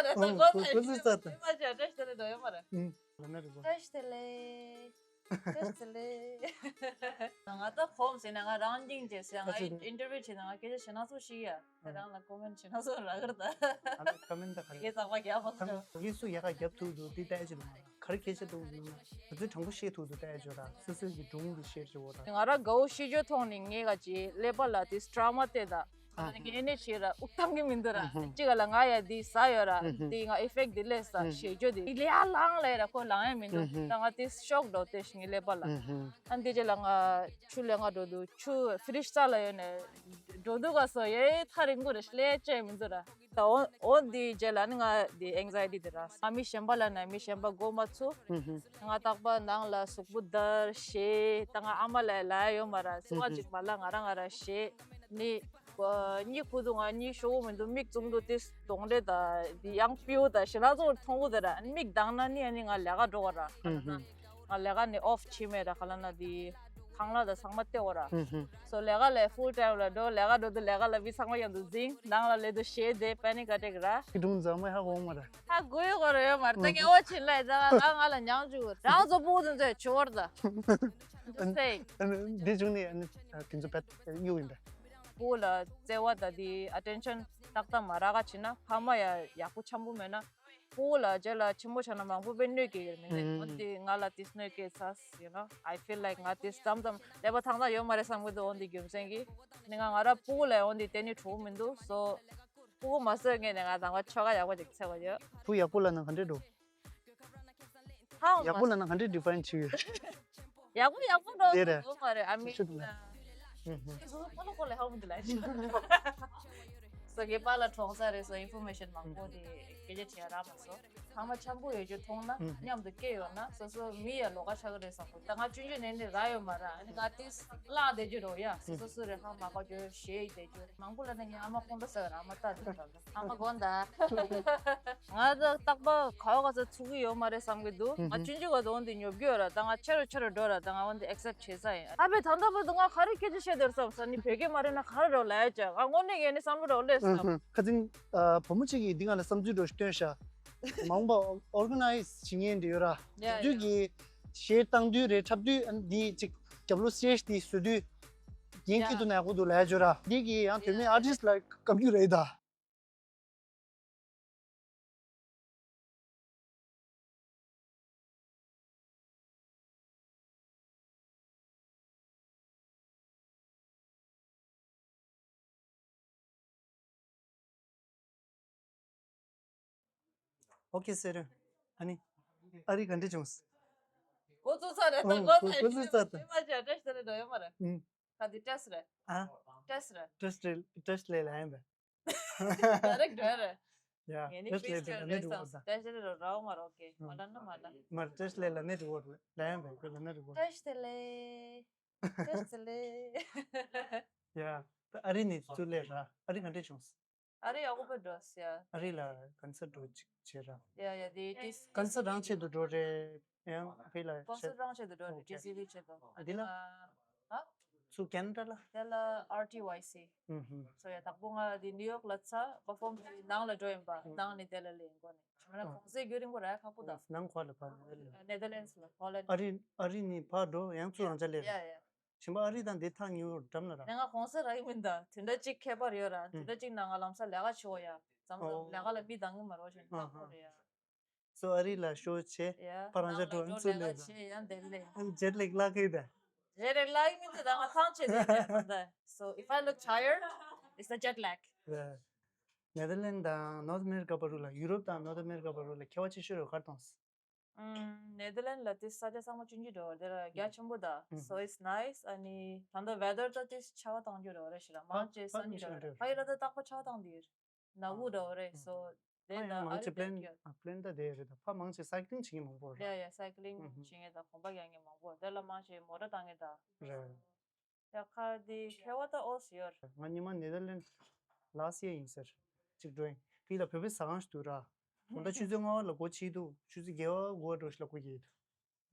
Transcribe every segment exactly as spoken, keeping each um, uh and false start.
ད་ཨང་གོ་ཚར་གོ་ཚར་ཚར་ད། མ་བྱས་བཀྲ་ཤིས་བདེ་ལེགས་འགྲོ་ཡོད་མ་རེད། ཨང་། ལ་ན་རེ་གོ། བཀྲ་ཤིས་བདེ་ལེགས། བཀྲ་ཤིས་བདེ་ལེགས། ང་ད་གོམས་ཟིན་ན་ང་རང་སྙིང་རྗེ་ཟེར། ང་ཨིན་ཊར་བིའུ་བྱེད་ན་ང་སྐད་ཆ་ཞེ་ན་ཚོ་ཤེས་ཡ། ད་རང་ལ་ཀོ་མེན་ཊི་ཞེ་ན་ཚོ་རག་གི་རེད་ད། ཨ་ལ་ཀོ་མེན་ཊི་ད་ག་རེ། ངས་ཚགས་པ་རྒྱག་མ་ཐུབ། ངས་སུ་ཡག་ག་རྒྱབ་ཐུབ་འདུག་འདི་ལྟ་ཅི་འདུག་ག་རེ་སྐད་ཆ་འདུག་ང་ཚོའི་དྲང་པོ་བཤད་ཐུབ་འདུག་ལྟ་ཅི་ར་སོ་སོའི་གི་སྒྲུང་འདི་བཤད་ཅི་འོ་ར། ང་རང་དགའ་བོ་ཤེས་རྒྱུ་མཐོང་ནས་ངས་ག་ཅི་ཀླད་པ་ལ་དེ་ཊོ་ར་མ་དེ་ད། ཨ་ནི་ངས་ནས་བྱས་ར་དབུགས་བཏང་གི་མི་འདུག་ར། ཨ་ཧུ། གཅིག་ག་ལ་ང་ཡ་འདི་ཟ་ཡོད་ར། ཨ་ཧུ། འདི་ང་ཨི་ཕེག་འདི་ལས་ས་ཨ་ཧུ། ཞེས་བརྗོད་འདི་ལས་ཡ་ལངས་ལས་ར་ཁོ་ལངས་ཡ་མི་འདུག་ཨ་ཧུ། ད་ང་དེ་ཤོག་འགྲོ་དེ་ཞིག་ངའི་ཀླད་པ་ལ། ཨ་ཧུ། ཨ་འདི་རྗེས་ལ་ང་ཆུ་ལེན་ག་འགྲོ་འདུག་ཆུ་ཕི་རིཇ་རྩ་ལ་ཡོད་ནས་འགྲོ་འདུག་ག་སོ་ཡེ་ཐག་རིང་པོ་རེད་ལས་ཅེ་མི་འདུག་ར། ད་འོ་འོ་འདི་རྗེས་ལ་ནི་ང་འདི་ཨེང་ཛའི་ཊི་འདི་ར། ང་མི་གཞན་པ་ལ་ན་མི་གཞན་པ་མགོ་མ་ཚུགས། ཨ་ཧུ། ང་རྟག་པར་ནང་ལ་གཟུགས་པོ་འདར་ཞེས་ད་ང་ཨ་མ་ལ་ལ་ཡོད་མ་ར་ཚོ་ང་ཅིག་མ་ལ་ང་ར་ང་ར་ཞེས་ནི། གཉིད་ཁུག་འདུག་ང་གཉིད་ཤོར་གི་མི་འདུག་མིག་བཙུམ་འདུག་དེ་གདོང་འདྲེ་དང་དེ་ཡང་སྤྲེའུ་དང་ཞེ་ལ་ཚོ་མཐོང་གི་དེ་ར་མིག་གདངས་ན་ནི་ཨ་ནི་ང་ལས་ཀ་འགྲོ་གི་ར། ཨ་ཧུ། ང་ལས་ཀ་ནི་ཨོཕ་བྱེད་མེད་ར་ག་ལ་ན་དེ་ཁང་གླ་དང་ཚང་མ་སྟེར་གི་ར། ཨ་ཧུ། སོ་ལས་ཀ་ལས་ཕུལ་ཊའིམ་ལ་འགྲོ་ལས་ཀ་འགྲོ་དུས་ལས་ཀ་ལ་མི་ཚང་མ་ཡང་དུ་འཛིང་ནང་ལ་ལས་དུ་ཞེད་དེ་པེ་ནིག་ཨ་ཊེག་ར། ཁྱི་སྒྲུང་རྫ་མ་ཧ་གོ་མ་ར། ཧ་གོ་ཡོད་གོ་ར་ཡོད་མ་ར་ད་ངས་ཨོ་ཆེན་ལ་ཡ་ད་ང་ང་ལ་མྱང་བཅུག་རང་ཚོ་སྤུ་གུ་དེ་ཚོས་བྱོར་ད། Just say། འདི་བྱུང་ནས་ཨ་ནི་དེ་ཚོ་བེད་གཡུག་ཡིན་པས། སྤུ་གུ་ལ་བརྩེ་བ་དང་དེ་ཨ་ཊེན་ཤན་ཏག་ཏག་མ་རག་ག་བྱེད་ན་ཕ་མ་ཡ་ཡག་པོ་འཆམ་པོ་མེད་ན། སྤུ་གུ་ལ་རྗེས་ལ་ཆེན་པོ་ཆགས་ན་མང་པོ་དཔེ་གནོད་སྐྱེལ་གྱི་རེད་མི་འདུག་འོ་དེ་ང་ལ་དེ་གནོད་སྐྱེལ་ཚར། you know I feel like ང་དེ་མཚམས་མཚམས་ཀླད་པ་ཐང་ཐང་ཡོད་མ་རེད་བསམ་གི་འདུག་འོ་དེ་རྒྱུ་མཚན་གྱིས་ནི་ང་ང་ར་སྤུ་གུ་ལ་འོ་དེ་གཏན་ནས་གྲོགས་མི་འདུག་སོ་སྤུ་གུ་མ་བཟོས་ངས་ནས་ང་དང་པ་ཆོ་ག་ཡག་པོ་ཅིག་འཚོལ་གི་ཡོད། བུ་ཡག་པོ་ལབ་ན་ག་འདྲས་འགྲོ། ཧང་ཡག་པོ་ལབ་ན་ག་འདྲས་ཌི་ཕ་ཡིན་བྱེད་ཡོད། ཡག་པོ་ཡག་པོ་འགྲོ་དེ་རེད། འགྲོ་མ་རེད། ཨ་མི་ཤུ་དུ་ལ། ཧུམ་ཧུམ། ཁོ་ལོ་ཁོ་ལ་ཧང་དུ་ལ་ཤི། སོ་ངའི་པཱ་ལགས་གྲོངས་ས་རེད། སོ་ཨིན་ཕོར་མེ་ཤན་མང་པོ་དེ་སྐད་ཆ་དྲིས་ཡ་རག་མ་སོང་། ཚང་མ་འཆམ་པོ་ཡོད་རྒྱུ་མཐོང་ན་ཧུམ་ཧུམ། མཉམ་དུ་སྐྱེས་ཡོད་ན་སོ་སོ་མི་ཡ་ལོགས་ཀ་ཆགས་ཀྱི་རེད་བསམ་གི་འདུག་ད་ང་ཆུང་ཆུང་ནས་ནི་རག་ཡོད་མ་རེད། ཨ་ནི་ང་ཏིས་བརླག་བསྡད་རྒྱུ་རེད་ཡ། སོ་སོ་སུ་རེད་ཧང་མ་གོ་རྒྱུ་ཞེས་བསྡད་རྒྱུ་མང་པོ་ལ་ནི་ངའི་ཨ་མ་ཁོང་ཁྲོ་ཟ་གི་རེད། ཨ་མ་ལྟ་དེ་འདྲ་ལ། ཨ་མ་དགོངས་དག་ང་ད་རྟག་པར་ག་བ་ག་ས་ཚུགས་ཀྱི་ཡོད་མ་རེད་བསམ་གྱི་འདུག་ང་ཆུང་ཆུང་ག་དོན་དེ་ཉོབ་ཀྱི་ཡོད་ར། ད་ང་ཆེ་རུ་ཆེ་རུ་འགྲོ་ར། ད་ང་འོན་ཏེ་ཨེག་སེབ་བྱེད་ས་ཡིན། ཨ་ཕས་ད་ལྟ་བར་དུ་ང་ག་རེ་སྐད་ཆ་བཤད་དེར་བསམ་ས་ནི་བོད་སྐད་མ་རེད་ན་ག་རེ་རོ་ལས་ཅག་ང་དངོས་གནས་ངས་ནི་བསམ་བློ་རོ་ལས་སོང་། ཁ་ཚིག་བུ་མོ་གཅིག་གིས་འདི་ང་ལ་བསམ་ཚུལ་འགྲོ་སྟོན་ཤག་མང་པོ་ཨོར་ག་ནའི་ཛི་བྱེད་མཁན་འདྲ་ཡོད་ར། ཡ་དུས་ཀྱི་གཞས་བཏང་དུས་རེད་འཁྲབ་དུས་འདི་གཅིག་རྒྱབ་ལོ་སེ་ཇི་འདི་བཟོ་དུས་རྒྱན་ཡ་སྐྱིད་དུ་ནས་གོ་འདུག་ལས་ཅོ་ར། འདི་གི་ཡང་དོན་མེད་ཨར་ཊིསི་ལ་བཀའ་བཀྱོན་རེད་ད། ཨོ་ཁེ་ཟེར། ཨ་ནི་ཨ་རི་ག་འདྲ་བྱུང་། འགོ་བཙུགས་ཚར་རེད་ད། ཨང་འགོ་ཚར་འགོ་བཙུགས་ཚར་ད། ཨེ་མ་བྱས་བཀྲ་ཤིས་བདེ་ལེགས་འགྲོ་ཡོད་མ་རེད། ཨང་། ག་དེ་ཊེ་སི་ཊི་རེད། ཨ། ཊེ་སི་ཊི་རེད། ཊེ་སི་ཊི་ཊེ་སི་ཊི་ལས་ལ་ཡིན་པས། ཌའི་རེག་ཊི་འགྲོ་ཡ་རེད། ཡ་ངས་ནི་ཊེ་སི་ཊི་ལས་ལ་ནེ་ཊི་ཝོར་ཀ་ད། ཊེ་སི་ཊི་ལས་ལ་རག་མ་རོག་གེ་མ་ལ་ན་མ་ལ། མར་ཊེ་སི་ཊི་ལས་ལ་ནེ་ཊི་ཝོར་ཀ་ལ་ཡིན་པས་ཁོ་ལ་ནེ་ཊི་ཝོར་ཀ། ཊེ་སི་ཊི་ལས། ཊེ་སི་ཊི་ལས། ཡ། ད་ཨ་རི་ནས་ཚུར་སླེབས་ར། ཨ་རི་ག་འདྲ་བྱུང་། ཨ་རི་ཡག་པོ་འགྲོ་ཟེར། ཨ་རི་ལ་ཀོན་སར་ཊི་འགྲོ་ཅིག་བྱེད་ར། ཡ་ཡ་དེ་ཏིས། ཀོན་སར་ཊི་རང་ཆེད་དུ་འགྲོ་རེད། ཡང་ཕི་ལ་ཀོན་སར་ཊི་རང་ཆེད་དུ་འགྲོ་རེད། ཨོ་ཁེ། ཊི་སི་ཝི་ཆེད་དུ། ཨ་དེ་ལ། ཨ། ཧ། ཚུར་ཁེ་ན་ཌ་ལ། དེ་ལ་ཨར་ཊི་ཝའི་སི། ཧུམ་ཧུམ། སོ་ཡ་དང་པོ་ང་དེ་ནིའུ་ཡོག་ལ་ཚ་པར་ཕོམ་དེ་ནང་ལ་འགྲོ་ཡིན་པ། ཧུམ། ནང་ནས་དེ་ལ་ལེན་གོ་ནས་ང་ལ་ཨ། གོང་ཚད་རྒྱུན་རིང་པོ་ར་ཁག་པོ་དང་། ནང་ག་ལ་ཕར་ནེ་ཐར་ལེན་ཌི། ནེ་ཐར་ལེན་ཌི་ལ་ཧོ་ལན་ཌི། ཨ་རི་ཨ་རི་ནས་ཕར་འགྲོ་ཡང་ཚུར་རང་ཅག་སླེབས། ཡ་ཡ། གཞན་པ་ཨ་རི་དང་འདི་ཐག་ཉེ་བོ་འགྲམ་ལ་ར། ནས་ང་གོང་ས་ར་ཡིན་མིན་ད་དེ་འདྲ་གཅིག་ཁྱད་པར་ཡོད་ར། དེ་ཨུ། འདྲ་གཅིག་ན་ང་ལམ་སང་ལས་ཀ་བྱེད་འོ་ཡ། མཚམས་མཚམས་ཨོ། ལས་ཀ་ལ་མི་འདང་གི་མ་རོ་བཞིན་ཨ་ཧ། ཁག་པོ་རེད་ཡ། སོ་ཨ་རི་ལ་ཤོ་ཆེ། ཡ། ཕ་རང་ཅག་འགྲོ་ཨ་ཚུར་ལས་ལས་ཀ་ད། བྱེད་ཡ་འདེབས་ལས། ཨ་ཇེ་ཊི་ལེག་ལག་གི་ད། ཇེ་ཊི་ལེག་ལག་གི་མིན་ད་ང་ཐང་ཆད་ད་ད། So if I look tired, it's the jet lag. ནེ་ཐར་ལེན་ཌི་དང་ནོར་ཐི་ཨ་མེ་རི་ཀ་བར་དུ་ལ་ཡུ་རོབ་དང་ནོར་ཐི་ཨ་མེ་རི་ཀ་བར་དུ་ལ་ཁྱད་པར་ཆེ་ཤོས་རེ་ག་རེ་མཐོང་སོང་། ཨམ། ནེ་ཐར་ལེན་ཌི་ལ་དེ་ས་ཆ་ཚང་མ་ཆུང་ཆུང་འདྲ་བོ་རེད། དེ་ལ་རྒྱ་ཆེན་པོ་ད། ཨུ། So it's nice. ཨ་ནི་ད་ལྟ་ཝེ་དར་ད་དེ་ཆར་པ་བཏང་རྒྱུ་འདྲ་བོ་རེད་ཤི་ར། མང་ཆེ་ས་ནི་འདྲ་བོ་རེད། ཕ་ཡུལ་ལ་ད་རྟག་པར་ཆར་པ་བཏང་དེ་ཡོད། ནག་འུ་འདྲ་བོ་རེད། So དེ་ད་ཨ་རི་ད་ཀྱོད། ཨ་པི་ལེན་ད་དེ་རེད་ད། ཕ་མང་ཆེ་སའི་ཀི་ལིང་བྱེད་མཁན་མང་པོ་རེད། ཡ་ཡ་སའི་ཀི་ལིང་བྱེད་མཁན་ད་གོམ་པ་རྒྱག་མཁན་མང་པོ་རེད། དེ་ལ་མང་ཆེ་མོ་ཊ་བཏང་མཁན་ད། རེད། ཡ་ཁ་དེ་ཁྱད་པར་ད་ཨོ་སི་ཡོད་རེད། ང་ཉི་མ་ནེ་ཐར་ལེན་ཌི་ལ་སི་ཡར་ཡིན་ཟེར། གཅིག་འགྲོ་ཡིན། དེ་ལ་བོད་པའི་ཟ་ཁང་ཞིག་འདུག་ར། དགོང་དག་ཆུ་ཚོད་ལྔ་པ་ལ་སྒོ་ཕྱེ་འདུག་ཆུ་ཚོད་བརྒྱད་པ་དགུ་པ་འགྲོ་ཞིག་ལ་སྒོ་ཕྱེ་འདུག་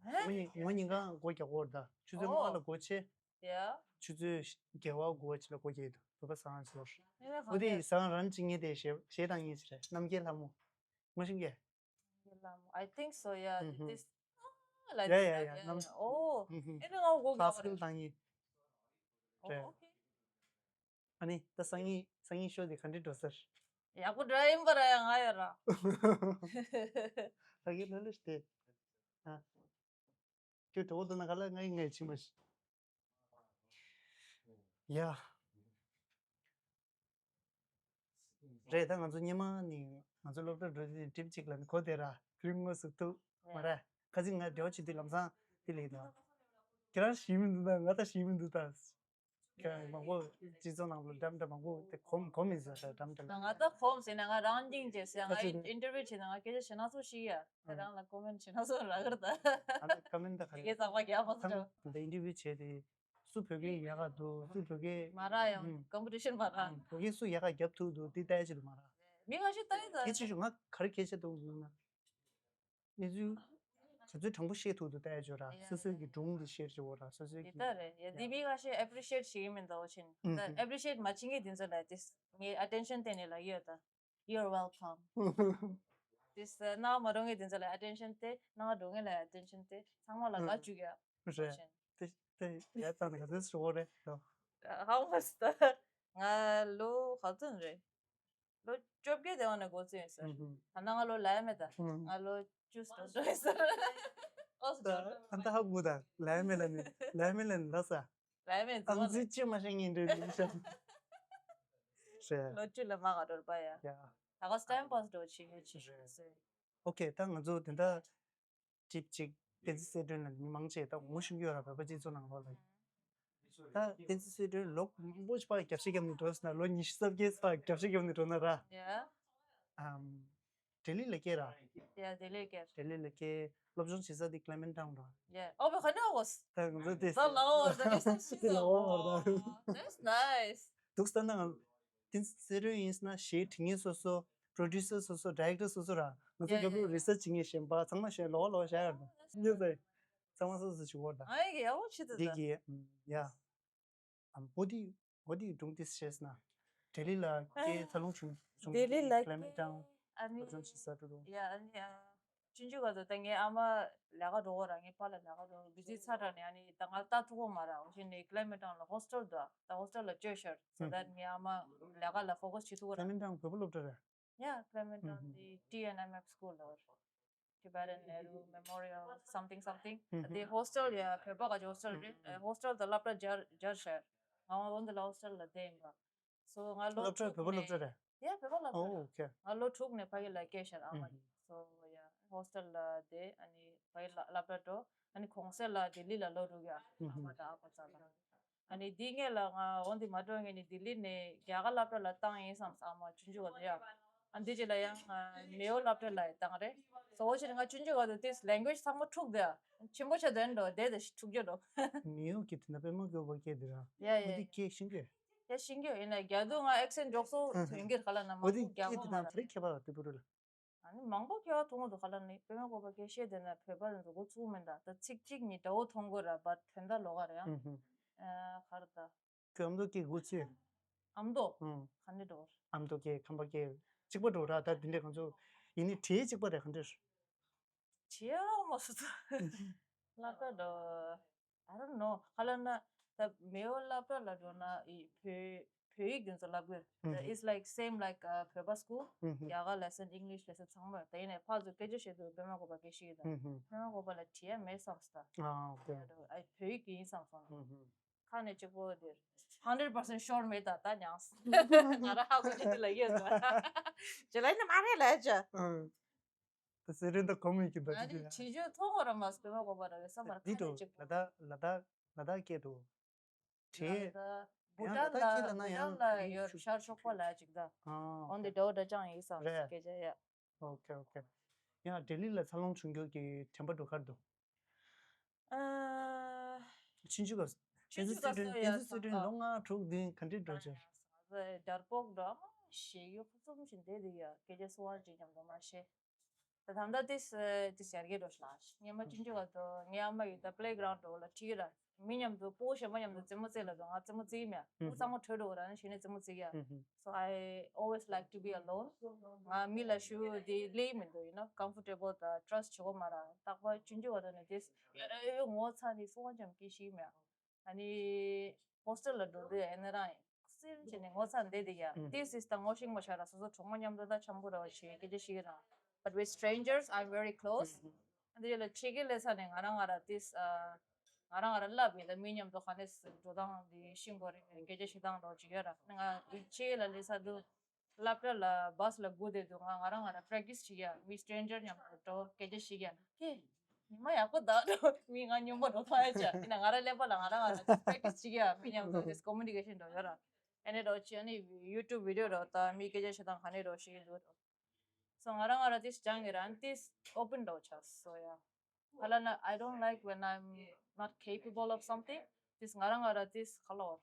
ངོ་ཉིན་ངོ་ཉིན་གང་སྒོ་རྒྱག་གོ་ར་ད། ཆུ་ཚོད་ལྔ་པ་ལ་སྒོ་ཕྱེ། ཡ། ཆུ་ཚོད་བརྒྱད་པ་དགུ་པ་ཅིག་ལ་སྒོ་ཕྱེ་འདུག་བོད་པ་ཟ་ཁང་ཞིག་ལ། ཨོ་དེ་ཟ་ཁང་རང་བྱེད་མཁན་དེ་གཞས་གཞས་བཏང་མཁན་ཞིག་རེད། རྣམ་རྒྱལ་ལྷ་མོ། ངོ་ཤེས་ཀྱི། I think so, yeah. Mhm. This. Yeah, yeah, yeah. Nam- Oh, Mhm. ཨེ་ནི་ང་གོ་ག་Classical བཏང་ཡིན། Oh, Yeah. Okay. ཨ་ནི་ད་སང་ཉིན་སང་ཉིན་ཤོ་དེ་ག་འདྲ་འགྲོ་ཟེར། ཡག་པོ་འདྲ་ཡིན་པ་ར་ཡ་ང་ཡོད་ར། ད་གི་ལ་ལ་སྟེ། ཨ། ཁྱོད་གྲོགས་འདུག་ན་ག་ལ་ང་ཡི་ངའི་ཕྱི་མ་ཤི། ཡ། རེད་ད་ང་ཚོ་སྙེ་མ་ནི་ང་ཚོ་སློབ་གྲྭ་འགྲོ་དུས་ཊིབ་གཅིག་ལ་ནི་གོ་དེ་ར་ཁྱོད་ངོ་སུ་ཐུག་མ་ར་ཁ་ཅིག་ང་འབྲེལ་བ་བྱེད་དུས་ལམ་སང་དེ་ལས་དང་། ཁྱེད་རང་ཞིག་མི་འདུག་ད་ང་ད་ཞིག་མི་འདུག་ད། ཁྱེད་རང་མང་པོ་སྤྱི་ཚོགས་ནང་ལ་འགྲམ་འདྲ་མང་པོ་དེ་གོམ་གོམ་ཡིན་ཟེར་འགྲམ་འདྲ་ལ། ང་ད་གོམ་ཟེར་ན་ང་རང་སྙིང་རྗེ་ཟེར་ང་ཁ་ཅིག་ཨིན་ཊར་བིའུ་བྱེད་ན་ང་སྐད་ཆ་ཞེ་ན་ཚོ་ཤེས་ཡ། ཁྱེད་རང་ལ་ཀོ་མེན་ཊི་ཞེ་ན་ཚོ་རག་གི་རེད་ད། ཨ་ནི་ཀོ་མེན་ཊི་ད་ག་རེད། དེ་གས་ཚང་མ་རྒྱབ་པ་ཚོ། ད་ཨིན་ཊར་བིའུ་བྱས་ཏེ་སུ་བོད་སྐད་ཡག་ག་འདུག་སུ་བོད་སྐད། མ་རག་ཡང་ཨུམ། ཀམ་པི་ཊི་ཤན་མ་རག་ཨང་བོད་སྐད་སུ་ཡག་ག་རྒྱབ་ཐུབ་འདུག་དེ་ལྟ་ཡ་ཅིག་ལ་མ་རག་མི་ཁ་ཤས་ལྟ་ཡི་ད། སྐད་ཆ་ཞུ་ང་ག་རེ་སྐད་ཆ་འདུག་ཟེར་ན། གནས་ཚུལ་ག་ཚོད་དྲང་པོ་བཤད་ཐུབ་འདུག་ལྟ་ཡ་ཅིག་ར། ཡ། སོ་སོའི་གི་སྒྲུང་འདི་ཤེར་བྱེད་འོ་ར་སོ་སོའི་དེ་གི། ལྟ་རེད་ཡ། དེ་མི་ཁ་ཤས་ཨེ་པི་རི་ཤི་ཨེཊ་བྱེད་ཀྱི་མི་འདུག་ཕྱིན། ཨུམ། ད་ཨེ་པི་རི་ཤི་ཨེཊ་མ་བྱེད་མཁན་དེ་ཚོ་ལ་དེ་ངའི་ཨ་ཊེན་ཤན་སྟེར་ནས་ལབ་ཡོད་ད། You're welcome. དེ་ས་ན་མ་རུང་ངའི་དེ་ཚོ་ལ་ཨ་ཊེན་ཤན་སྟེར། ན་རུང་ངའི་ལ་ཨ་ཊེན་ཤན་སྟེར། ཚང་མ་ལ་དགའ་བཅུག་ཡ། རེད། དེ་དེ་ཡ་ད་ནི་ག་ཚོད་ཞུ་འོ་རེད་དོ། How much the? ང་ལོ་ག་ཚོད་རེད། ལོ་བཅོ་བརྒྱད་དེ་བ་ནས་འགོ་བཙུགས་ཡིན་ཟེར། ཨུམ། ད་ནང་ང་ལོ་ལ་ཡ་མེད་ད། ཨུམ། ང་ལོ་བཅུ་ཙམ་འགྲོ་ཡིན་ཟེར། ཨོ་ད་ཨ་ད་ཧ་གོ་ད་ལ་ཡ་མེད་ལ་ནི་ལ་ཡ་མེད་ལ་ནི་ལ་ས། ལ་ཡ་མེད་ཙམ་ཨང་ཙི་ཅི་མ་ཤེས་ངན་འདྲ་མི་ཤ། རེད། ལོ་བཅུ་ལ་མ་ག་འགྲོ་པ་ཡ། ཡ། ད་ག་སི་ཊེམ་པ་སི་འགྲོ་བྱེད་ཡོད་ཅི་ཟེར། ཨོ་ཁེ་ད་ང་ཚོ་དེ་འདྲ་ཊིབ་ཅིག་བསྟན་འཛིན་གསལ་སྒྲོན་ལ་མི་མང་ཆེ་ད་ངོ་ཤེས་ཀྱི་ཡོད་ར་བོད་པ་སྤྱི་ཚོགས་ནང་ལོགས་ལ། ད་བསྟན་འཛིན་གསལ་སྒྲོན་ལོ་མང་པོ་ཞིག་ཕར་རྒྱབ་བཤིག་བརྒྱབ་ནས་འགྲོ་སོང་ན་ལོ་ཉི་ཤུ་རྩ་བརྒྱད་ཕར་རྒྱབ་བཤིག་བརྒྱབ་ནས་འགྲོ་ན་ར། ཡ། ཨམ། ལྡི་ལི་ལ་སྐྱེས་ར། ཡ་ལྡི་ལི་སྐྱེས། ལྡི་ལི་ལ་སྐྱེས་སློབ་སྦྱོང་བྱེད་ས་དེ་ཀླེ་མེན་ཊའུན་ར། ཡ་ཨོ་བེ་ག་ནས་འོ་གོ་སི། ད་ང་ཚོ་དེ། ད་ལའོ་ད་ལའོ་དེ་ལའོ་བར་ད། That's nice. འདུག་ས་ན་ང་བསྟན་འཛིན་གསལ་སྒྲོན་ཡིན་ན་གཞས་འབྲི་མཁན་སོ་སོ། པྲོ་ཌུ་སར་སོ་སོ། ཌི་རེག་ཊར་སོ་སོ་ར། ང་ཚོ་ཡ་རྒྱབ་ལོགས་རི་སར་ཆི་བྱེད་མཁན་གཞན་པ་ཚང་མ་གཞས་ལོགས་ལོགས་བཞག་ཡོད་རེད། ཉོས་ཚེ། ཚང་མ་སོ་སོ་བྱེད་ཀྱི་ཡོད་རེད་ད། ཨ་ཡི་གེ་ཡག་པོ་བྱེད་འདུག་འདི་ད། གི་ཡ། ཨམ། བོ་དི་བོ་དི་སྒྲུང་ཏིས་བཤད་ན། ལྡི་ལི་ལ་སྐྱེས་འཚར་ལོངས་བྱུང་བྱུང་ལྡི་ལི་ལ་ཀླེ་མེན་ཊའུན་ཨ་ནི། སློབ་སྦྱོང་བྱེད་ས་དུ་རུ། ཡ་ཨ་ནི་ཨ། ཆུང་ཆུང་ག་ཚོད་ད་ངའི་ཨ་མ་ལས་ཀ་འགྲོ་གོ་ར་ངའི་པཱ་ལགས་ལས་ཀ་འགྲོ་བི་ཟི་ཚ་དྲགས་ནས་ཨ་ནི་ད་ང་ལྟ་ཐུབ་གོ་མ་ར། འོ་ཤེས་ནས་ཀླེ་མེན་ཊའུན་ལ་ཧོ་སི་ཊེལ་འདུག་ད་ཧོ་སི་ཊེལ་ལ་བཅོལ་ཤར། So that ངའི་ཨ་མ་ལས་ཀ་ལ་ཕོ་ཁ་སི་བྱེད་ཐུབ་གོ་ར། ཀླེ་མེན་ཊའུན་བོད་པ་སློབ་གྲྭ་རེད། ཡ་ཀླེ་མེན་ཊའུན་ཧུམ་ཧུམ། དེ་ཊི་ཨེན་ཨེམ་ཨེཕ་སི་ཀུལ་ལ་བར། Tibetan Nehru Memorial something something. ཧུམ་ཧུམ། དེ་ཧོ་སི་ཊེལ་ཡ་བོད་པ་ག་ཅིག་ཧོ་སི་ཊེལ་རེད། ཧོ་སི་ཊེལ་དུ་སློབ་གྲྭ་སྦྱར་སྦྱར་ཤར། ང་འོ་འདི་ལ་ཧོ་སི་ཊེལ་ལ་བསྡད་ཡིན་པ། So ང་ལོ་སློབ་གྲྭ་བོད་པ་སློབ་གྲྭ་རེད། ཡ་བོད་པ་སློབ་ཨོ་གྲྭ། ཨོ་ཁེ། ང་ལོ་དྲུག་ནས་ཕ་གི་ལ་སྐྱེལ་ཤར་ཨ་མ་གིས། So yeah ཧོ་སི་ཊེལ་ལ་བསྡད། ཨ་ནི་ཕ་གི་ལ་སློབ་གྲྭ་འགྲོ། ཨ་ནི་གུང་སེང་ལ་ལྡི་ལི་ལ་ལོག་འགྲོ་གི་ཨ་མ་དང་ཨ་ཕ་རྩ་ལ། ཨ་ནི་དེའི་སྔོན་ལ་ང་འོ་འདི་མ་འགྲོ་སྔོན་ནས་ལྡི་ལི་ནས་རྒྱ་གར་སློབ་གྲྭ་ལ་བཏང་ཡིན་བསམ་ཨ་མ་ཆུང་ཆུང་བ་དུ་ཡ། ཨ་འདི་རྗེས་ལ་ཡང་མེའོ་སློབ་གྲྭ་ལ་བཏང་རེད། So འོ་ཕྱིར་ང་ཆུང་ཆུང་བ་དུ་དེ་ལེང་གུ་ཨེ་ཇི་ཚང་མ་འཁྲུག་དེ་ཨ། ཆེན་པོ་ཆེ་དོན་འགྲོ་དེ་དེ་འཁྲུག་རྒྱུ་འགྲོ། མེའོ་གི་དེ་ན་པད་མ་སྐྱོ་བ་སྐད་དེ་ར། ཡ་ཡ་འོ་དེ་ཡ། སྐད་ཤེས་གི། ཡ་ཤེས་ཀྱི་ཡིན་ན་རྒྱ་དུ་ང་ཨེག་སེན་ཊི་འཇོག་སོ་ཐོན་གྱི་ར་ཁ་ལ་ན་མ་འོ་དེ་རྒྱ་སྐད་གོ་དེ་མ་ན་ར། ཕ་རི་ཁྱད་པར་བ་དེ་བུ་རུ་ལ། ཨ་ནི་མང་པོ་ཁྱད་པར་མཐོང་གི་འདུག་ཁ་ལ་ནི་པད་མ་བཀོད་པ་སྐད་བཤད་དེ་ན་བོད་པ་རེད་འདུག་གོ་ཚུགས་མིན་ད་ད་ཚིག་གཅིག་གཉིས་འདྲ་བོ་མཐོང་གི་ར་བ་དོན་དག་ལོགས་ཀ་རེད་ཨ། ཧུམ་ཧུམ། ཨ་ག་རེ་ད། ཁྱོད་ཨ་མདོ་སྐད་གོ་ཚུལ། ཨ་མདོ། ཧུམ། ག་འདྲ་འགྲོ། ཨ་མདོ་སྐད་ཁམས་པ་སྐད་གཅིག་པ་འགྲོ་ར་ད་འདི་འདྲ་གང་ཚོ་ཡིན་ནི་བྲིས་གཅིག་པ་རེད་ག་འདྲ། བྲིས་རོགས་མ་སུ་ཚོ། ལབ་ད་འགྲོ། I don't know ཁ་ལ་ན་ད་མེའོ་སློབ་གྲྭ་ལ་འགྲོ་ན་ཨི་བོད་བོད་ཡིག་དེ་ཚོ་བསླབ་དགོས། It's like same like uh, བོད་པ་school. རྒྱ་གར་lesson English lesson ཚང་མ་ད་ཡིན་ནའི་ཕར་ཚུར་སྐད་ཆ་བཤད་དུས་པད་མ་བཀོད་པ་སྐད་ཤེས་ད། པད་མ་བཀོད་པ་ལ་བྲིས་ཡ་མེད་བསམ་སོང་ད། ཨ་ཨོ་ཁེ། ཨ་བོད་ཡིག་ཡིན་བསམ་སོང་། ཧུམ་ཧུམ། ཁ་ནས་གཅིག་པོ་དེར་hundred percent sure མེད་ད་ད་མྱངས། ང་རང་ཧ་གོ་ཆེ་དེ་ལ་ཡོད་ད། ཇེ་ལ་ནི་མ་རེད་ལ་ཇ། ཨ། ད་སེ་རེ་ད་གོ་མི་གི་ད་ཨ་ཅི་ནི་དེ་ཡ། བྱེད་རྒྱུ་མཐོང་བ་ར་མ་སྤེ་མ་གོ་བ་ར་བས་བསམ་པར་འདི་ཁ་འདྲ་འགྲོ་གཅིག་པོ། ལ་དྭགས་ལ་དྭགས་ལ་དྭགས་སྐད་དུ། བྲིས། ད་བུ་ཡང་ལ་ཊན་ལ་དྭགས་སྐད་ལ་ན་ཡང་ཡང་ཡོད་ཤར་ཕྱོགས་པ་ལ་ཅིག་ད། ཨ་འོན་ཏེ་འདྲ་བོ་འདྲ་ཅང་ཡིན་བསམ་རེད། སྐད་ཆ་ཡ། ཨོ་ཁེ་ཨོ་ཁེ། ཡང་ལྡི་ལི་ལ་འཚར་ལོངས་བྱུང་རྒྱུ་གི་དྲན་པ་འགྲོ་གར་འདུག་ཨ། ཆུང་ཆུང་སྐབས། ཆུང་ཆུང་སྐབས་སུ་ཡ་བསྟན་འཛིན་གསལ་སྒྲོན་ལོ་ལྔ་དྲུག་འདི་ག་འདྲས་འགྲོ་ཆེ། ང་ཚོ་དར་པོག་འགྲོ་ཨ་མ་ཞེ་ཡོད་ཁུ་ཚུམ་ཞིག་འདས་འདུག་ཡ་སྐད་ཆ་སུ་བ་ཅིག་མཉམ་དུ་མ་ཤེས། ད་ད་ལྟ་དེ་དེ་ཡར་རྒྱས་འགྲོ་ཤག་ང་སྔོན་མ་ཆུང་ཆུང་བར་དུ་ངའི་ཨ་མ་ཡིས་ད་པི་ལེ་གྷི་རའུན་ཌི་འོག་ལ་ཁྲིད་ཀྱི་ར། མི་མཉམ་དུ་སྤོ་བོ་གཞན་པ་མཉམ་དུ་རྩེད་མོ་རྩེ་ལབ་དུས་ང་རྩེད་མོ་རྩེ་གི་མེད། ཨུ་ཚང་མ་བྲོས་འགྲོ་གི་ར། ནི་གཞི་ནས་རྩེད་མོ་རྩེ་གི་ཡ། So I always like to be alone. ང་མི་ལ་ཞུ་དེ་ལེ་མི་འདུག you know, comfortable དང་ཊྲ་སི་ཊི་བྱེད་གོ་མ་ར། རྟག་པར་ཆུང་ཆུང་བར་དུ་ནས་དེ་ངོ་ཚ་ནི་སུ་གང་ཅང་སྐྱེ་ཤི་མེད། ཨ་ནི་ཧོ་སི་ཊེལ་ལ་འགྲོ་དུས་ཨ་ནི་རང་སིལ་བྱས་ནས་ངོ་ཚ་འདེད་དེ་ཡ། This is the ངོ་ཤེས་མ་ཤ་ར། སོ་སོ་གྲོགས་མོ་མཉམ་དུ་ད་འཆམ་པོ་ར་བ་བྱེད་སྐད་ཆ་བཤད་ཀྱི་ར། But with strangers, I'm very close. ཨ་འདི་ལ་ཆེ་གེ་ལས་ས་ནས་ང་རང་ང་ར་this ང་རང་ང་ར་ལབ་ཡིན། ད་མི་མཉམ་དུ་ག་ནས་འགྲོ་སྟངས་འདི་ཤེས་དགོས་རེད། སྐད་ཆ་བཤད་སྟངས་འདྲ་ཅིག་ཡོད་ར། ང་ཆེ་གེ་ལ་ལས་ས་དུ་སློབ་གྲྭ་ལ་བྷ་སི་ལ་སྒུག་བསྡད་དུས་ང་ང་རང་ང་ར་པྲེག་ཊི་སི་བྱེད་ཡ། མི་སི་ཊྲེན་ཇར་མཉམ་དུ་འགྲོ་སྐད་ཆ་བཤད་ཡ། ཧེ། ཉི་མ་ཡག་པོ་འདུག་འགྲོ། མི་ང་སྨྱོན་པ་འགྲོ་ཐག་ཡ་ཆ་ཡིན་ན་ང་ར་ཀླད་པ་ལ་ང་རང་ང་ར་པྲེག་ཊི་སི་བྱེད་ཡ། མི་མཉམ་དུ་དེ་ཀོ་མུ་ནི་ཀེ་ཤན་འདྲ་ཡོད་ར། ཨ་ནི་འདྲ་ཅིག་ཨ་ནི་ཡུ་ཊུབ་བི་ཌི་ཡོ་འདྲ་ད་མི་སྐད་ཆ་བཤད་སྟངས་ག་ནས་འདྲ་བཤད་ཀྱི་འདུག So ང་རང་ང་ར་དེ་སྦྱང་གི་ར། དེ་ཨོ་པན་འདྲ་ཆགས་སོ་ཡ། ཧ་ལ་ན། I don't like when I'm not capable of something. དེ་ང་རང་ང་ར་དེ་ཁ་ལོ།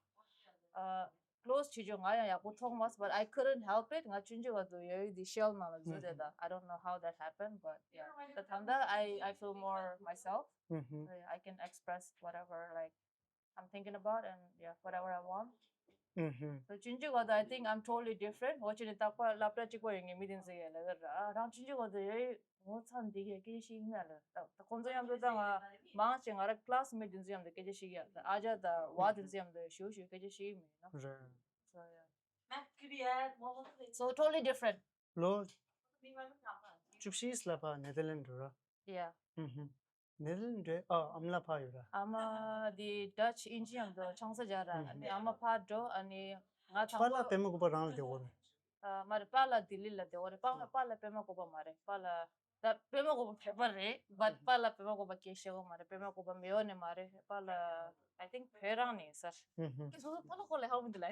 ཨ། ཀློ་སི་བྱེད་ཆོག་ང་ཡང་ཡག་པོ་མཐོང་མ་སོང་། But I couldn't help it. ང་ཆུང་ཆུང་བར་དུ་ཡོད་དེ་ཤེལ་ནང་ལ་འཛུལ་བསྡད་ད། I don't know how that happened, but yeah. ད་ད་ལྟ་I I feel more myself. I can express whatever, like, I'm thinking about and, yeah, whatever I want. ད་ཆུང་ཆུང་བར་དུ་I think I'm totally different. འོ་ཅི་ནི་རྟག་པར་སློབ་གྲྭ་གཅིག་པ་ཡོད་ངེས་མི་དེ་ཚོ་ཡོད་ལ་ཡོད་ར། རང་ཆུང་ཆུང་བར་དུ་ཡོད་ངོ་ཚ་འདི་གས་སྐད་ཆ་ཤེས་ཀྱི་མེད་ལ། ད་ཁོང་ཚོ་མཉམ་དུ་ད་ང་མང་ཆེ་ང་ར་ཀླ་སི་མེ་ཊི་དེ་ཚོ་མཉམ་དུ་སྐད་ཆ་ཤེས་ཀྱི་ཡ། ད་ཨ་ཅག་ད་བ་དེ་ཚོ་མཉམ་དུ་ཞུ་ཞུ་སྐད་ཆ་ཤེས་ཀྱི་མེད་ན། རེད། So yeah. So totally different. ལོ་བཅུ་བཞི་ལ་ཕར་ནེ་ཐར་ལན་འགྲོ་ར། Yeah. ནེ་ཐར་ལན་འགྲོ། ཨ། ཨ་མ་ལགས་ཕར་ཡོད་ར། ཨ་མ་དེ་ཌ་ཅི་ཨིན་ཇི་མཉམ་དུ་ཆང་ས་རྒྱག་ར། ཨ་ནི་ཨ་མ་ཕར་འགྲོ། ཨ་ནི་ང་དང་པོ། པཱ་ལགས་པད་མ་བཀོད་པ་རང་ལ་བསྡད་ཡོད་རེད། ཨ། མ་རེད། པཱ་ལགས་ལྡི་ལི་ལ་བསྡད་ཡོད་རེད། པཱ་ལགས་པཱ་ལགས་པད་མ་བཀོད་པ་མ་རེད། པཱ་ལགས་ད་པད་མ་བཀོད་པ་བོད་པ་རེད། But པཱ་ལགས་པད་མ་བཀོད་པ་སྐད་ཆ་བཤད་ཡོད་མ་རེད། པད་མ་བཀོད་པ་མེད་ཡོད་ནི་མ་རེད། པཱ་ལགས་I think བོད་རང་ནས་ཡིན་ས་རེད། ཁྱེད་ཚོ་པཱ་ལགས་སྐོར་ལ་ཧ་གོ་མི་འདུག་ལ།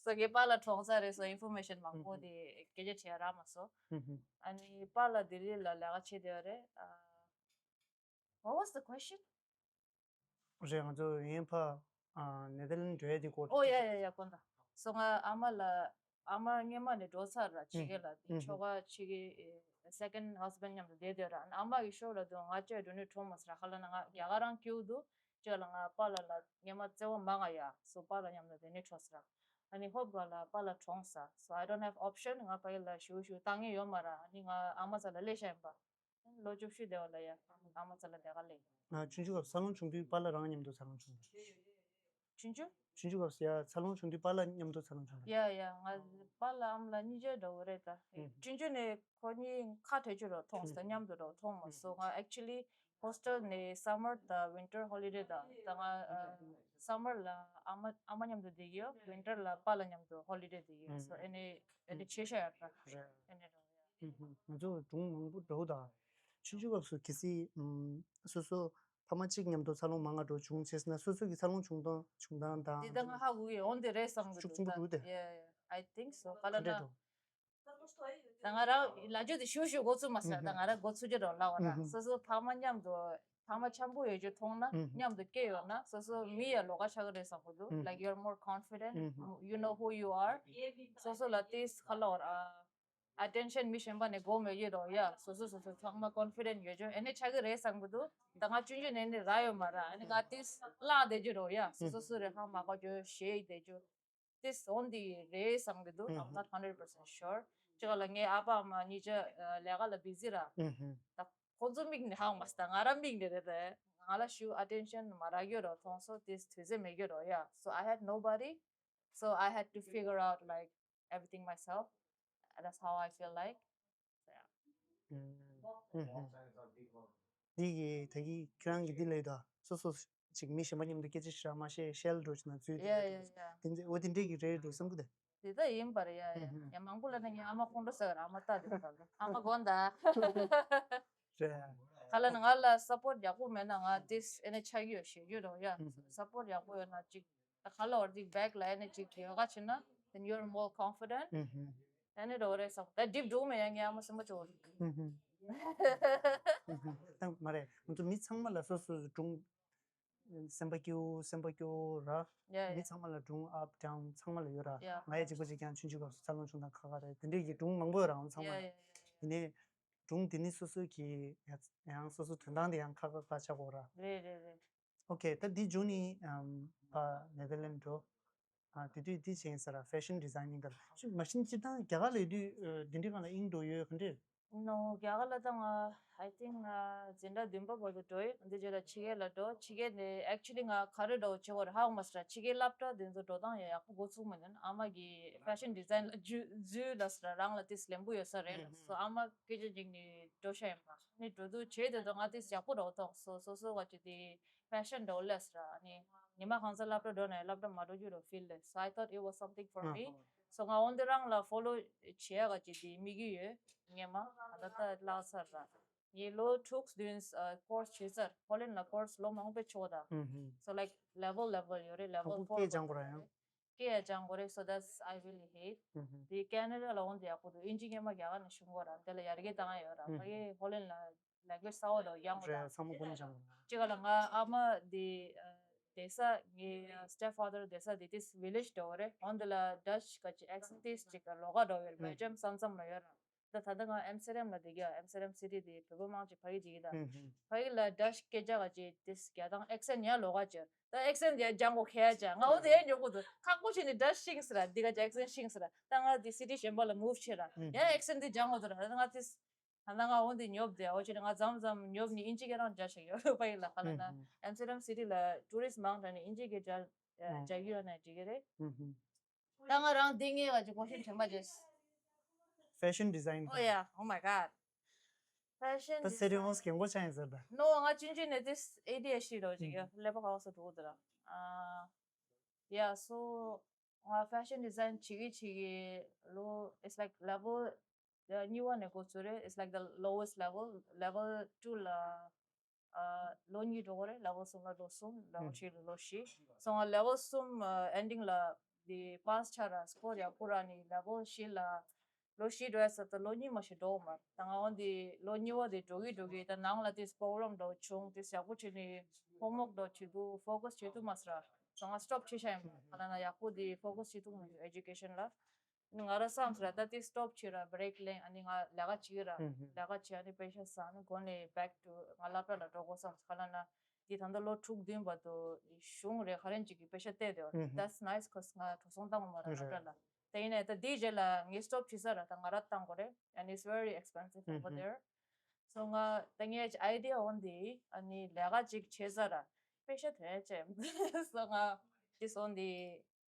སོ་ངའི་པཱ་ལགས་གྲོངས་ཚར་རེད། སོ་ཨིན་ཕོར་མེ་ཤན་མང་པོ་དེ་སྐད་ཆ་དྲིས་ཡ་རག་མ་སོང་། ཨ་ནི་པཱ་ལགས་ལྡི་ལི་ལ་ལས་ཀ་བྱེད་བསྡད་ཡོད་རེད། ཨ། What was the question? རེད། ང་ཚོ་ཡིན་ཕ། ཨ། ནེ་ཐར་ལན་འགྲོ་ཡ་དེ་སྐོར། Oh yeah, yeah, yeah. དགོངས་དག So ང་ཨ་མ་ལ། ཨ་མ་སྔོན་མ་ནས་འགྲོ་ཚར་ར། ཕྱི་རྒྱལ་ལ། དེ་ཆོ་ག་ཕྱི་རྒྱལ་second husband མཉམ་དུ་བསྡད་བསྡད་ར། ཨ་མ་གིས་ཤོར་ལབ་དུས་ང་བཅས་འགྲོ་ནས་གྲོངས་མ་སོང་ར། ཧ་ལ་ན་ང་རྒྱ་གར་རང་སྐྱེ་བོ་འདུག་ཅེས་ལ་ང་པཱ་ལགས་ལ་སྔོན་མ་བརྩེ་བ་མང་ང་ཡ། སོ་པཱ་ལགས་མཉམ་དུ་དེ་ནས་གྲོངས་སོང་ར། ཨ་ནི་ཧོབ་ག་ལ་པཱ་ལགས་གྲོངས་སོང་། So I don't have option. ང་ཕ་གི་ལ་ཞུ་ཞུ་བཏང་ཡས་ཡོད་མ་ར། ཨ་ནི་ང་ཨ་མ་རྩ་ལ་སླེབས་ཤག་ཡིན་པ། ལོ་བཅུ་བཞི་བསྡད་པ་ལ་ཡ་ཨ་མ་རྩ་ལ་བསྡད་ག་ལས། ང་ཆུང་ཆུང་སྐབས་འཚར་ལོངས་བྱུང་དུས་པཱ་ལགས་རང་མཉམ་དུ་འཚར་ལོངས་བྱུང་། ཆུང་ཆུང་། ཆུང་ཆུང་སྐབས་སུ་ཡ་འཚར་ལོངས་བྱུང་དུས་པཱ་ལགས་མཉམ་དུ་འཚར་ལོངས་བྱུང་། ཡ་ཡ་ང་པཱ་ལགས་ཨ་མ་ལགས་གཉིས་ཆ་འདྲ་བོ་རེད་ད། ཆུང་ཆུང་ནས་ཁོ་གཉིས་ཁ་བྲལ་རྒྱུ་རོ་མཐོང་སོང་། མཉམ་དུ་རོ་མཐོང་མ་སོང་། ང་actually hostel ནས་summer དང་winter holiday དང་ད་ང་summer ལ་ཨ་མ་ཨ་མ་མཉམ་དུ་བསྡད་ཀྱི་ཡོད། Winter ལ་པཱ་ལགས་མཉམ་དུ་holiday བསྡད་ཀྱི་ཡོད། So ཨ་ནི་ཨ་ནི་ཆེ་ཤ་ཡ་ད། ཨ་ནི་རོ་ཡ། ང་ཚོ་སྒྲུང་མང་པོ་འདྲ་བོ་དང་། ཆུང་ཆུང་སྐབས་སུ་གལ་སྲིད་སོ་སོ་ཕ་མ་གཅིག་མཉམ་དུ་འཚར་ལོངས་མང་ང་འགྲོ་བྱུང་བྱས་ན་སོ་སོ་གི་འཚར་ལོངས་བྱུང་སྟངས་བྱུང་སྟངས་དང་། དེ་ད་ང་ཧ་གོ་གི་འོན་ཏེ་རེད་བསམ་གི་ཤུགས་ཆེན་པོ་འདུག་སྟེ། Yeah, yeah, I think so. ག་ལ་ན་ད་ང་རང་ལ་རྒྱུ་དེ་ཤུ་ཤུ་འགོ་ཚུགས་མ་ཟེར། ད་ང་རང་འགོ་ཚུགས་ཀྱི་རོགས་ལ་བ་ན་སོ་སོ་ཕ་མ་མཉམ་དུ་ཕ་མ་འཆམ་པོ་ཡོད་རྒྱུ་མཐོང་ན་མཉམ་དུ་སྐྱེས་ཡོད་ན་སོ་སོ་མི་ཡ་ལོགས་ཀ་ཆགས་ཀྱི་རེད་བསམ་གི་འདུག Like you're more confident. You know who you are. སོ་སོ་ལ་དེས་ཁ་ལོར་ཨ། attention མི་གཞན་པ་ནས་དགོས་མེད་ཀྱི་རོ་ཡ། སོ་སོ་སོ་སོ་ཚང་མ་confident ཡོད་ཅོ་ཨེ་ནས་ཆགས་ཀྱི་རེད་བསམ་གི་འདུག་ད་ང་ཆུང་ཆུང་ནས་ནི་ར་ཡོད་མ་ར་ཨེ་ནས་ང་ཏིས་བརླག་བསྡད་ཀྱི་རོ་ཡ། སོ་སོ་སུ་རེད་ཧ་མ་གོ་ཅོ་ཞེས་བསྡད་ཀྱི་ཏིས་འོན་ཏེ་རེད་བསམ་གི་འདུག I'm not hundred percent sure. ཅི་ག་ལ་ངའི་ཨ་ཕ་ཨ་མ་གཉིས་ཆ་ལས་ཀ་ལ་busy ར། ད་ཁོང་ཚོ་མིག་ནས་ཧ་མ་སྟ་ང་ར་མིག་ནས་རེད་རེད། ང་ལ་ཞུ་attention མ་རག་ཡོད་རོ། མཐོང་སོ་ཏིས་དུས་ཚོད་མེད་ཀྱི་རོ་ཡ། So I had nobody. So I had to figure out like everything myself. That's how I feel like. So, yeah. འདི་གི་ད་གི་ཁྱེད་རང་གི་འདི་ལས་ད་སོ་སོ་ཅིག་མི་གཞན་པ་མཉམ་དུ་སྐད་ཆ་ཞིག་མ་བཤད་ཤེལ་འགྲོ་ཅིག་ན་འཛུལ། Yeah, yeah, yeah. དེ་འདྲ་འོ་དེ་འདྲས་ཀྱི་རེད་འགྲོ་བསམ་གི་དེ། དེ་ད་ཡིན་པར་ཡ་ཡ་ཡ་མང་པོ་ལ་ནི་ངའི་ཨ་མ་ཁོང་ཁྲོ་ཟ་གར་ཨ་མ་ལྟ་དེ་ག་ལ་ཨ་མ་དགོངས་དག་རེད། ག་ལ་ནི་ང་ལ་support ཡག་པོ་མེད་ན་ང་ཏིས་ཨེ་ནས་ཆགས་ཡོད་ཞེས་ཡོད་རོ་ཡ། Support ཡག་པོ་ཡོད་ན་ཅིག་ད་ག་ལ་བར་ཅིག་back ལ་ཨེ་ནས་ཅིག་ཡོད་ག་ཕྱིན་ན་then you're more confident. ཨེ་ནས་རོ་རེད་བསམ་ད་སྒྲིབ་འགྲོ་མེད་ཡ་ངའི་ཨ་མ་སེམས་པ་ཅོ་རེད། ད་མ་རེད། ང་ཚོ་མི་ཚང་མ་ལ་སོ་སོ་སོའི་སྒྲུང་། སེམས་པ་སྐྱོ་སེམས་པ་སྐྱོ་ར། Yeah, yeah. མི་ཚང་མ་ལ་སྒྲུང་up down ཚང་མ་ལ་ཡོད་ར། Yeah. ང་ཡ་གཅིག་པ་གཅིག་ཀྱང་ཆུང་ཆུང་སྐབས་སུ་འཚར་ལོངས་བྱུང་དང་ཁ་ཁ་རེད་དེ་འདྲས་ཀྱི་སྒྲུང་མང་པོ་ཡོད་ར་ང་ཚང་མ་ལ། Yeah, yeah, yeah. དེ་ནས་སྒྲུང་དེ་ནི་སོ་སོ་གི་ཡང་སོ་སོ་དོན་དག་དེ་ཡང་ཁག་ཁག་ཁག་ཆགས་དགོས་ར། རེད་རེད་རེད། ཨོ་ཁེ། ད་འདི་བརྗོད་ནི་ཨམ་ཕ་ནེ་དར་ལེན་འགྲོ། ཨ་དེ་དུས་དེ་བྱས་ཟེར་ར། ཕེ་ཤན་ཌི་ཛའི་ནིང་ག་ལ་མ་གཞི་སྤྱིར་བཏང་རྒྱ་གར་ལ་ཡོད་དུས་ཨ་དེ་འདྲའི་སྒང་ལ་དབྱིངས་འགྲོ་ཡོད་ག་འདྲས། ནོ། རྒྱ་གར་ལ་ད་ང་I think ང་འཛིན་གྲྭ་བདུན་པ་བར་དུ་འགྲོ་ཡོད། འདི་རྗེས་ལ་ཕྱི་རྒྱལ་ལ་འགྲོ། ཕྱི་རྒྱལ་ནས་actually ང་ག་རེ་འདྲ་བོ་བྱེད་དགོས་རེད་ཧ་གོ་མ་སོང་ར། ཕྱི་རྒྱལ་སློབ་གྲྭ་དེ་ཚོ་འགྲོ་སྟངས་ཡང་ཡག་པོ་འགོ་ཚུགས་མི་འདུག་ཨ་མ་གིས་ཕེ་ཤན་ཌི་ཛའིན་ལ་འཇུ་འཇུ་ལབ་སོང་ར། རང་ལ་དེ་ལེན་པོ་ཡོད་ས་རེད་ལབ་སོང་། ཨ་མ་སྐད་ཆ་གཅིག་ནས་འགྲོ་ཤ་ཡིན་པ། ནི་འགྲོ་དུས་བྱས་དེ་ཚོ་ང་དེ་ཡག་པོ་འདྲ་བོ་མཐོང་སོང་། སོ་སོ་བ་ཅིག་དེ་ཕེ་ཤན་འདྲ་བོ་ལས་སོང་ར། ཨ་ནི་ཉི་མ་གང་ཚ་སློབ་གྲྭ་འགྲོ་ན་ཡང་སློབ་གྲྭ་མ་འགྲོ་རྒྱུ་རུ་ཕིལ་ལས། So I thought it was something for me. So ང་འོན་ཏེ་རང་ལ་ཕོ་ལོ་བྱེད་ཡ་ག་ཅིག་དེ་དམིགས་ཡུལ་ཡོད། ངས་མ་ད་ལྟ་བརླག་ཚར་ར། ངས་ལོ་དྲུག་བདུན་ཀོར་སི་བྱས་ཚར། ཧོ་ལན་ལ་ཀོར་སི་ལོ་མང་པོ་ཆོག་ད། So like level level ཡོད་རེད། level four སྐད་སྦྱང་དགོས་ར་ཡང་། སྐད་ཡ་སྦྱང་དགོས་རེད། So that's I really hate. དེ་ཀེ་ན་ཌ་ལ་འོན་ཏེ་ཡག་པོ་འདུག་དབྱིན་ཇི་ངས་མ་རྒྱ་གར་ནས་ཤོང་གོ་ར། དེ་ལ་ཡར་རྒྱས་བཏང་ཡ་ཡོད་ར། ཕ་གི་ཧོ་ལན་ལ་ལེང་གུ་ཨེ་ཇི་གསར་པ་འདྲ་སྦྱང་དགོས་ར། ཚང་མ་ཀུན་སྦྱང་དགོས་ར། ཅི་ག་ལ་ང་ཨ་མ་དེ་བསྡད་ས་ངའི་སི་ཊེབ་ཕ་དར་བསྡད་ས་དེ་དེ་ཝི་ལེཇ་འདྲ་བོ་རེད། འོན་ཏེ་ལ་ཌ་ཅི་ག་ཅི་ཨེག་སེན་ཊི་དེ་ཅིག་ལོགས་ཀ་འདྲ་བོ་ཡོད་རེད། བྷེལ་ཇམ་ས་མཚམས་ལ་ཡོད་ར། ད་ད་ལྟ་ང་ཨེམ་སི་ཊར་ཌམ་ལ་བསྡད་ཀྱི་ཡ། ཨེམ་སི་ཊར་ཌམ་སི་ཊི་དེ་བོད་པ་མང་ཆེ་ཕ་གི་བསྡད་ཀྱི་ད། ཕ་གི་ལ་ཌ་ཅི་སྐད་ཆ་ག་ཅི་དེ་རྒྱག་སྟངས་ཨེག་སེན་ཊི་ཡང་ལོགས་ཀ་ཅིག་ད་ཨེག་སེན་ཊི་དེ་ཡང་སྦྱང་དགོས་ཁེལ་ཡ་ཅིག་ང་འོ་དེ་ཡང་མགྱོགས་པོ་འདུག་ཁག་པོ་བྱས་ནས་ཌ་ཅི་ཤེས་ཀྱི་ཟེར་ར། འདི་ག་ཅི་ཨེག་སེན་ཊི་ཤེས་ཀྱི་ཟེར་ར། ད་ང་དེ་སི་ཊི་གཞན་པ་ལ་མུབ་བྱས་ར། ཡང་ཨེག་སེན་ཊི་དེ་སྦྱང་དགོས་འདུག་ར། ད་ང་དེ་ད་ལྟ་ང་འོ་འདི་ཉོབ་དེ་འོ་ཅི་ང་མཚམས་མཚམས་ཉོབ་ནི་ཨིན་ཇི་སྐད་རང་རྒྱག་ཤེས་ཡོད་པ་ཡིན་ལ། ཧ་ལ་ན་ཨེམ་སི་ཊར་ཌམ་སི་ཊི་ལ་ཊུ་རི་སི་ཊི་མང་དྲགས་ནི་ཨིན་ཇི་སྐད་རྒྱག་རྒྱག་གི་ཡོད་ན་འགྲིག་གི་རེད། ད་ང་རང་འདི་ངའི་ག་ཅི་ཀོ་ཤན་དྲན་པ་བྱས། ཕེ་ཤན་ཌི་ཛའིན། Oh yeah, oh my god. ཕེ་ཤན་ད་སེ་རི་ཝོ་སི་རྒན་གོག་ཆགས་ཡིན་ཟེར་ད། ནོ། ང་ཆུང་ཆུང་ནས་དེ་ཨེ་ཌི་ཨེཆ་ཌི་འདྲ་བོ་ཅིག་ཡོད། ཀླད་པ་ཁ་བ་ས་འགྲོ་གི་འདུག་ར། ཨ། Yeah, so ང་ཕེ་ཤན་ཌི་ཛའིན་བྱེད་ཀྱི་བྱེད་ཀྱི་ལོ། It's like level གཉིས་པ་ནས་འགོ་བཙུགས་རེད། It's like the lowest level. Level two ལ་ཨ་ལོ་གཉིས་འགྲོ་གི་རེད། Level གསུམ་ལ་ལོ་གསུམ། Level three ལ་ལོ་བཞི། སོང་ང་Level གསུམ་ཨ་ཨེན་ཌིང་ལ་དེ་པཱ་སི་ཆགས་ར། སི་ཀོར་ཡག་པོ་རག་ནི་Level བཞི་ལ་ལོ་བཞི་འགྲོ་ཡ་ས་ད་ལོ་གཉིས་མ་ཞིག་འགྲོ་གི་མ་རེད། ད་ང་འོ་འདི་ལོ་གཉིས་པ་དེ་འགྲོ་གི་འགྲོ་གི་ད་ནང་ལ་དེ་པོ་རོབ་ལེམ་འདྲ་བོ་བྱུང་། དེ་ཡག་པོ་བྱས་ནི་ཧོམ་ཝོག་འདྲ་བོ་བྱེད་དུས་ཕོ་ཀ་སི་བྱེད་ཐུབ་མ་སོང་ར། སོང་ང་སི་ཊོབ་བྱས་བཞག་ཡིན་པ། ང་ལ་ན་ཡག་པོ་དེ་ཕོ་ཀ་སི་བྱེད་ཐུབ་མ་སོང་ཨེ་ཇུ་ཀེ་ཤན་ལ། ང་ར་བསམ་སོང་ར། ད་དེ་སི་ཊོབ་བྱས་ར། བྷི་རེག་ལེན། ཨ་ནི་ང་ལས་ཀ་བྱེད་ར། ལས་ཀ་བྱས། ཨ་ནི་པེ་ཤ་ཟ། ཨ་ནི་མགོ་ནས་བེག་ཊུ་ང་སློབ་གྲྭ་ལ་འགྲོ་དགོས་བསམ་སོང་། ག་ལ་ན་དེ་ད་ལྟ་ལོ་དྲུག་བདུན་བར་དུ་གཞུང་རེ་ག་རེ་ཅིག་གིས་པེ་ཤ་སྟེར་དེ། That's nice, cause ང་འགྲོ་སོང་བཏང་བ་མ་རེད་སློབ་གྲྭ་ལ། དེ་ཡིན་ནའི་ད་དེའི་རྗེས་ལ་ངས་སི་ཊོབ་བྱས་ས་ར། ད་ང་ར་བཏང་དགོས་རེད། And it's very expensive over there. So ང་ད་ངའི་ཨའི་ཌི་ཡ་འོ་འདི། ཨ་ནི་ལས་ཀ་ཅིག་བྱས་ས་ར། པེ་ཤ་ཐོན་ཡ་བྱས། སོང་ང་དེ་སོང་འདི།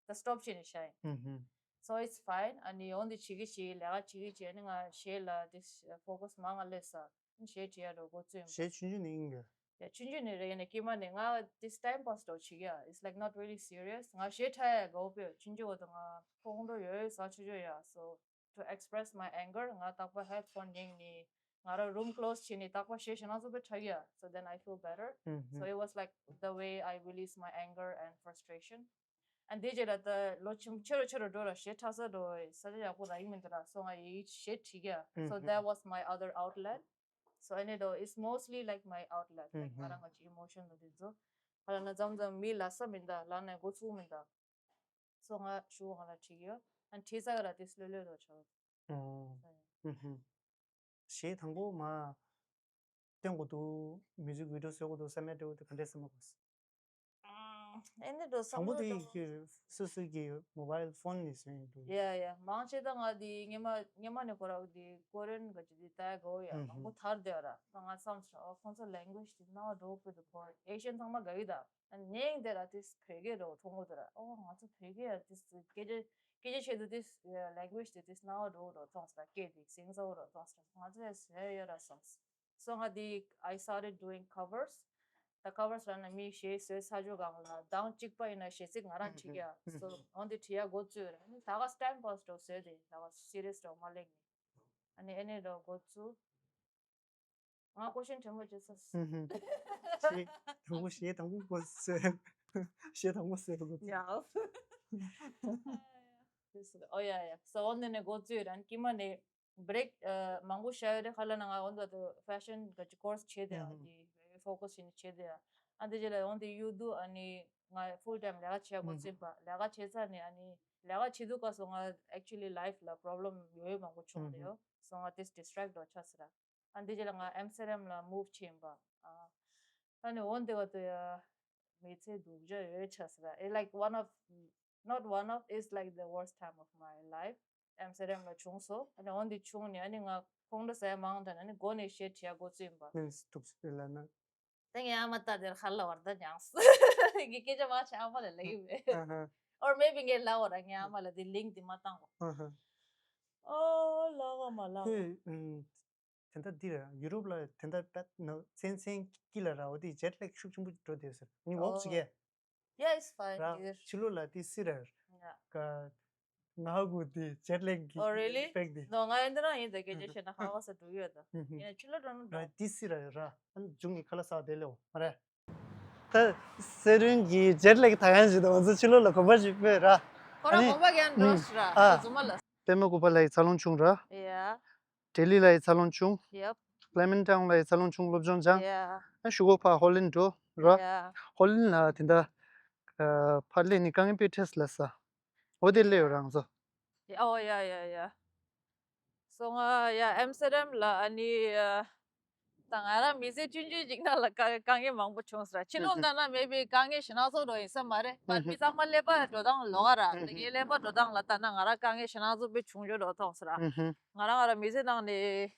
ད་སི་ཊོབ་བྱས་ནས་བཞག་ཡིན། So it's fine. ཨ་ནི་འོ་འདི་བྱེད་ཀྱི་བྱེད། ལས་ཀ་བྱེད་ཀྱི་བྱེད། ཨ་ནི་ང་གཞས་ལ་དེ་ཕོ་ཀ་སི་མང་ང་སླེབས་ས། གཞས་བྲིས་ཡ་འདྲ་བོ་འགོ་བཙུགས་ཡིན། གཞས་ཆུང་ཆུང་ནས་ཡིན་གྱི། ཡ་ཆུང་ཆུང་ནས་རེད། ཡིན་ནའི་སྐྱེས་མ་ནས་ང་དེ་ཊའིམ་པཱ་སི་འདྲ་བོ་བྱེད་ཀྱི་ཡ། It's like not really serious. ང་གཞས་འཁྲབ་ཡ་དགའ་པོ་ཡོད། ཆུང་ཆུང་བར་དུ་ང་ཁོང་ཁྲོ་ཡོད་ཡོད་ཟ་ཆོག་ཆོག་ཡ། So to express my anger ང་རྟག་པར་ཧེཌ་ཕོན་གློག་ནས་ང་རང་རུམ་ཀློ་སི་བྱས་ནས་རྟག་པར་གཞས་ཞེ་ན་ཚོ་པའི་འཁྲབ་ཀྱི་ཡ། So then I feel better. So it was like the way I release my anger and frustration. And དེ་རྗེས་ལ་ད་ལོ་ཆེན་ཆེ་རུ་ཆེ་རུ་འགྲོ་ར། གཞས་འཁྲབ་ས་འགྲོ་ས་ཆ་ཡག་པོ་རག་གི་མི་འདུག་ར། སོང་ང་ཡི་གེ་གཞས་བྲིས་ཀྱི་ཡ། So that was my other outlet. So ཨ་ནི་འདྲ་བོ། It's mostly like my outlet. Like ང་རང་གི་ཨི་མོ་ཤན་འདྲ་བོ་དེ་ཚོ། ག་ལ་ན་མཚམས་མཚམས་མི་ལབ་ས་མི་འདུག་ལབ་ན་འགོ་ཚུགས་མི་འདུག་སོང་ང་ཤུ་གུ་ང་ལ་བྲིས་ཀྱི་ཡོད། ཨ་ནི་བྲིས་ཚར་ག་ལ་དེ་སི་ལོས་ལོས་འགྲོ་ཆོག་ཨོ། ཧུམ་ཧུམ། གཞས་དང་པོ་མར་བཏོན་དགོས་འདུག་མིའུ་ཛིག་བི་ཌི་ཡོ་བཟོ་དགོས་འདུག་བསམ་ཡས་འདྲ་བོ་དེ་ག་འདྲས་བསམ་བློ་འཁོར་སོང་། ཨ་ནི་འགྲོ་བསམ་དང་པོ་བློ་དེ་དང་གི་སོ་སོ་གི་མོ་བྷལ་ཕོན་ནས་བཟོས་ཡིན་འདུག་ཡ་ཡ། མང་ཆེ་ད་ང་དེ་སྔོན་མ་སྔོན་མ་ནས་ཁོ་རང་དེ་ཀོ་རི་ཡན་ག་ཅིག་དེ་ལྟ་ཡ་དགའ་བོ་ཡ། ཨུ་མང་པོ་ཐར་དེ་ཡ་ར། ད་ང་བསམ་སོང་། ཨོ་ཁོང་ཚོ་ལེང་གུ་ཨེ་ཇི་དེ་རྣ་བ་འགྲོ་བོ་དེ་ཁོ་ཨེ་ཤི་ཡན་ཚང་མ་དགའ་གི་ད། ཨ་ནི་ངས་དེ་ལ་དེ་བོད་སྐད་འདྲ་བོ་མཐོང་གི་འདུག་ར། ཨོ་ང་ཚོ་བོད་སྐད་ཡ་དེ་སྐད་ཆ་སྐད་ཆ་བཤད་དུས་དེ་ལེང་གུ་ཨེ་ཇི་དེ་དེ་རྣ་བ་འགྲོ་བོ་འདྲ་མཐོང་སོང་། སྐད་དེ་གཟིགས་མོ་ཟ་བོ་འདྲ་མཐོང་སོང་། ང་ཚོ་ཡ་བཟོས་ཡོད་ར་བསམ་སོང་། སོང་ང་དེ་I started doing covers. ད་ཀ་བར་ལབ་ན་མིའི་གཞས་བཟོས་ཚར་རྗེས་སྒང་ལ་གདངས་གཅིག་པ་ཡིན་ན་གཞས་ཚིག་ང་རང་བྲིས་ཀྱི་ཡ། སོ་འོ་འདི་བྲིས་ཡ་འགོ་བཙུགས་ར། ཨ་ནི་ད་ག་ཊའིམ་པཱ་སི་འདྲ་བོ་བཟོས་ཏེ་ད་ག་སི་རི་ཡས་འདྲ་བོ་མ་ལེན་ནས། ཨ་ནི་ཨ་ནི་འདྲ་བོ་འགོ་བཙུགས། ང་ཀོ་ཤན་དྲན་པ་བརྗེད་ཚར་སོང་། ཧུམ་ཧུམ། གཞས་དང་པོ་གཞས་དང་པོ་འགོ་བཙུགས། གཞས་དང་པོ་བཟོས་འགོ་བཙུགས། ཡ། ཨོ་ཡ་ཡ། སོ་འོ་འདི་ནས་འགོ་བཙུགས་ར། ཨ་ནི་དཀྱིལ་མ་ནས་བྷི་རེག་ཨ་མང་པོ་བཞག་ཡོད་རེད། ཧ་ལ་ན་ང་འོ་འདི་ད་ཕེ་ཤན་ག་ཅིག་ཀོར་སི་བྱས་ཏེ་ཡ། ཨ་ཧུ། དེ་ཕོ་ཀ་སི་བྱས་ནས་བྱས་ཏེ་ཡ། ཨ་འདི་རྗེས་ལ་འོ་འདི་གཡུག་དུས་ཨ་ནི་ང་ཕུལ་ཊའིམ་ལས་ཀ་བྱེད་ཡ་འགོ་ཨ་ཧུ། བཙུགས་པ། ལས་ཀ་བྱས་ཚར་ནས་ཨ་ནི་ ལས་ཀ་བྱེད་དུས་སྐབས་སུ་ང་actually life ལ་problem ཡོད་ཡོད་མང་པོ་བྱུང་ཨུ་ཡོད། སོ་ང་དེས་distract འགྲོ་ཆགས་ཟེར། ཨ་འདི་རྗེས་ལ་ང་ཨེམ་སི་ཊར་ཌམ་ལ་move བྱས་ཡིན་པ། ཨ་ཨ་ནི་འོ་འདི་བ་དུ་ཡ་མི་ཚེ་སྡུག་ཅག་ཡོད་ཆགས་ཟེར། It's like one of, not one of, it's like the worst time of my life. ཨེམ་སི་ཊར་ཌམ་ལ་བྱུང་སོ། ཨ་ནི་འོ་འདི་བྱུང་ནས་ཨ་ནི་ང་ཁོང་ཁྲོ་ཟ་ཡ་མང་དྲགས་ནས་ཨ་ནི་མགོ་ནས་གཞས་བྲིས་ཡ་འགོ་བཙུགས་ཡིན་པ། ནས་སྡུག་ཅག་ལ་ན། ད་ངའི་ཨ་མ་ད་དེར་ཧ་ལ་བར་ད་མྱངས། ངའི་སྐད་ཆ་མང་ཆེ་ཨ་མ་ལ་ལབ་ཀྱི་མེད། ཨ་ཧ། Or maybe ངས་ལབ་བ་ར་ངའི་ཨ་མ་ལ་དེ་ལིང་དེ་མ་བཏང་གོ། ཨ་ཧ། ཨོ་ལ་བ་མ་ལ་བ། ཁོས་ཨུམ། དེ་འདྲ་འདི་ར་ཡུ་རོབ་ལ་དེ་འདྲ་པད་ན་མཚན་མཚན་དཀྱིལ་ལ་ར་འོ་དེ་jet lag ཤུགས་ཆེན་པོ་འགྲོ་བསྡད་ཟེར། ངས་ཝོག་བྱེད་ཀྱི། Yeah, it's fine, ར་dear. ཕྱི་ལོགས་ལ་དེ་སི་ར། Yeah. ག་ང་གུ་དེ་jet lag གི Oh, really? ཨེཕེག་དེ། No, ང་ཡིན་དེ་རང་ཡིན་དེ་སྐད་ཆ་བཤད་ན་ཧ་གོ་ས་འགྲོ་གི་ཡོད་ད། ཧུམ་ཧུམ། ཡིན་ན་ཕྱི་ལོགས་འགྲོ་ན་ར་འགྲོ། དེ་སི་ར་ཡོད་ར། ཨ་ནི་འཇུ་ངའི་ཁ་ལག་ཟ་བ་དེ་ལེའོ་མ་རེད། ད་སེ་རུན་གྱི་jet lag ཐག་ཡང་ཞིག་དང་ང་ཚོ་ཕྱི་ལོགས་ལ་གོམ་པ་ཞིག་སྤོས་ར། ཁོ་རང་ཨ་ནི་གོམ་པ་རྒྱག་འགྲོ་ཨ་ར། རྫུན་མ་ལ། པད་མ་སྐུད་པ་ལ་ཡི་འཚར་ལོངས་བྱུང་ར། Yeah. ལྡི་ལི་ལ་ཡི་འཚར་ལོངས་བྱུང་། Yep. Clemens Town ལ་ཡི་འཚར་ལོངས་བྱུང་སློབ་སྦྱོང་སྦྱངས། Yeah. ཨ་གཞུག་གུ་ཕར་ཧོ་ལན་འགྲོ་ར། Yeah. ཧོ་ལན་ལ་དེ་འདྲ་ཨ་ཕར་སླེབས་ནས་དཀའ་ངལ་དཔེ་འཕྲད་སོང་ལ་ས། འོ་དེ་སླེབས་ཡོད་རང་ཚོ། Oh, yeah, yeah, yeah. སོ་ང་ཡ་ཨེམ་སི་ཊར་ཌམ་ལ་ཨ་ནི་ཨ་ད་ང་རང་མི་ཚེ་ཆུང་ཆུང་ཅིག་ནང་ལ་དཀའ་དཀའ་ངལ་མང་པོ་བྱུང་ཟེར། ཕྱི་ལོགས་ལྟ་ན་maybe དཀའ་ངལ་ཞེ་དྲག་ཚོ་འགྲོ་ཡིན་ས་མ་རེད། But ཨ་ཧུ། མི་ཚང་མ་ཀླད་པ་འགྲོ་སྟངས་ལོགས་ཀ་ར། ཨ་ཧུ། ད་ངའི་ཀླད་པ་འགྲོ་སྟངས་ལ་ལྟ་ན་ང་རང་དཀའ་ངལ་ཞེ་དྲག་ཚོ་དཔེ་ཆུང་ཆུང་འགྲོ་མཐོང་ཟེར། ཨ་ཧུ། ང་རང་ང་རང་མི་ཚེ་ནང་ནས་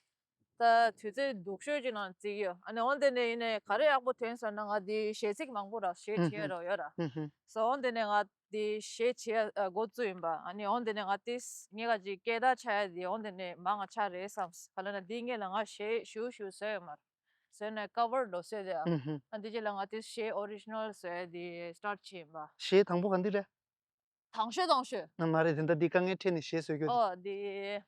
ད་དུས་ཚོད་སྡུག་ཤོས་ཅིག་ནང་བརྩིས་ཡོད། ཨ་ནི་འོན་ཏེ་ནས་ཡིན་ནའི་ག་རེ་ཡག་པོ་ཐོན་ཟེར་ན་ང་དེ་གཞས་ཚིག་མང་པོ་ར་གཞས་བྲིས་ཡ་རོགས་ཡོད་ར། ཨ་ཧུ། སོ་འོན་ཏེ་ནས་ང་དེ་གཞས་བྱེད་ཡ་འགོ་བཙུགས་ཡིན་པ། ཨ་ནི་འོན་ཏེ་ནས་ང་དེ་ངས་ག་ཅིག་སྐད་གྲགས་ཆགས་ཡ་དེ་འོན་ཏེ་ནས་མང་ང་ཆགས་རེད་བསམས། ག་ལ་ན་དེ་ངས་ལ་ང་གཞས་ཞུ་ཞུ་བཟོས་ཡོད་མ་རེད། བཟོས་ནས་ཀ་བར་འགྲོ་བཟོས་དེ། ཨ་ཨ་དེ་རྗེས་ལ་ང་དེ་གཞས་ཨོ་རི་ཇི་ནལ་བཟོས་ཡ་དེ་སི་ཊར་ཊི་བྱས་ཡིན་པ། གཞས་དང་པོ་ག་འདི་རེད། དང་ཤོས་དང་ཤོས། ན་མ་རེད་དེ་འདྲ་འདི་དཀའ་ངལ་འཕྲད་ནས་གཞས་བཟོས་རྒྱུ་རེད། ཨོ་དེ།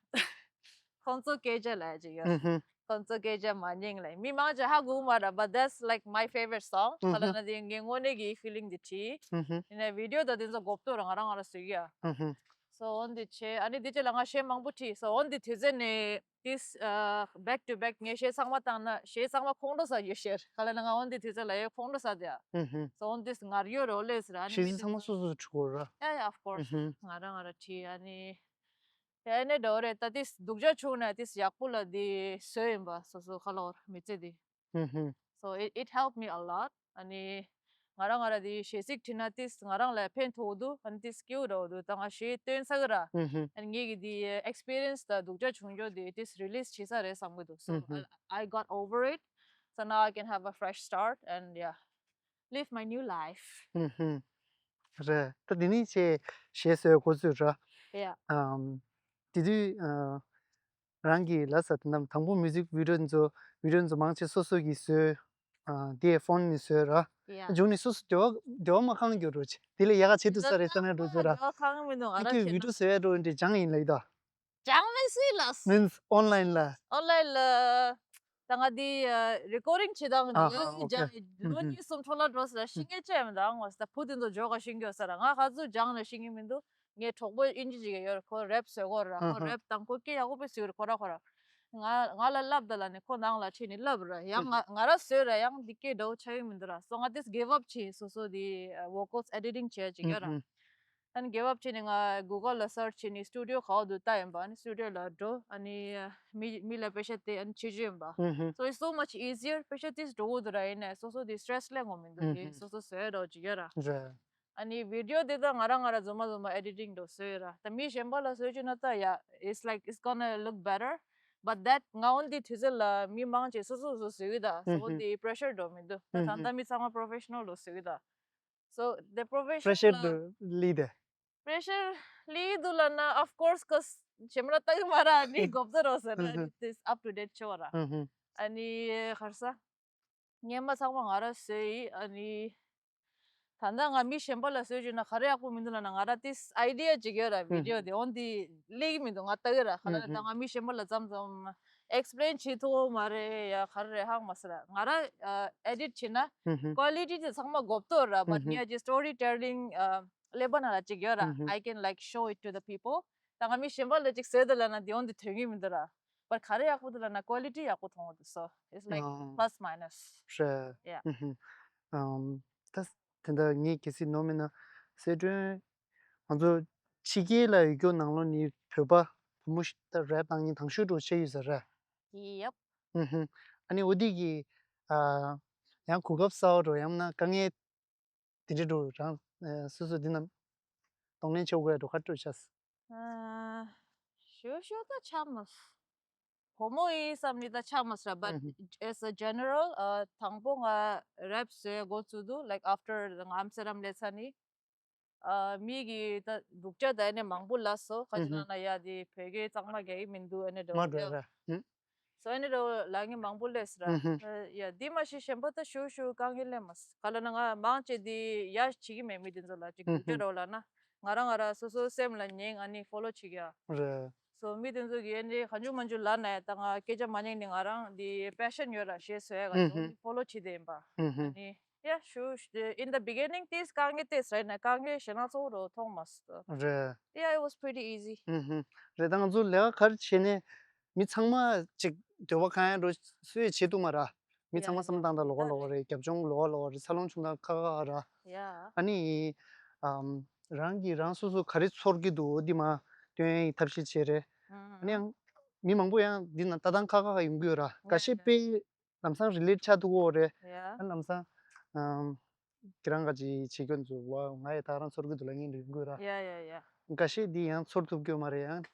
ཁོང་ཚོ་སྐད་ཆ་ལབ་ཡ་ཅིག་ཡོད། ཨུ་ཧུ། ཁོང་ཚོ་སྐད་ཆ་མ་ཉན་ལེ། མི་མང་ཆེ་ཧ་གོ་མ་ར། But that's like my favorite song. ཨུ་ཧུ། ག་ལ་ན་དེ་ངའི་དངོས་གནས་ཀྱི་ཕི་ལིང་དེ་བྲིས། ཨུ་ཧུ། ཡིན་ནའི་བི་ཌི་ཡོ་དང་དེ་ཚོ་གོ་བཏུབ་ར་ང་རང་ང་རང་བཟོས་ཀྱི་ཡ། ཨུ་ཧུ། སོ་འོན་དེ་བྱས་ཨ་ནི་དེ་རྗེས་ལ་ང་གཞས་མང་པོ་བྲིས། སོ་འོན་དེ་དུས་ཚོད་ནས་this uh back to back ངས་གཞས་ཚང་མ་བཏང་ན་གཞས་ཚང་མ་ཁོང་ཁྲོ་ཟ་རྒྱུ་ཤེར། ག་ལ་ན་ང་འོན་དེ་དུས་ཚོད་ལ་ཡོད་ཁོང་ཁྲོ་ཟ་དེ་ཡ། ཨུ་ཧུ། སོ་འོན་དེ་ངར་ཡོད་རོ་ལེ་ཟེར། ཨ་ནི་གཞས་མི་ཚང་མ་སོ་སོ་སོ་བྲིས་དགོས་ར། Yeah, yeah, of course. ཨུ་ཧུ། ང་རང་ང་རང་བྲིས་ཨ་ནི། དེ་ནས་འགྲོ་རེད། ད་དེ་སྡུག་ཅག་བྱུང་ན་དེ་ཡག་པོ་ལ་དེ་བཟོས་ཡིན་པ་སོ་སོ་ཁ་ལོར་མི་ཚེ་དེ། ཧུམ་ཧུམ། So it, it helped me a lot. ཨ་ནི་ང་རང་ང་རང་དེ་གཞས་ཚིག་བྲིས་ན་དེ་ང་རང་ལ་ཕན་ཐོགས་འདུག་ཨ་ནི་དེ་སྐྱིད་པོ་འདྲ་བོ་འདུག་ད་ང་གཞས་འདོན་ས་གི་ར། ཧུམ་ཧུམ། ཨ་ནི་ངེད་ཀྱི་དེ་ཨེག་སི་པི་རི་ཡན་སི་དང་སྡུག་ཅག་བྱུང་རྒྱུ་དེ་དེ་རི་ལི་སི་བྱེད་ས་རེད་བསམ་གི་འདུག So ཧུམ་ཧུམ། I, I got over it. So now I can have a fresh start and yeah, live my new life. ཧུམ་ཧུམ། རེད། ད་འདི་ནས་ཆེ་གཞས་བཟོས་འགོ་ཚུགས་ར། Yeah. ཨམ། དེ་དུས་ཨ་རང་གི་ལ་ས་དང་དང་པོ་མིའུ་ཟིག་བི་ཌི་ཡོ་འདི་ཚོ་བི་ཌི་ཡོ་འདི་ཚོ་མང་ཆེ་སོ་སོ་གིས་བཟོས། ཨ་དེ་ཕོན་ནས་བཟོས་ར། Yeah. མཇུག་ནས་སོ་སོ་སྡེ་བ་སྡེ་བ་མ་ཁང་གི་འགྲོ་ཆེ། དེ་ལས་ཡག་ག་བྱེད་ཐུབ་ས་རེད་བསམ་ཡ་འགྲོ་ཚོད་ར། སྡེ་བ་ཁང་མི་འདུག་ང་རང་ཁྱོད་བི་ཌི་ཡོ་བཟོས་ཡ་འགྲོ་འདྲི་སྦྱང་ཡིན་ལ་ཡི་ད། སྦྱང་མི་སྲིད་ལ། Means online ལ། Online ལ། ད་ང་འདི་རི་ཀོར་ཌིང་བྱེད་སྟངས་ཨ་ཧ། འདི་ཨོ་ཁེ། སྦྱང་ལོ་གཉིས་གསུམ་འཕྲོ་བརླག་འགྲོ་ཟེར་ཤེས་མཁན་ཅི་ཡང་མི་འདུག་ཨང་། ང་ད་བུ་དེ་ཚོ་འཇོག་ག་ཤེས་ཀྱི་ཡོད་ས་ར། ང་ག་ཚོད་སྦྱང་ན་ཤེས་ཀྱི་མི་འདུག་ངའི་གྲོགས་པོ་ཨིན་ཇི་ཅིག་ཡོད་ར། ཁོ་རེབ་བཟོ་གོ་ར། ཨ་ཁོ་ཧ། རེབ་དང་ཁོ་སྐད་ཡག་པོ་དཔེ་བཟོས་ར། ཁོ་ར་ཁོ་ར། ང་ང་ལ་ལབ་ད་ལ་ནི་ཁོ་ནང་ལ་ཁྲིད་ནི་ལབ་ར། ཡང་ང་ང་ར་བཟོས་ར། ཡང་འདི་སྐད་འདྲ་བོ་ཆགས་ཀྱི་མི་འདུག་ར། སོ་ང་དེས་གིབ་ཨབ་བྱས། སོ་སོ་དེ་ཝོ་ཀལ་སི་ཨེ་ཌི་ཊིང་བྱས་ཅིག་ཡོད་ར། ཨ་ནི་གིབ་ཨབ་བྱས་ནས་ང་གུ་གལ་ལ་སར་ཆི་བྱས་ནས་སི་ཊུ་ཌི་ཡོ་ག་པར་འདུག་ལྟ་ཡིན་པ། ཨ་ནི་སི་ཊུ་ཌི་ཡོ་ལ་འགྲོ། ཨ་ནི་མི་མི་ལ་པེ་ཤ་སྟེར། ཨ་ནི་བྱེད་རྒྱུ་ཡིན་པ། So it's so much easier. པེ་ཤ་དེས་འགྲོ་གི་འདུག་ར། ཡིན་ནའི་སོ་སོ་དེ་སི་ཊེ་རེ་སི་སླེབས་དགོས་མི་འདུག་དེ་སོ་སོ་བཟོས་རོགས་ཅིག་ཡོད་ར། རེད། ཨ་ནི་བི་ཌི་ཡོ་དེ་ད་ང་རང་ང་རང་རྫུན་མ་རྫུན་མ་ཨེ་ཌི་ཊིང་འདྲ་བོ་བཟོས་ར། ད་མི་གཞན་པ་ལ་བཟོས་བཅུག་ན་ད་ཡ། It's like it's gonna look better. But that ང་འོན་ཏེ་དུས་ཚོད་ལ་མི་མང་ཆེ་སོ་སོ་སོ་བཟོས་གི་ད། So འོན་ཏེ་པེ་རེ་ཤར་འགྲོ་མི་འདུག་ད་ད་ལྟ་མི་ཚང་མ་པོ་རོ་ཕེ་ཤ་ནལ་ལོ་བཟོས་གི་ད། So the པོ་རོ་ཕེ་ཤ་ནལ་ལ་པེ་ཤར་འདུག་ལི་དེ། པེ་ཤར་ལི་འདུག་ལབ་ན་of course, cause ཞེ་མ་ལ་ལྟ་གི་མ་ར། ནི་གོབ་ཚ་རོ་ཟེར་ན་ནི་དེས་ཨབ་ཊུ་ཌེཊ་ཆེ་བ་ར། ཨ་ནི་ག་རེ་ཟ། སྔོན་མ་ཚང་མ་ང་ར་བཟོས་ཡིན། ཨ་ནི་ད་ལྟ་ང་མི་གཞན་པ་ལ་བཟོས་བཅུག་ན་ག་རེ་ཡག་པོ་མི་འདུག་ལབ་ན། ང་ར་དེས་ཨའི་ཌི་ཡ་ཅིག་ཡོད་ར། བི་ཌི་ཡོ་དེ་འོན་ཏེ་སླེབས་ཀྱི་མི་འདུག་ང་ལྟ་གི་ར། ག་ལ་ད་ང་མི་གཞན་པ་ལ་མཚམས་མཚམས་ཨེག་སི་པི་ལེན་བྱེད་ཐུབ་མ་རེད། ཡ་ག་རེ་རེད་ཧ་གོ་མ་སོང་ར། ང་ར་ཨེ་ཌིཊ་བྱེད་ན་ཀོ་ལི་ཊི་དེ་ཚང་མ་གོབ་ཐུབ་ར། བཊ་ངས་ཀྱི་སི་ཊོ་རི་ཊེ་ལིང་ཀླད་པ་ནང་ལ་ཅིག་ཡོད་ར། I can like show it to the people. ད་ང་མི་གཞན་པ་ལ་ཅིག་བཟོས་ད་ལབ་ན་དེ་འོན་ཏེ་དོན་གྱི་མི་འདུག་ར། བཊ་ག་རེ་ཡག་པོ་འདུག་ལབ་ན་ཀོ་ལི་ཊི་ཡག་པོ་མཐོང་གི་འདུག So it's like ཨ། plus minus. རེད། Yeah. ཨུ་ཧུ། ཨམ། ད་དེ་འདྲ་ངས་གལ་སྲིད་ནོར་མེད་ན་གསལ་སྒྲོན་ང་ཚོ་ ཕྱི་རྒྱལ་ལ་ཡོད་རྒྱུ་ནང་ལོགས་ནས་བོད་པ་བུ་མོ་ཞིག་ད་རེབ་བཏང་མཁན་དང་ཤོས་འགྲོ་ཆགས་ཡོད་ས་རེད། ཡབ། ཨུ་ཧུམ། ཨ་ནི་འོ་དེ་གི་ཨ་ཡང་གོ་སྐབས་གསར་པ་འགྲོ་ཡང་ན་དཀའ་ངལ་དེ་འདྲ་འགྲོ་རང་ཨ་སོ་སོ་འདི་ན་གདོང་ལེན་བྱེད་དགོས་ཡ་འགྲོ་ག་འགྲོ་ཆགས། ཨ་ཞོ་ཞོ་ད་ཆགས་མ་སོང་། བུ་མོ་ཡིན་བསམ་ནི་ད་ཆགས་མ་སོང་ར། But as a general ཨ་དང་པོ་ང་རེབ་བཟོས་འགོ་བཙུགས་དུས་like after ང་ཨམ་སེ་རམ་ལས་ཚར་ནི། ཨ་མི་གི་ད་སྡུག་ཅག་ད་ཨ་ནི་མང་པོ་ལབ་སོང་། ཁ་ཅིག་ཨུ་ཧུམ། ནང་ན་ཡ་དེ་བོད་སྐད་གཙང་མ་རྒྱག་གི་མི་འདུག་ཨ་ནི་འདྲ་མ་འགྲོ་ཡ་ར། ཨུ། སོ་ཨ་ནི་འདྲ་ལབ་མཁན་མང་པོ་སླེབས་སོང་ར། ཨུ་ཧུམ། ཨ་ཡ་དེ་མ་གཞི་གཞན་པ་ད་ཞུ་ཞུ་དཀའ་ངལ་སླེབས་མ་སོང་། ག་ལབ་ན་ང་མང་ཆེ་དེ་ཡ་བྱེད་ཀྱི་མེད། མི་དེ་ཚོ་ལ་ཅིག་ཨུ་སྡུག་ཅག་ཧུམ། འདྲ་ལབ་ན་ང་རང་ང་རང་སོ་སོའི་སེམས་ལ་ཉན། ཨ་ནི་ཕོ་ལོ་བྱེད་ཀྱི་ཡ། རེད། སོ་མི་དེ་ཚོ་གིས་ཨ་ནི་གང་བྱུང་མང་བྱུང་ལབ་ན་ཡ་ད་ང་སྐད་ཆ་མ་ཉན་ནི་ང་རང་དེ་པེ་ཤན་ཡོད་ར། གཞས་བཟོ་ཡ་ག་ཨུ་ཧུམ། ཕོ་ལོ་བྱེད་དེ་ཡིན་པ། ཨུ་ཧུམ། ཨ་ནི། Yeah, sure. In the beginning, this དཀའ་ངལ་དེ་ཟེར་ན་དཀའ་ངལ་ཞེ་དྲག་གཙོ་བོ་རུ་མཐོང་མ་སོང་། རེད། Yeah, it was pretty easy. ཨུ་ཧུམ། རེད། ད་ང་ཚོ་ལས་ཀ་ག་རེ་བྱས་ནས་མི་ཚང་མ་ཅིག་འདོད་པ་གང་ཡང་འགྲོ་སུས་བྱེད་ཐུབ་མ་ར། མི་ཚང་མ་བསམ་བློ་བཏང་སྟངས་ལོགས་ཀ་ལོགས་ཀ་རེད། རྒྱབ་ལྗོངས་ལོགས་ཀ་ལོགས་ཀ་རེད། འཚར་ལོངས་བྱུང་སྟངས་ཁག་ཁག་ར། Yeah. ཨ་ནི་ཨམ་རང་གིས་རང་སོ་སོ་ག་རེ་ཚོར་གྱི་འདུག་འོ་འདི་མར་སྟོན་ཡག་ཐབས་ཤེས་བྱས་རེད། ཨ་ནི་ཡང་མི་མང་པོ་ཡང་འདི་ན་ལྟ་སྟངས་ཁག་ཁག་ཡོང་གི་ཡོད་ར། འགའ་ཤས་དཔེ་ལམ་སང་རི་ལེཊ་ཆགས་འདུག་གོ་རེད། Yeah. ཨ་ལམ་སང་ཨམ་ཁྱེད་རང་ག་ཅིག་བྱེད་ཀྱི་འདུག་བ། ང་ཡི་ད་རང་ཚོར་གྱི་འདུག་ལབ་མཁན་འདྲ་ཡོང་གི་ར། Yeah, yeah, yeah. འགའ་ཤས་འདི་ཡང་ཚོར་ཐུབ་ཀྱི་ཡོད་མ་རེད། ཡང་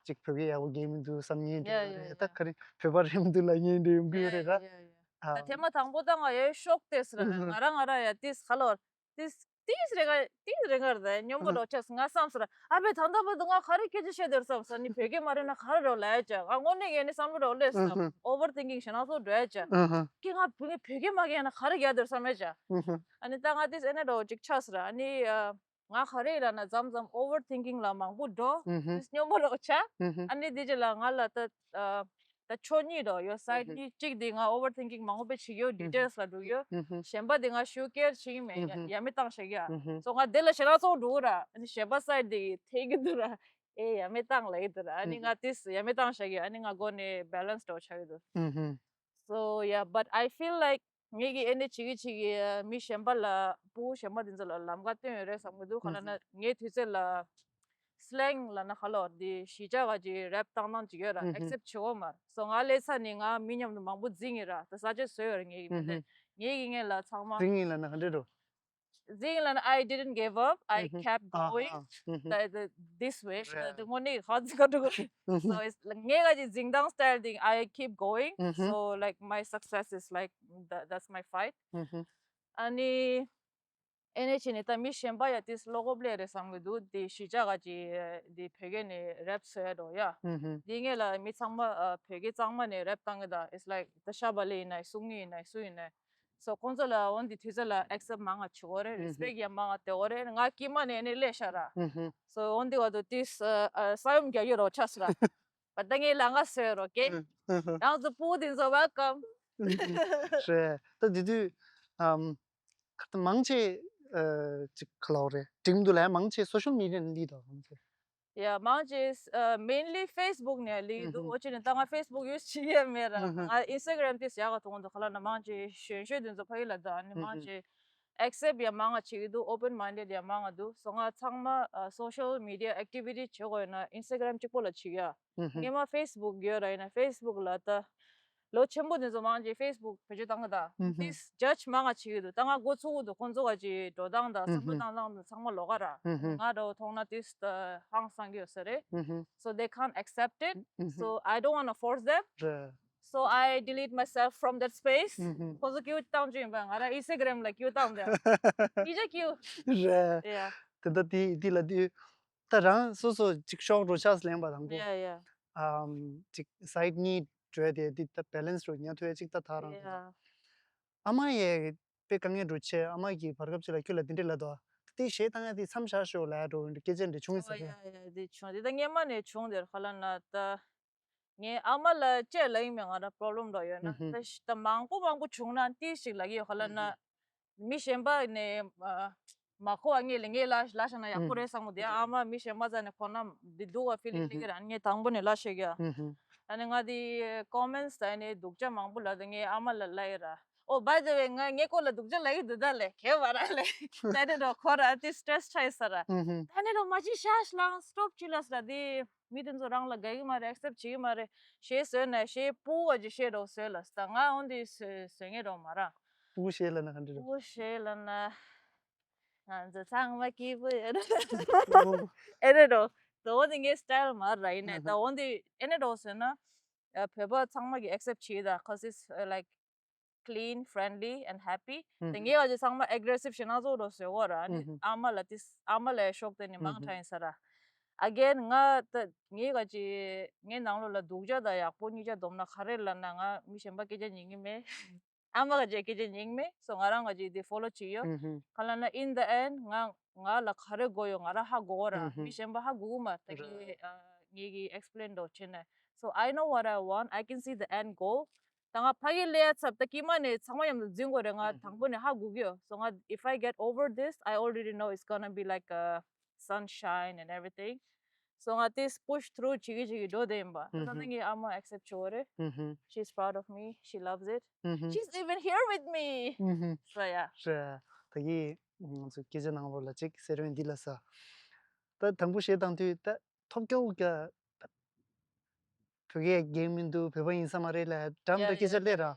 ཅིག་བོད་སྐད་ཡག་པོ་རྒྱག་མི་འདུག་བསམ་མཁན་འདྲ་Yeah, ཡོད་རེད། yeah, ད་yeah. ག་རེ་བོད་པ་རེད་མི་འདུག་ལབ་མཁན་འདྲ་ཡོང་གི་ཡོད་རེད་ར། Yeah, yeah, yeah. ཨ། ད་ཐེངས་མ་དང་པོ་ད་ང་ཡང་ཤོག་ལྟས་སི་ར། ང་རང་ང་རང་ཡ་ཏིས་ཁ་ལོར། ཏིས་ཏིས་རེ་ག་ཏིས་རེ་ག་རེད། སྙོམས་པོ་རོ་ཆགས་ང་བསམ་སོང་ར། ཨ་བས་ད་ལྟ་བར་དུ་ང་ག་རེ་སྐད་ཆ་བཤད་དེར་བསམ་སོང་། ནི་བོད་སྐད་མ་རེད་ན་ག་རེ་རོ་ལབ་ཡ་ཅག་ང་དངོས་གནས་ངས་ནི་བསམ་བློ་རོ་སླེབས་སོང་། Overthinking ཞེ་ན་སོ་འགྲོ་ཡ་ཅག་ཀི་ང་བོད་ངས་བོད་སྐད་མ་གི་ཡ་ན་ག་རེ་རྒྱག་དེར་བསམ་ཡ་ཅག་ཨ་ནི་ད་ང་ཏིས་ཨེ་ནས་རོ་ཅིག་ཆགས་སོང་ར། ཨ་ནི་ང་ག་རེ་ལབ་ན་མཚམས་མཚམས་Overthinking ལ་མང་པོ་འགྲོ། ཏིས་སྙོམས་པོ་རོ་ཆགས། ཨ་ནི་དེ་རྗེས་ལ་ང་ལ་ད། ད་ཕྱོགས་གཉིས་རོ་ཡོད། སའིཌ་གཉིས། གཅིག་དེ་ང་Overthinking མང་པོ་དཔེ་བྱེད་ཀྱི་ཡོད། Details ལ་འགྲོ་གི་ཡོད། གཞན་པ་དེ་ང་ཞུ་ཀེར་བྱེད་ཀྱི་མེད། ཡ་མེད་བཏང་བཞག་གི་ཡ། སོ་ང་དེ་ལ་ཞེ་དྲག་ཚོགས་འགྲོ་གི་ར། ཨ་ནི་གཞན་པ་སའིཌ་དེ་ཐེ་གི་འདུག་ར། ཨེ་ཡ་མེད་བཏང་ལབ་ཀྱི་འདུག་ར། ཨ་ནི་ང་ཏིས་ཡ་མེད་བཏང་བཞག་གི་ཡ། ཨ་ནི་ང་མགོ་ནས་balance འགྲོ་ཆགས་ཀྱི་འདུག So yeah, but I feel like ངེད་ཀྱི་ཨེ་ནས་བྱེད་ཀྱི་བྱེད་ཀྱི་མི་གཞན་པ་ལ་ཕྲུ་གུ་གཞན་པ་དེ་ཚོ་ལ་ལམ་ཁ་སྟོན་ཡོད་རེད་བསམ་གྱི་འདུག་ག་ལབ་ན་ངའི་དུས་ཚོད་ལ་slang ལབ་ན་ག་ལབ་དེ་གཞིས་ཆགས་ཀྱི་རེབ་བཏང་སྟངས་ཅིག་ཡོད་ར། Accept བྱེད་འོ་མ་སོང་། ང་ལས་ཚ་ནི་ང་མི་མཉམ་དུ་མང་པོ་འཛིང་ཡིན་ར། ད་ས་ཆ་བཟོས་ཡོད་ར། ངེད་ཀྱི་མི་ལས་ངེད་ཀྱི་ངེད་ལ་ཚང་མ་འཛིང་ཡིན་ལབ་ན་ག་འདྲ་རོ། འཛིང་ལབ་ན་I didn't give up. I kept going. The- the- this way. དེ་དངོས་གནས་ཧ་ཅང་དཀའ་འགྲོ་གི་རེད། So it's like ངའི་ག་ཅིག་འཛིང་སྟངས་style thing, I keep going. So like my success is like that, that's my fight. ཨ་ནི་ཨེ་ནས་བྱས་ནས་ད་མི་གཞན་པ་ཡ་ཏིས་བློ་སྐོར་སླེབས་རེད་བསམ་གྱི་འདུག་དེ་གཞིས་ཆགས་ཀྱི་དེ་བོད་སྐད་ནས་རེབ་བཟོ་ཡ་འགྲོ་ཡ། དེ་ངེད་ལ་མི་ཚང་མ་ཨ་བོད་སྐད་གཙང་མ་ནས་རེབ་བཏང་གི་ད། It's like ད་ཤ་བ་ལི་ཡིན་ན་སུག་ཉི་ཡིན་ན་སུ་ཡིན་ན། So ཁོང་ཚོ་ལ་འོན་ཏེ་དུས་ཚོད་ལ་accept མང་ང་བྱེད་དགོས་རེད། Respect ཡང་མང་ང་སྟེར་དགོས་རེད། ང་དཀྱིལ་མ་ནས་ནི་སླེབས་ཤག་ར། So འོན་ཏེ་བར་དུ་ཏིས་ཨ་ས་ཡོམ་རྒྱག་རྒྱུ་རོ་ཆགས་སོང་ར། བ་ད་ངས་ལ་ང་བཟོས་རོ་ཀེ། རང་ཚོ་ཕྲུ་གུ་དེ་ཚོ་welcome། རེད། ད་དེ་དུས་ཨམ་ཁ་ད་མང་ཆེ་ཨ་ཅིག་ག་ལབ་རེད། འགྲིག་མི་འདུག་ལ་ཡང་མང་ཆེ་social media ནས་སླེབས་འདུག་ཁོང་ཚོ། ཡ་མང་ཆེ་ཨ་mainly Facebook ནས་སླེབས་འདུག་འོ་ཅི་ནས་ད་ང་Facebook use བྱེད་ཡས་མེད་ར། ང་Instagram དེ་ཡག་ག་མཐོང་འདུག་ག་ལབ་ན་མང་ཆེ་གཞོན་གཞོན་དེ་ཚོ་ཕ་གི་ལ་ད་ཨ་ནི་མང་ཆེ་accept ཡང་མང་ང་བྱེད་ཀྱི་འདུག open minded ཡང་མང་ང་འདུག་སོ་ང་ཚང་མ་ཨ་social media activity བྱེད་དགོས་ཡོད་ན་Instagram གཅིག་པོ་ལ་བྱེད་ཡ། སྔོན་མ་Facebook ཡོད་ར། ཡིན་ན་Facebook ལ་ད་ལོ་ཆེན་པོ་དེ་ཚོ་མང་ཆེ་Facebook བེད་སྤྱོད་བཏང་གི་ད། ཏིས་judge མང་ང་བྱེད་ཀྱི་འདུག་ད་ང་འགོ་ཚུགས་ཀྱི་འདུག་ཁོང་ཚོ་ག་ཅིག་འགྲོ་སྟངས་དང་བསམ་བློ་བཏང་སྟངས་དང་ཚང་མ་ལོགས་ཀ་ར། ང་འདྲ་བོ་མཐོང་ན་ཏིས་ད་ཧང་སང་གི་ཡོད་ས་རེད། So they can't accept it. So I don't wanna force them. So I delete myself from that space. ཁོང་ཚོ་ཀིའུ་བཏང་རྒྱུ་ཡིན་པ་ང་རང་Instagram ལ་ཀིའུ་བཏང་དེ། ཨི་ཅག་ཀིའུ། རེད། Yeah. དེ་ད་དེ་དེ་ལ་དེ་ད་རང་སོ་སོ་ཅིག་ཤོག་འགྲོ་ཆགས་ལེན་པ་དང་པོ། Yeah, yeah. ཨམ་ཅིག་side གཉིས་འགྲོ་དེ་དེ་ད་balance འགྲོ་ཉར་ཐུབ་ཡ་ཅིག་ད་ད་རང་དེ་ད། Yeah. ཨ་མ་ཡས་དཔེ་དཀའ་ངལ་འགྲོ་ཆེ། ཨ་མ་གིས་བར་སྐབས་ཅིག་ལ་ཁྱོད་ལ་དེ་འདྲས་ལབ་འདུག་དེ་གཞས་བཏང་ཡ་དེ་མཚམས་བཞག་ཤོག་ལབ་ཡ་འགྲོ་སྐད་ཆ་འདྲ་བྱུང་ཡོད་ས་རེད། ཡ་ཡ་དེ་བྱུང་དེ་ད་སྔོན་མ་ནས་བྱུང་དེར་ག་ལབ་ན་ད། ངའི་ཨ་མ་ལ་བཅས་ལ་ཡིན་མིན་ང་རང་problem འདྲ་ཡོད་ན་ད་ཤི་ད་མང་པོ་མང་པོ་བྱུང་ན་ཏིས་ཞིག་ལབ་ཀྱི་ཡོད་ག་ལབ་ན། མི་གཞན་པ་ནས་མ་གོ་བ་ངས་ལ་ངས་ལ་ལ་ཤ་ན་ཡག་པོ་རེད་བསམ་གི་འདུག་ཨ་མ་མི་གཞན་པ་ཚ་ནས་གོ་ན་འདི་སྡུག་བ་feeling སླེབས་ཀྱི་རེད། ངས་དང་པོ་ནས་ལ་ཤེས་ཀྱི་ཨ་ནི་ང་དེ་comments ད་ནས་སྡུག་ཅག་མང་པོ་ལ་ད་ངས་ཨ་མ་ལ་ལ་ཡི་ར། Oh, by the way, ང་ངའི་སྐོར་ལ་སྡུག་ཅག་ལབ་ཀྱི་འདུག་ད་ལེ། གས་པ་ར་ལེ། ད་ནི་རོ་ཁོ་ར་དེ་སི་ཊེ་རེ་སི་ཆགས་ཡོད་ས་ར། ད་ནི་རོ་མ་ཅི་ཤ་ཤ་ལང་སི་ཊོབ་བྱེད་ལ་ས་ར། དེ་མི་དེ་ཚོ་རང་ལ་དགའ་གི་མ་རེད། ཨེག་སེབ་བྱེད་གི་མ་རེད། གཞས་བཟོས་ན་གཞས་སྤུ་གུ་གི་གཞས་རོ་བཟོས་ལ་ས། ད་ང་འོ་འདི་བཟོས་བཟོས་ངེས་རོ་མ་ར། སྤུ་གུ་གཞས་ལ་ན་ག་འདྲ་རོ། སྤུ་གུ་གཞས་ལ་ན། ང་ཚོ་ཚང་མ་སྐྱིད་པོ་ཡོད་ར། ཨེ་རེད་རོ། ད་འོ་འདི་ངའི་སི་ཊེལ་མ་ར། ཡིན་ནའི་ད་འོ་འདི་ཨེ་ནི་རོ་བཟོས་ན། བོད་པ་ཚང་མ་གི་ཨེག་སེབ་བྱེད་ད། Cause it's uh, like clean, friendly and happy. ད་ངའི་ག་ཅིག་ཚང་མ་ཨེག་རེ་སིབ་ཞེ་ན་ཚོ་རོ་བཟོས་གོ་ར། ཨ་ནི་ཨ་མ་ལ་ཏིས་ཨ་མ་ལ་ཤོག་དེ་ནི་མང་དྲགས་ཡིན་ས་ར། Again ང་ད་ངའི་ག་ཅིག་ངའི་ནང་ལོགས་ལ་སྡུག་ཅག་དང་ཡག་པོ་གཉིས་ཆ་བསྡོམས་ན་ག་རེ་ལབ་ན། ང་མི་གཞན་པ་སྐད་ཆ་ཉན་གི་མེད། ཨ་མ་ག་ཅིག་སྐད་ཆ་ཉན་གི་མེད། སོ་ང་རང་ག་ཅིག་དེ་ཕོ་ལོ་བྱེད་ཡོད། ག་ལབ་ན་in the end ང་ང་ལ་ག་རེ་དགོས་ཡོད་ང་རང་ཧ་གོ་གོ་ར། མི་གཞན་པ་ཧ་གོ་གི་མ། ད་ངས་ཨ་ངས་གི་ཨེག་སི་པི་ལེན་འདྲ་བོ་བྱས་ནས། So I know what I want. I can see the end goal. ད་ང་ཕ་གི་ལས་ཚབ་ད་ཀྱི་མ་ནས་ཚང་མ་མཉམ་དུ་འཛིན་དགོས་རེད། ང་དང་པོ་ནས་ཧ་གོ་གི་ཡོད། So ང་if I get over this, I already know it's gonna be like a sunshine and everything. So ང་དེ་push through བྱེད་ཀྱི་བྱེད་ཀྱི་འགྲོ་བསྡད་ཡིན་པ། ད་ལྟ་ངའི་ཨ་མ་ཨེག་སེབ་བྱེད་གོ་རེད། She's proud of me. She loves it. She's even here with me. So yeah. རེད། ད་གི་ང་ཚོ་སྐད་ཆ་ནང་ལོགས་ལ་ཅིག་ཟེར་བའི་འདི་ལ་ས། ད་དང་པོ་གཞས་བཏང་དུས་ད་ཐོབ་སྐྱོ་ག་བོད་སྐད་རྒྱག་མི་འདུག་བོད་པ་ཡིན་ས་མ་རེད་ལབ་འགྲམ་དུ་སྐད་ཆ་སླེབས་ར།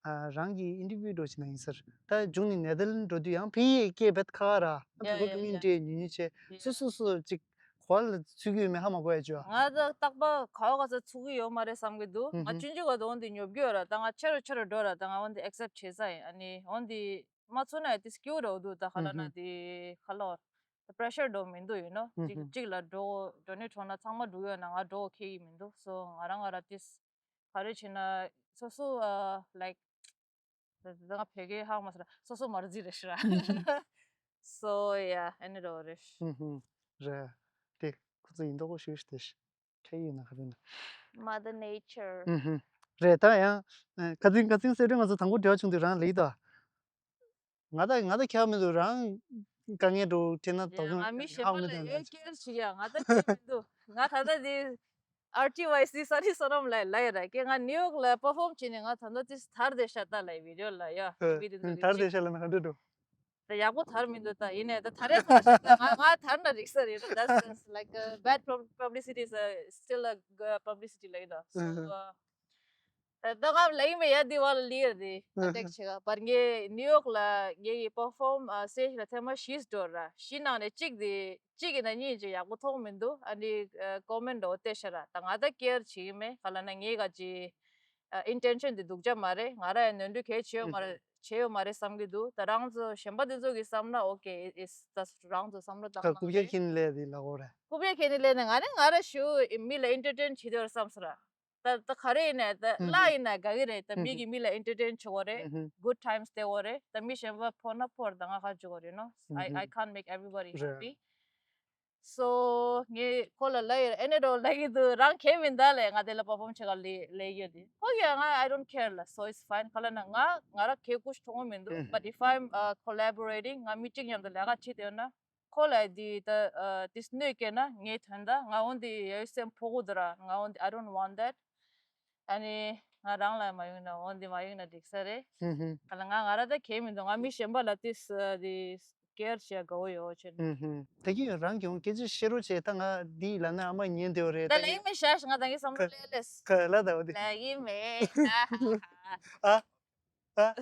ཨ་རང་གི་ཨིན་ཊར་བིའུ་འདྲ་བོ་ཞིག་ནང་ཡིན་ས་རེད། ད་གཞུང་ནས་ནེ་དར་ལེན་འགྲོ་དུས་ཡང་ཕ་ཡིས་སྐད་རྦད་ཁག་ཁག་ར། ཨ་བོད་པ་ཀོ་མིའུ་ནི་ཊི་ཉུང་ཉུང་བྱས། སོ་སོ་སོ་ཅིག་གོ་བ་ལ་ཚུད་ཀྱི་ཡོད་མེད་ཧ་མ་གོ་ཡ་ཅོ། ང་ད་རྟག་པར་ག་བ་ག་ས་ཚུད་ཀྱི་ཡོད་མ་རེད་བསམ་གྱི་འདུག་ང་ཆུང་ཆུང་ག་དུས་འོན་ཏེ་ཉོབ་ཀྱི་ཡོད་ར། ད་ང་ཆེ་རུ་ཆེ་རུ་འགྲོ་ར། ད་ང་འོན་ཏེ་ཨེག་སེབ་བྱེད་ས་ཡིན། ཨ་ནི་འོན་ཏེ་མ་ཚུད་ན་ཡ་དེ་སྐྱིད་པོ་འདྲ་བོ་འདུག་ད་ག་ལབ་ན་དེ་ག་ལབ། ད་པི་རེ་ཤར་འདྲ་བོ་མི་འདུག་ཡོད་ནོ། གཅིག་གཅིག་ལ་འགྲོ་འགྲོ་ནི་འགྲོ་ན་ཚང་མ་འགྲོ་ཡོད་ན་ང་འགྲོ་ཁེལ་གྱི་མི་འདུག་སོ་ང་རང་ང་ར་ཏིས་ག་རེ་བྱེད་ན་སོ་སོ་ཨ་ལའིཀ་ད་ང་བོད་སྐད་ཧ་མ་སོ་ར། སོ་སོ་མར་ཟི་རེ་ཤི་ར། So yeah, ཨ་ནི་འདྲ་བོ་རེད། རེད། དེ་ཁོ་ཚོ་ཡིན་མདོག་ཁ་ཤས་ཤིག་དེ་ཁ་ཡིན་ན་ཁ་རེད་ན། Mother Nature. རེད། ད་ཡང་ཁ་ཚིག་ཁ་ཚིག་ཟེར་དུས་ང་ཚོ་དང་པོ་འབྲེལ་བ་བྱུང་དུས་རང་ལེགས་དོ། ང་ད་ང་ད་ཁྱད་མི་འདུག་རང་དཀའ་ངལ་འགྲོ་དྲན་ན་དོགས་ཡ་ང་མི་གཞན་པ་ལ་ཡོད་སྐྱེལ་བྱེད་ཡ་ང་ད་ཁྱད་མི་འདུག་ང་ད་ལྟ་དེ་ཨར་ཊི་ཝའི་སི་ས་རི་ས་རོམ་ལ་ལ་ཡ་ར་ཀེ་ང་ནིའུ་ཡོག་ལ་པར་ཕོམ་བྱས་ནས་ང་ད་ལྟ་དེ་ཐར་བསྡད་ཤག་ད་ལ་ཡ་བི་ཌི་ཡོ་ལ་ཡ་བི་ཌི་ཡོ་ཐར་བསྡད་ཤག་ལ་ན་ག་འདྲ་འགྲོ། ད་ཡག་པོ་ཐར་མི་འདུག་ད་ཡིན་ནའི་ད་ཐར་ཡ་ཐོག་ཤག་ད་ང་ང་ཐར་ན་རིག་ས་རེད། That's just like a bad pub- publicity is a, still a good publicity ལ་ཡ་ད། So ད་ང་ལ་ཡིན་པའི་ཡ་དེ་བ་ལ་ལི་ཡ་དེ་ཨ་ཊེག་བྱེད་ག་བར་ངའི་ནིའུ་ཡོག་ལ་ངའི་པར་ཕོམ་སི་ཊེཇ་ལ་ཐེངས་མ་བཞི་འགྲོ་ར། བཞི་ནང་ནས་གཅིག་དེ་གཅིག་ཡིན་ན་གཉིས་ཅིག་ཡག་པོ་མཐོང་མི་འདུག་ཨ་ནི་ཀོ་མེན་འདྲ་བོ་བལྟས་ཤག་ར། ད་ང་ད་ཀེར་བྱེད་ཀྱི་མེད། ག་ལབ་ན་ངའི་ག་ཅི་ཨིན་ཊེན་ཤན་དེ་སྡུག་ཅག་མ་རེད། ང་ར་ཡང་ནོར་འཁྲུལ་གལ་ཆེ་ཡོད་མ་རེད། ཆེ་ཡོད་མ་རེད་བསམ་གྱི་འདུག་ད་རང་ཚོ་གཞན་པ་དེ་ཚོ་གི་བསམ་ན་ཨོ་ཀེ་ཨིས་ད་རང་ཚོ་བསམ་བློ་བཏང་ན་རྐུབ་བཀྱག་ཁྱེར་ནས་སླེབས་དེ་ལ་གོ་རེད། རྐུབ་བཀྱག་ཁྱེར་ནས་སླེབས་ནས་ང་ནི་ང་ར་ཞུ་མི་ལ་ཨིན་ཊར་ཊེན་བྱེད་དེ་བར་བསམ་སོང་ར། ད་ད་ག་རེ་ཡིན་ནའི་ད་གླ་ཡིན་ན་དགའ་གི་རེད། ད་མི་གི་མི་ལ་ཨིན་ཊར་ཊེན་བྱེད་དགོས་རེད། གུཌ་ཊའིམ་སྟེར་དགོས་རེད། ད་མི་གཞན་པ་ཕོག་ན་ཕོག་རེད། ད་ང་ཁ་བྱེད་དགོས་རེད་ནོ། I I can't make everybody happy. So ངས་ཁོ་ལ་ལབ་ཡོད། ཨེ་ནེ་རོ་ལབ་ཀྱི་འདུག་རང་གལ་མི་འདུག་ལས་ང་དེ་ལ་པར་ཕོམ་བྱེད་ག་ལས་ལས་ཡོད་དེ། ཁོ་གིས་ང་I don't care ལ། So it's fine. ག་ལབ་ན་ང་ང་རང་གལ་ཁུ་ཞིག་མཐོང་གི་མི་འདུག But if I'm uh, collaborating ང་མི་གཅིག་མཉམ་དུ་ལས་ཀ་བྱེད་དེ་ཡོད་ན། ཁོ་ལ་དེ་ད་ཨ་དེ་གནོད་སྐྱེལ་ན་ངའི་དོན་དག་ང་འོན་ཏེ་ཡ་ཡོད་སེམས་ཕོག་གི་འདུག་ར། ང་འོན་ཏེ་I don't want that. ཨ་ནི་ང་རང་ལ་མ་ཡོང་ན་འོན་ཏེ་མ་ཡོང་ན་འགྲིག་ས་རེད། ཧུམ་ཧུམ། ག་ལ་ང་ང་ར་ད་གལ་མི་འདུག་ང་མི་གཞན་པ་ལ་དེ་ས་དེ་ཀེར་བྱེད་དགའ་བོ་ཡོད་ཆེ་ནི། ཧུམ་ཧུམ། ད་གིན་རང་གིས་འོང་སྐད་ཆ་བཤད་རོགས་བྱེད། ད་ང་འདི་ལ་ན་ཨ་མ་ཉན་དེ་བ་རེད། ད་ད་ལ་ཡིན་མི་ཤ་ཤ་ང་ད་གིན་བསམ་བློ་ལས་ལས། ག་ལ་ད་བ་དེ། ལ་ཡིན་མེད། ཨ། ཨ།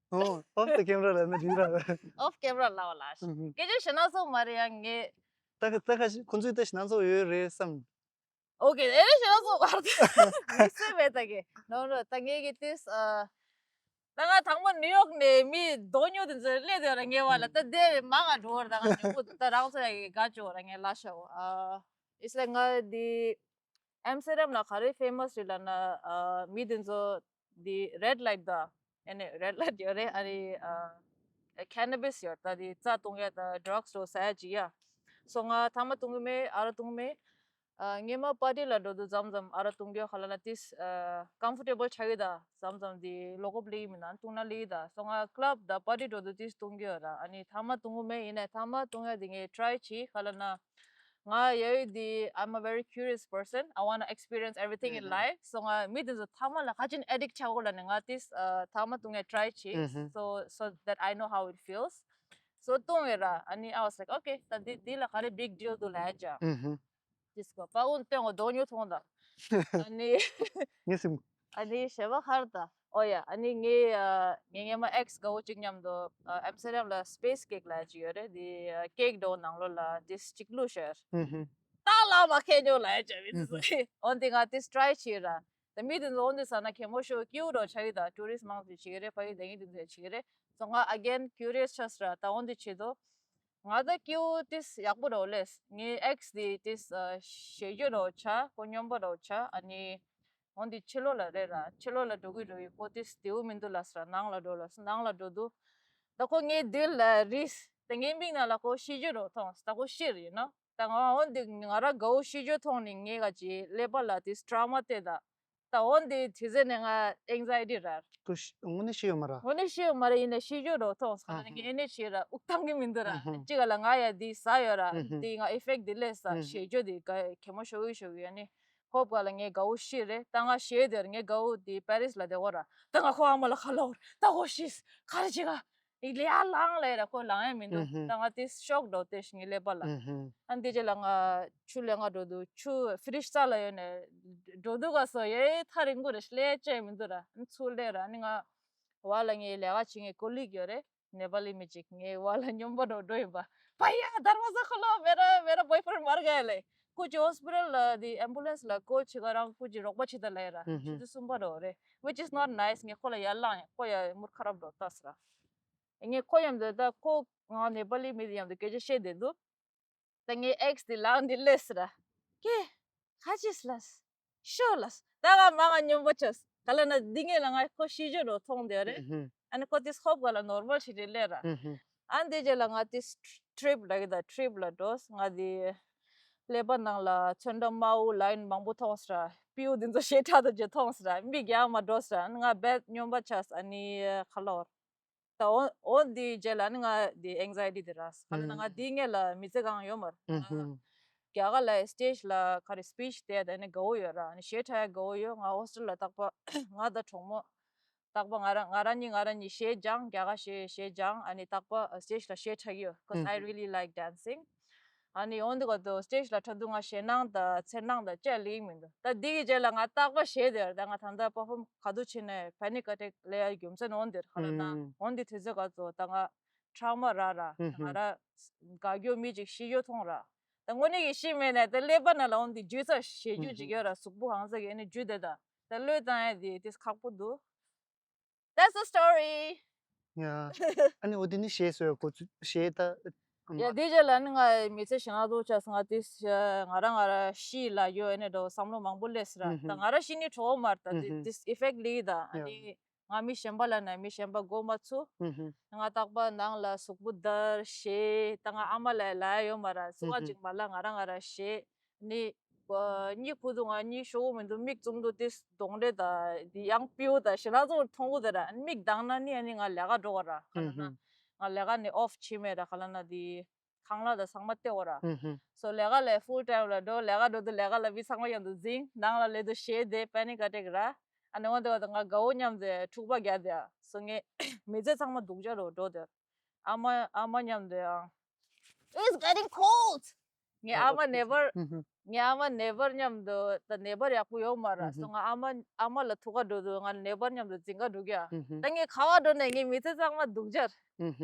ཨོ། off the camera ལ་ན་འགྲིག་ར། Off camera ལ་བ་ལ། ཧུམ་ཧུམ། སྐད་ཆ་ཞེ་ན་སོང་མ་རེད་ཡང་ངས། ད་ག་ད་ག་ཁོ་ཚོས་ད་ཞེ་ན་སོང་ཡོད་རེད་བསམ། Okay, ཨེ་རེད་ཞེ་ན་སོང་བར་དུ་མི་སེ་བས་ད་གེ་ནོ་ནོ་ད་ངས་གི་ཏིས་ཨ། ད་ང་དང་པོ་ནིའུ་ཡོག་ནས་མི་རྡོ་ཉོ་དེ་ཚོ་སླེབས་དེ་ར་ངེས་བ་ལ་ད་དེ་མ་ང་འགྲོ་བར་ད་ང་ཉོ་གོ་ད་རང་ཚོ་ཡ་གི་དགའ་ཅོ་ར་ངས་ལ་ཤ་བ་ཨ། It's like ང་དེ། ཨེམ་སི་ཊར་ཌམ་ལ་ག་རེ་ཕེ་མ་སི་རེད་ལབ་ན་ཨ་མི་དེ་ཚོ་དེ་རེཌ་ལའིཊ་དང་ཨ་ནི་རེཌ་ལའིཊ་ཡོད་རེད། ཨ་ནི་ཨ་ཁེ་ན་བིས་ཡོད་ད་དེ་རྩ་བཏུང་ཡ་ད་ཌྲག་སི་འདྲ་བོ་ཟ་ཡ་ཅིག་ཡ། སོ་ང་ཐ་མ་བཏུང་གི་མེད། ཨ་ར་བཏུང་གི་མེད། ཨ་སྔོན་མ་པར་ཊི་ལ་འགྲོ་དུས་མཚམས་མཚམས་ཨ་ར་བཏུང་གི་ཡོད། ག་ལ་ན་ཏིས་ཨ་ཀམ་ཕོར་ཊེ་བལ་ཆགས་གི་ད་མཚམས་མཚམས་དེ་ལོ་ཀོབ་ལི་མི་ན་བཏུང་ན་ལི་ད། སོ་ང་ཀླབ་དང་པར་ཊི་འགྲོ་དུས་ཏིས་བཏུང་གི་ཡོད་ར། ཨ་ནི་ཐ་མ་བཏུང་གི་མེད། ཡིན་ནའི་ཐ་མ་བཏུང་ཡ་དེ་ངས་ཊ་རའི་བྱས། ག་ལ་ན། ང་ཡ་ཡི་དེ། I'm a very curious person. I want to experience everything in life. So ང་མི་དེ་ཚོ་ཐ་མ་ལ་ག་ཅིན་addict་ཆགས་གོ་ལ་ནི་ང་དེ་ཐ་མ་དུ་ངས་try་བྱས། So so that I know how it feels. So བཏུང་བས་ར། ཨ་ནི་I was like, okay, ད་འདི་འདི་ལ་ག་རེ་big deal་འདུག་ལབ་ཡ་ཅག་དེ་སྐོར་པ་ཨུན་སྟོན་གོ་དོ་ཉོ་ཐོང་ད། ཨ་ནི་ངས་སེམས། ཨ་ནི་ཞེ་བ་ཧར་ད། ཨོ་ཡ། ཨ་ནི་ངའི་ཨ་ངའི་སྔོན་མ་ex་དགའ་བོ་གཅིག་མཉམ་དུ་ཨ་ཨམ་སི་ཊར་ཌམ་ལ་space cake་ལབ་ཅིག་ཡོད་རེད། དེ་ཨ་cake་dough་ནང་ལོགས་ལ་དེ་གཅིག་བླུགས་ཤར། ད་ལ་མ་ཁེ་ཉོ་ལབ་ཅག་མི་ཚོ། འོན་ཏེ་ང་དེ་try་བྱས་ར། ད་མི་དེ་ཚོ་འོན་ཏེ་ཟ་ན་གད་མོ་ཤོར་སྐྱིད་པོ་འདྲ་ཆགས་ཀྱི་ད། tourist་མང་ཆེ་བྱེད་ཀྱི་རེད། ཕ་གི་དེ་གི་དེ་ཚོ་བྱེད་ཀྱི་རེད། So་ང་again་curious་ཆགས་ར། ད་འོན་ཏེ་བྱེད་དོ། ང་ད་སྐྱིད་པོ་དེ་ཡག་པོ་རོ་ལས། ངའི་ex་དེ་དེ་ཞེ་གྱོད་རོ་ཆ། ཁོ་སྨྱོན་པ་རོ་ཆ། ཨ་ནི་འོན་ཏེ་ཕྱི་ལོགས་ལ་རེད་ར། ཕྱི་ལོགས་ལ་འགྲོ་གི་འགྲོ་གི་ཁོ་དེ་བདེ་པོ་མི་འདུག་ལབ་ས་ར། ནང་ལ་འགྲོ་ལབ་ས། ནང་ལ་འགྲོ་དུས་ད་ཁོ་ངའི་མདུན་ལ་རིས། ད་ངའི་མིག་ནང་ལ་ཁོ་ཤི་གྱོད་རོ་མཐོང་། ད་ཁོ་ཤི་རེད་ཡིན་ནོ། ད་ང་འོན་ཏེ་ང་ར་དགའ་བོ་ཤི་གྱོད་མཐོང་ནི་ངའི་ག་ཅི་ཀླད་པ་ལ་དེ་trauma་སྟེ་ད། ད་འོན་ཏེ་དེ་ཚེ་ནས་ང་anxiety་ར། ཁོ་ཤི་དངོས་གནས་ཤི་ཡོད་མ་ར། དངོས་གནས་ཤི་ཡོད་མ་ར། ཡིན་ནའི་ཤི་གྱོད་རོ་མཐོང་ས་ཨ་ནི་ངས་ཨེ་ནས་བྱས་ར་དབུགས་བཏང་གི་མི་འདུག་ར། ཨ་ཧུ། གཅིག་ག་ལ་ང་ཡ་དེ་ཟ་ཡོད་ར། ཨ་ཧུ། དེ་ང་effect་དེ་ལས་ས་ཨ་ཧུ། ཞེ་གྱོད་དེ་ག་གད་མོ་ཤོར་གི་ཤོར་གི། ཨ་ནི་ཧོབ་ག་ལ་ངའི་དགའ་བོ་ཤི་རེད། ད་ང་ཞེད་དེར་ངའི་དགའ་བོ་དེ་Paris་ལ་བསྡད་གོ་ར། ད་ང་ཁོ་ཨ་མ་ལ་ཁ་ལོ་ད་ཁོ་ཤི་ག་རེ་བྱེད་ག་ཡིག་ལས་ཡར་ལངས་ལས་ར། ཁོ་ལངས་ཡ་མི་འདུག་ཨུ་ཧུ། ད་ང་དེ་ཤོག་འགྲོ་དེ་ཞིག་ངའི་ཀླད་པ་ལ། ཨུ་ཧུ། ཨ་འདི་རྗེས་ལ་ང་ཆུ་ལེན་ག་འགྲོ་དུས་ཆུ་fridge་རྩ་ལ་ཡོད་ནས་འགྲོ་དུས་ག་སོ་ཡེ་ཐག་རིང་པོ་རེད། ལས་བྱས་མི་འདུག་ར། ཨ་ཚུར་ལས་ར། ཨ་ནི་ང་བ་ལ་ངའི་ལས་ཀ་བྱེད་མཁན་colleague་ཡོད་རེད། ནེ་པ་ལི་མི་གཅིག་ངའི་བ་ལ་སྨྱོན་པ་འགྲོ་འགྲོ་ཡིན་པ། भैया दरवाजा खोलो, मेरा मेरा बॉयफ्रेंड मर गया ལས། कुछ हॉस्पिटल ལ་དེ་ambulance་ལ་call་བྱེད་ག་རང་कुछ་རོགས་པ་བྱེད་ད་ལས་ར། ཨུ་ཧུ། ཆུ་ཚོད་གསུམ་པ་རོ་རེད། Which is not nice. ངས་ཁོ་ལ་ཡར་ལངས་ཡ། ཁོ་ཡ་མུར་ཁ་རབ་འགྲོ་ལྟ་ས་ར། ངས་ཁོ་མཉམ་དུ་ད་ཁོ་ང་ནེ་པ་ལི་མི་དེ་མཉམ་དུ་སྐད་ཆ་བཤད་བསྡད་འདུག་ད་ངའི་ex་དེ་ལག་འདི་སླེབས་ཟེར་ར། ཀེ། ཁ་ཅིག་ལ། ཤོ་ལ། ད་ག་མ་ང་སྨྱོན་པ་ཆགས། ག་ལ་ན་འདི་ངས་ལ་ང་ཁོ་ཤི་གྱོད་རོ་མཐོང་བསྡད་རེད། ཨ་ནི་ཁོ་དེ་ཧོབ་ག་ལ་normal་ཞིག་རེད་ལས་ར། ཨ་འདི་རྗེས་ལ་ང་དེ་trip་ལ་གི་ད་trip་ལ་འགྲོ། ང་དེ་ཀླད་པ་ནང་ལ་ཚོན་ཁྲ་དམར་པོ་line་མང་པོ་མཐོང་ཟེར་ར། སྤྲེའུ་འདི་ཚོ་ཞེ་དྲག་ཏུ་ཇེ་མཐོང་ཟེར་ར། མིག་རྒྱག་མ་འགྲོ་ཟེར་ར། ཨ་ནི་ང་bad་སྨྱོན་པ་ཆགས། ཨ་ནི་ཁ་ལོར། ད་འོ་འོ་འདི་རྗེས་ལ་ནི་ང་འདི་anxiety་དེ་རག་ག་ལ་ན་ང་འདི་སྔོན་ལ་མི་ཚེ་གང་ཡོད་མ་རེད། ཨུ་ཧུ། རྒྱ་གར་ལ་stage་ལ་ག་རེ་speech་དེ་ད་ནི་དགའ་བོ་ཡོད་ར། ནི་གཞས་འཁྲབ་ཡ་དགའ་བོ་ཡོད། ང་hostel་ལ་རྟག་པ་ང་དང་གྲོགས་མོ་རྟག་པ་ང་ར་ང་ར་གཉིས་ང་ར་གཉིས་གཞས་སྦྱང་། རྒྱ་གར་གཞས་གཞས་སྦྱང་། ཨ་ནི་རྟག་པ་stage་ལ་གཞས་འཁྲབ་ཀྱི་ཡོད། 'Cause I really like dancing. ཨ་ནི་འོན་ཏེ་ག་དུ་stage་ལ་འཁྲབ་དུས་ང་ཞེད་སྣང་དང་འཚེར་སྣང་དང་ཅི་ཡང་སླེབས་མི་འདུག་ད་འདི་གི་རྗེས་ལ་ང་རྟག་པ་ཞེད་དེ་ཡོད་རེད། ད་ང་ད་ལྟ་perform་ག་དུས་ཕྱིན་ནས་panic attack་སླེབས་ཡ་རྒྱུ་མཚན་འོན་ཏེ་ག་ལ་ན་འོན་ཏེ་དུས་ཚོད་ག་ཚོད་ད་ང་trauma་རག་ར། ང་ར་དགའ་སྐྱོ་མི་གཅིག་ཤི་གྱོད་མཐོང་ར། ད་དངོས་གནས་ཀྱི་ཤི་མེད་ནས་ད་ཀླད་པ་ནང་ལ་འོན་ཏེ་འཇུས་ཚ་ཞེད་རྒྱུ་ཅིག་ཡོད་ར། གཟུགས་པོ་གང་ས་གི་ཨ་ནི་འཇུས་དེ་ད་ད་བློས་བཏང་ཡ་དེ་དེ་ཁག་པོ་འདུག That's the story. ཡ། ཨ་ནི་འོ་དེ་ནི་གཞས་བཟོས་གོ་གཞས་ད། ཡ་དེ་རྗེས་ལ་ནི་ང་མི་ཚེ་ཞེ་དྲག་ཏུ་ཆགས་སོང་། ང་དེ་ང་རང་ང་རང་ཤི་ལ་ཡོད་ཨ་ནི་འགྲོ་བསམ་བློ་མང་པོ་སླེབས་སོང་ར། ད་ང་རང་ཤི་ནི་གྲོགས་མ་རེད། ད་དེ་དེ་effect་སླེབས་ད་ཨ་ནི་ང་མི་གཞན་པ་ལ་ན་མི་གཞན་པ་མགོ་མ་ཚུགས། ང་རྟག་པ་ནང་ལ་གཟུགས་པོ་འདར་ཞེད། ད་ང་ཨ་མ་ལ་ལབ་ཡ་ཡོད་མ་རེད། གཟུགས་པོ་ཅིག་མ་ལ་ང་རང་ང་རང་ཞེད། ནི། གཉིད་ཁུག་དུས་ང་གཉིད་ཤོར་གི་མི་འདུག་མིག་བཙུམ་དུས་དེ་གདོང་འདྲེ་དང་དེ་ཡང་སྤྲེའུ་དང་ཞེ་དྲག་ཚོར་མཐོང་གི་དེ་ར། མིག་གདངས་ན་ནི་ཨ་ནི་ང་ལས་ཀ་འགྲོ་ག་ར། ག་ལ་ན་ང་ལས་ཀ་ནི་off་བྱེད་མེད་ར། ག་ལ་ན་དེ་ཁང་གླ་དང་ཚང་མ་སྟེར་གོ་ར། སོ་ལས་ཀ་ལས་full time་ལ་འགྲོ། ལས་ཀ་འགྲོ་དུས་ལས་ཀ་ལ་མི་ཚང་མ་མཉམ་དུ་འཛིང་། ནང་ལ་སླེབས་དུས་ཞེད་དེ་panic attack་ར། ཨ་ནི་འོན་ཏེ་ང་དགའ་བོ་མཉམ་དུ་འཁྲུག་པ་རྒྱག་དེ་སོ་ངས་མི་ཚེ་ཚང་མ་སྡུག་ཅག་རུ་འགྲོ་དེ། ཨ་མ་ཨ་མ་མཉམ་དུ་ཡང་། It's getting cold. ངའི་ཨ་མ་neighbor། ངའི་ཨ་མ་neighbor་མཉམ་དུ་ད་neighbor་ཡག་པོ་ཡོད་མ་རེད། སོ་ང་ཨ་མ་ཨ་མ་ལ་ཐུག་ག་འགྲོ་དུས་ང་neighbor་མཉམ་དུ་འཛིང་ག་འགྲོ་གི་ཡ། ད་ངས་ག་བ་འགྲོ་ནས་ངའི་མི་ཚེ་ཚང་མ་སྡུག་ཅག་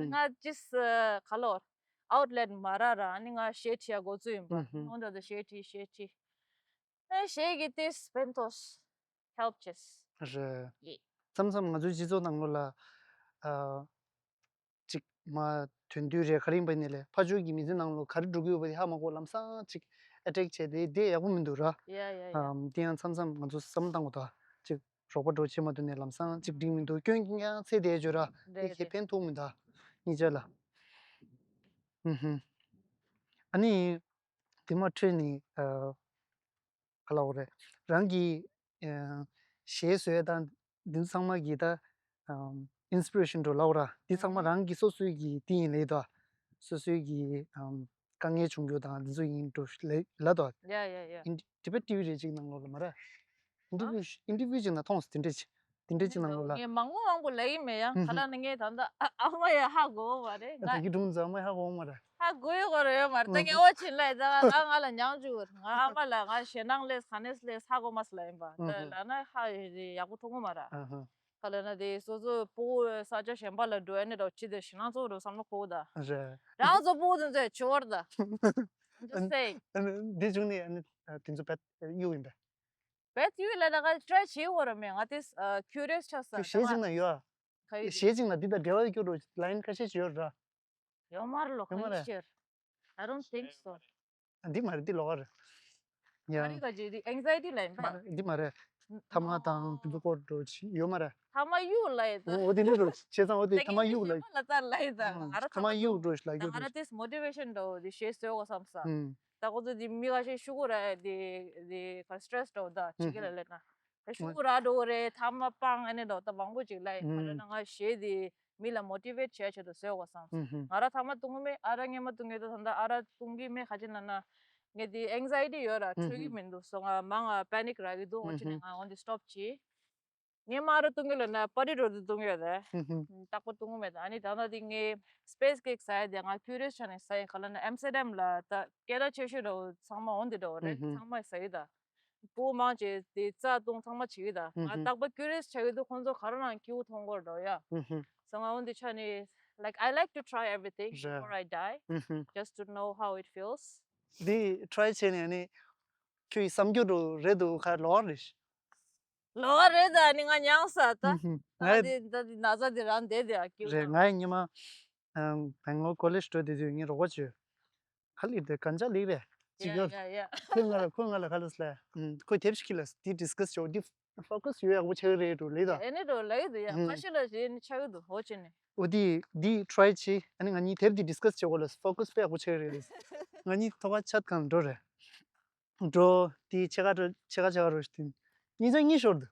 ང་ཅིས་ག་ལོར་outlet་མ་རག་ར། ཨ་ནི་ང་གཞས་བྲིས་ཡ་འགོ་བཙུགས་ཡིན་པ། ཨོ་འདྲ་ད་གཞས་བྲིས་གཞས་བྲིས། ཨེ་གཞས་ཀྱི་དེ་སྤེན་ཐོག་help་བྱས། རེད། ཡེ། མཚམས་མཚམས་ང་ཚོའི་སྤྱི་ཚོགས་ནང་ལོགས་ལ་ཨ་ཅིག་མ་དོན་དུས་རེད། ག་རེ་ཡིན་པ་ཡིན་ནའི་ལས་ཕར་ཕྱོགས་ཀྱི་མི་ཚེ་ནང་ལོགས་ག་རེ་འགྲོ་གི་ཡོད་པ་དེ་ཧ་མ་གོ། ལམ་སང་ཅིག་attack་བྱས་དེ་དེ་ཡག་པོ་མི་འདུག་ར། ཡ་ཡ་ཡ། ཨམ་དེ་ཡང་མཚམས་མཚམས་ང་ཚོ་བསམ་བློ་བཏང་དགོས་ད། ཅིག་རོགས་པ་འགྲོ་བྱེད་མ་ཐུབ་ནས་ལམ་སང་ཅིག་འགྲིག་མི་འདུག་སྐྱོན་ཀྱང་ཚད་དེ་བརྗོད་ར། དེ་རེད་ཁེ་རེད། ཕན་ཐོགས་མི་འདུག་གཉིས་ཆ་ལ། ཨུ་ཧུམ། ཨ་ནི་དེ་མ་འཕྲོས་ནས་ཨ་ག་ལབ་དགོས་རེད། རང་གི་ཨ་གཞས་བཟོ་ཡ་དང་འདི་ཚོ་ཚང་མ་གི་ད་ཨམ་inspiration་འགྲོ་ལབ་དགོས་ར། འདི་ཚང་མ་རང་གི་སོ་སོའི་གི་དེ་ཡིན་ལེ་ད། སོ་སོའི་གི་ཨམ་ དཀའ་ངལ་བྱུང་རྒྱུ་དང་འདི་ཚོ་ཡིན་འགྲོ་ལ་ལ་དོ། ཡ་ཡ་ཡ། ཨིན་ཊི་བྷེཊ་ཊི་ཝི་རེ་ཅིག་ནང་ལོགས་ལ་མ་ར། ཨིན་ཊར་བིའུ་ཨིན་ཊར་བིའུ་ཅིག་ནང་མཐོང་སོང་། དེ་འདྲས་ཅིག་དེ་འདྲས་ཅིག་ནང་ལོགས་ལ། ངས་མང་པོ་མང་པོ་ལབ་ཡིན་མེད་ཡ། ཨུ་ཧུ། ག་ལ་ནི་ངས་ད་ལྟ་ཨ་ཨ་མ་ཡ་ཧ་གོ་བ་རེད་ང་། ད་གི་སྒྲུང་ཚང་མ་ཧ་གོ་མ་ར། ཧ་གོ་ཡོད་གོ་རེ་ཡོད་མ་རེད། ད་ངས་ཨོ་ཆེན་ལ་ཡ་ད་ང་ང་ལ་མྱང་ཅུག་ང་ཨ་མ་ལ་ང་ཞེད་སྣང་ལས་ས་ནས་ལས་ཧ་གོ་མ་སི་ལ་ཡིན་པ། ད་ལ་ན་ཧ་ཡག་པོ་མཐོང་གོ་མ་ར། ཨ་ཧ། ག་ལ་ན་དེ་སོ་སོ་སྤུ་གུ་ས་ཆ་གཞན་པ་ལ་འགྲོ་ཨ་ནི་འདྲ་ཅི་དེ་ཞེད་སྣང་ཚོགས་འགྲོ་བསམ་བློ་འཁོར་གོ་ད། རེད། རང་ཚོ་སྤུ་གུ་དེ་ཚོས་བྱེད་བར་ད། I'm just saying. འདི་བྱུང་ནས་ཨ་ནི་དེ་ཚོ་བེད་གཡུག་ཡིན་པས། བེད་ཡུལ་ལ་ད་ག་ཊི་རའི་བྱེད་འོ་ར་མེད། ང་དེ་ཁྱུ་རི་ཡོ་སི་ཆགས་སོང་། ད་གཞས་ཅིག་ན་ཡོད་ཨ། ག་ཡོད་གཞས་ཅིག་ན་འདི་དང་འབྲེལ་བ་ཡོད་རོ་ལ་ཡིན་ཁ་ཤས་ཅིག་ཡོད་ར། ཡོད་མ་རེད་ལོ། ཡོད་མ་རེད། ག་ཡོད་ཤེར། I don't think so. ཨ་འདི་མ་རེད། འདི་ལོགས་ཀ་རེད། ཡ། ཨ་རི་ག་ཅིག་རེད། ཨེང་ཛའི་ཊི་ལ་ཡིན་པ། མ་རེད། འདི་མ་རེད། ཐ་མག་དང་དེ་ཚོ་སྐོར་འགྲོ་ཅིག་ཡོད་མ་རེད། ཐ་མག་གཡུག་ལ་ཡོད་ད། འོ་འོ་དེ་འདྲ་རོ་བྱས་ཙང་འོ་དེ་ཐ་མག་གཡུག་ལ། ལ་ད་ལ་ཡོད་ད། ང་ར་ཐ་མག་གཡུག་འགྲོ་ཞིག་ལ་གཡུག་འགྲོ་ཞིག་ང་ར་དེ་མོ་ཊི་ཝེ་ཤན་འདྲ་བོ་དེ་གཞས་བཟོས་གོ་བསམ་ས། ད་ཁོ་ཚོ་དེ་མི་ཁ་ཤས་ཤུ་གུ་ར་དེ་དེ་ག་སི་ཊེ་རེ་སི་འདྲ་བོ་ད་ཅིག་གི་ལ་ལས་ན། ད་ཤུ་གུ་ར་འགྲོ་གི་རེད། ཐ་མག་སྤང་ཨ་ནི་འདྲ་བོ་ད་མང་པོ་ཅིག་ལ་ཡིན་ང་ར་ན་ང་གཞས་དེ་མི་ལ་མོ་ཊི་ཝེ་ཊི་བྱས་ཆེད་དུ་བཟོས་གོ་བསམ་ས། ང་ར་ཐ་མག་བཏུང་གི་མེད། ཨ་ར་ངས་མ་བཏུང་གི་འདུག་ད་ལྟ་ཨ་ར་བཏུང་གི་མེད། ག་ཅི་ལ་ན་ངས་དེ་ཨེང་ཛའི་ཊི་ཡོད་ར་འཕྲོད་ཀྱི་མི་འདུག་སོ་ང་མང་ང་པེ་ནིག་རག་གི་འདུག་འོ་ཅི་ནས་ང་འོ་འདི་སི་ཊོབ་བྱས། ངས་མ་ར་བཏུང་གི་ལ་ན་པར་ཊི་འགྲོ་དུས་བཏུང་གི་ཡོད་རེད། རྟག་པར་བཏུང་གི་མེད། ཨ་ནི་ད་ལྟ་དེ་ངས་སི་པེ་སི་ཀེག་ཟ་ཡ་དེ་ང་ཁྱུ་རི་ཡོ་སི་ཆགས་ནས་ཟ་ཡིན། ག་ལ་ན་ཨེམ་སི་ཊར་ཌམ་ལ་ད་སྐད་གྲགས་ཆེ་ཤོས་འདྲ་བོ་ཚང་མ་འོ་འདི་འདྲ་བོ་རེད། ཚང་མས་ཟ་གི་ད། སྤུ་གུ་མང་ཆེ་དེ་རྩ་བཏུང་ཚང་མ་བྱེད་གི་ད། ང་རྟག་པར་ཁྱུ་རི་ཡོ་སི་ཆགས་ཀྱི་འདུག་ཁོང་ཚོ་ག་རེ་ནང་སྐྱིད་པོ་མཐོང་གི་རེད་འདྲ་བོ་ཡ། སོ་ང་འོ་འདི་ཆ་ནས་like I like to try everything before I die, just to know how it feels. འདི་ཊི་རའི་བྱས་ནས་ནི་ཁྱོད་ཀྱི་བསམ་རྒྱུ་འདྲ་བོ་རེད་འདུག་ག་ལོག་རེད། ལོག་རེད་ད་ནི་ང་མྱངས་ས་ད། ང་ད་དེ་ད་དེ་ན་ཚ་དེ་རང་བསྡད་དེ་ཨ་སྐྱིད་རེད། ང་ཡི་ཉི་མ་བེང་ལོར་ཀོ་ལེཇ་འགྲོ་དེ་དུས་ངས་རོགས་པ་བྱོས། ག་ལེར་དེ་གན་ཇ་ལེགས་རེད་ཅིག་ཡོད། ཡ་ཡ། ཁོས་ང་ལ་ཁོས་ང་ལ་ག་ལ་སླེ། ཁོས་དེབ་ཞིག་ལ་དེ་ཌི་སི་ཀ་སི་བྱོས། དེ་ཕོ་ཀ་སི་ཡོད་ཡག་པོ་ཆགས་ཀྱི་རེད་འགྲོ་ལེ་ད། ཨེ་ནི་འགྲོ་ལེ་དུ་ཡ་ཁ་ཤས་ལ་ཞེས་ནི་ཆགས་ཀྱི་འདུག་འོ་ཅི་ནི། འོ་དེ་དེ་ཊི་རའི་བྱས། ཨ་ནི་ང་གཉིས་དེབ་དེ་ཌི་སི་ཀ་སི་བྱེད་དགོས་ལ་ཕོ་ཀ་སི་དཔེ་ཡག་པོ་ཆགས་ཀྱི་རེད། ང་གཉིས་ཐོག་ཁ་ཆད་གང་འགྲོ་རེད། འགྲོ་དེ་ཕྱེད་ཀ་འགྲོ་ཕྱེད་ཀ་ཕྱེད་ཀ་རོ་ཞིག་དེ་གཉིས་ཆ་གཉིས་ཤོར་འདུག་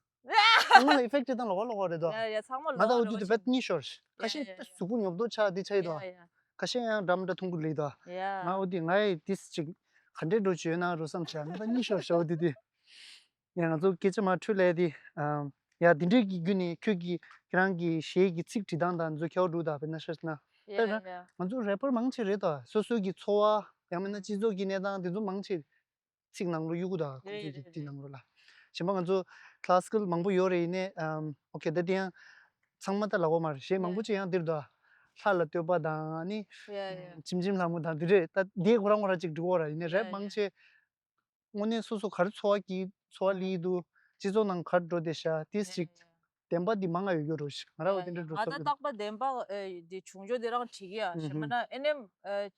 ང་ལ་ཨི་ཕེག་ཊི་བཏང་ལོག་ལོག་རེད་དོ། ཡ་ཡ་ཚང་མ་ང་ད་ལོག་འོ་དུས་རོ་དུ་བེད་གཉིས་ཤོར། ཁ་ཤས་ཡ་ཡ་གཟུགས་པོ་ཉོབ་ཏོ་ཆགས་དེ་ཆགས་ཡོད་དོ། ཡ་ཡ། ཁ་ཤས་ཡང་འགྲམ་འདྲ་ཐུང་གུ་ལེགས་དོ། ཡ། ང་འོ་དུས་ང་ཡི་དིས་ཅིག་ག་འདྲས་འགྲོ་བྱོས་ན་རོ་བསམ་བྱས་ང་ད་གཉིས་ཤོར་ཤོར་དེ་དུས། ཡ་ང་ཚོ་སྐད་ཆ་མ་འཕྲོད་ལས་དེ། ཡ་དེ་འདྲས་ཀྱི་བརྒྱུད་ནས་ཁྱོད་ཀྱིས་ཁྱེད་རང་གི་གཞས་ཀྱི་ཚིག་བྲིས་སྟངས་དང་འཛུལ་ཁྱེར་འགྲོ་དང་དཔེར་ན་ཤར་ན། དཔེར་ན་ང་ཚོ་རེ་པར་མང་ཆེ་རེད་དོ། སོ་སོ་གི་འཚོ་བ་ཡང་མིན་ན་སྤྱི་ཚོགས་ཀྱི་གནས་སྟངས་དེ་ཚོ་མང་ཆེ་ཚིག་ནང་ལོ་གཡུག་གུ་དང་ཁོང་ཚོ་གི་དེ་ནང་ལོ་ལ། གཞན་པ་ང་ཚོ་ཀ་ལ་སི་ཀལ་མང་པོ་ཡོད་རེད། ཡིན་ནའི་ཨམ་ཨོ་ཁེ་ད་དེ་ཡང་ཚང་མ་ད་ལབ་དགོས་མ་རེད། གཞས་མང་པོ་ཅིག་ཡང་འདིར་དུ་ལྷ་ལ་བསྟོད་པ་དང་ནི་ཡ་ཡ། ཆིམ་ཆིམ་ལྷ་མོ་དང་འདི་རེད། ད་དེ་ཁོ་རང་ཁོ་རང་ཅིག་འགྲིག་གོ་ར། ཡིན་ནའི་རེབ་ཡ་མང་ཡ། ཆེ་དངོས་གནས་སོ་སོ་ག་རེ་འཚོ་བ་གི་འཚོ་བ་ལི་འདུག་སྤྱི་ཚོགས་ནང་ག་རེ་འགྲོ་བསྡད་ཤག་དེ་ཡ་ཅིག་ཡ། བདེན་པ་འདི་མང་ང་ཡོད་རྒྱུ་རུ་ཞིག་ང་ར་བ་དེ་འདྲ་འགྲོ་ཨ་ད་ས་རྟག་པ་བདེན་པ་ཨེ་འདི་བྱུང་ཆོག་འདི་རང་བྲིས་ཀྱི་ཡ་ཞེ་མ་ན་ཨེ་ནེམ་ཨེ་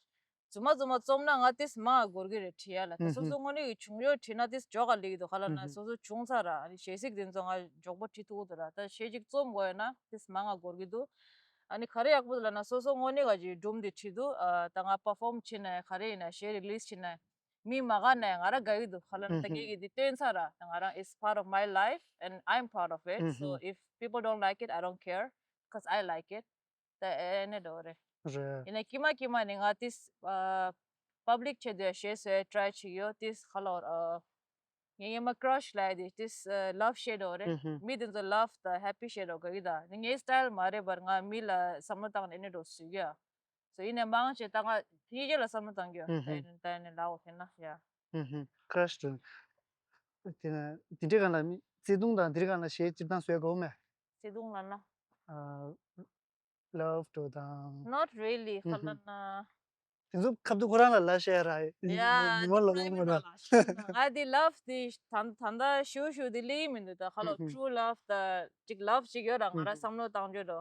རྫུན་མ་རྫུན་མ་རྩོམ་ན་ང་ཏིས་མང་ང་འགོར་གི་རེད་བྲིས་ཡ་ལ། ད་སོ་སོ་དངོས་གནས་ཀྱི་བྱུང་ཆོག་བྲིས་ན་ཏིས་འཇོག་ག་ལེགས་ཀྱི་འདུག་ཧ་ལ་ན་སོ་སོ་བྱུང་ཚར་ར། ཨ་ནི་གཞས་ཚིག་འདི་ཚོ་ང་མགྱོགས་པོ་བྲིས་ཐུབ་ཀྱི་འདུག་ར། ད་གཞས་ཅིག་རྩོམ་དགོས་ཡ་ན་ཏིས་མང་ང་འགོར་གི་འདུག་ཨ་ནི་ག་རེ་ཡག་པོ་འདུག་ལ་ན་སོ་སོ་དངོས་གནས་ག་ཅིག་སྒྲུང་འདི་བྲིས་འདུག་ཨ་ད་ང་པར་ཕོམ་བྱེད་ན་ག་རེ་ཡིན་ན་གཞས་རི་ལིས་བྱེད་ན། མི་མ་དགའ་ན་ང་རང་དགའ་གི་འདུག་ཧ་ལ་ན་ད་ངས་ཀྱི་འདི་སྟོན་ཚར་ར། ང་རང་it's part of my life and I'm proud of it. So if people don't like it, I don't care, 'cause I like it. ད་ཨེ་ནས་འགྲོ་རེད། རེད། ཡིན་ན་ཀྱི་མ་ཀྱི་མ་ནི་ང་ཏིས་པབ་ལིག་ཆེད་དུ་གཞས་བཟོས་ཊི་རའི་བྱེད་ཀྱི་ཡོད། ཏིས་ཧ་ལ་ངས་ངས་མ་ཀྲ་ཤི་ལབ་དེ་ཏིས་ལབ་བཤད་འགྲོ་རེད། མི་དེ་ཚོ་ལབ་ད་ཧེ་པི་བཤད་འགྲོ་དགའ་གི་ད་ནི་ངའི་སི་ཊལ་མ་རེད་པར་ང་མི་ལ་བསམ་བློ་བཏང་ནས་ཨེ་ནས་འགྲོ་བཟོས་ཀྱི་ཡ། སོ་ཡིན་ནའི་མང་ཆེ་ད་ང་ཡིད་ཆེས་ལ་བསམ་བློ་བཏང་གི་ཡོད། ད་ཡིན་ད་ཡིན་ནའི་ལའོ་དེ་ན་ཡ། ཀྲ་ཤི་དེ་ན་དེ་འདྲའི་སྒང་ལ་མི་བརྩེ་དུང་དང་དེ་འདྲའི་སྒང་ལ་གཞས་སྤྱིར་བཏང་བཟོས་དགོས་མེད། བརྩེ་དུང་ལ་ན། ལབ་འགྲོ་དང་། Not really ཧ་ལ་ན། དེ་ཚོ་ཁ་ཐུག་ཁོ་རང་ལ་ལ་བཤད་ར། ཡ་མི་མ་ལ་ལ་མ་ལ། ང་དེ་ལབ་དེ་ད་ད་ད་ཞུ་ཞུ་དེ་ལེ་མི་འདུག་ད་ཧ་ལ་ཊུ་ལབ་ད་ཅིག་ལབ་ཅིག་ཡོད་ར་ང་ར་བསམ་བློ་བཏང་རྒྱུ་འགྲོ།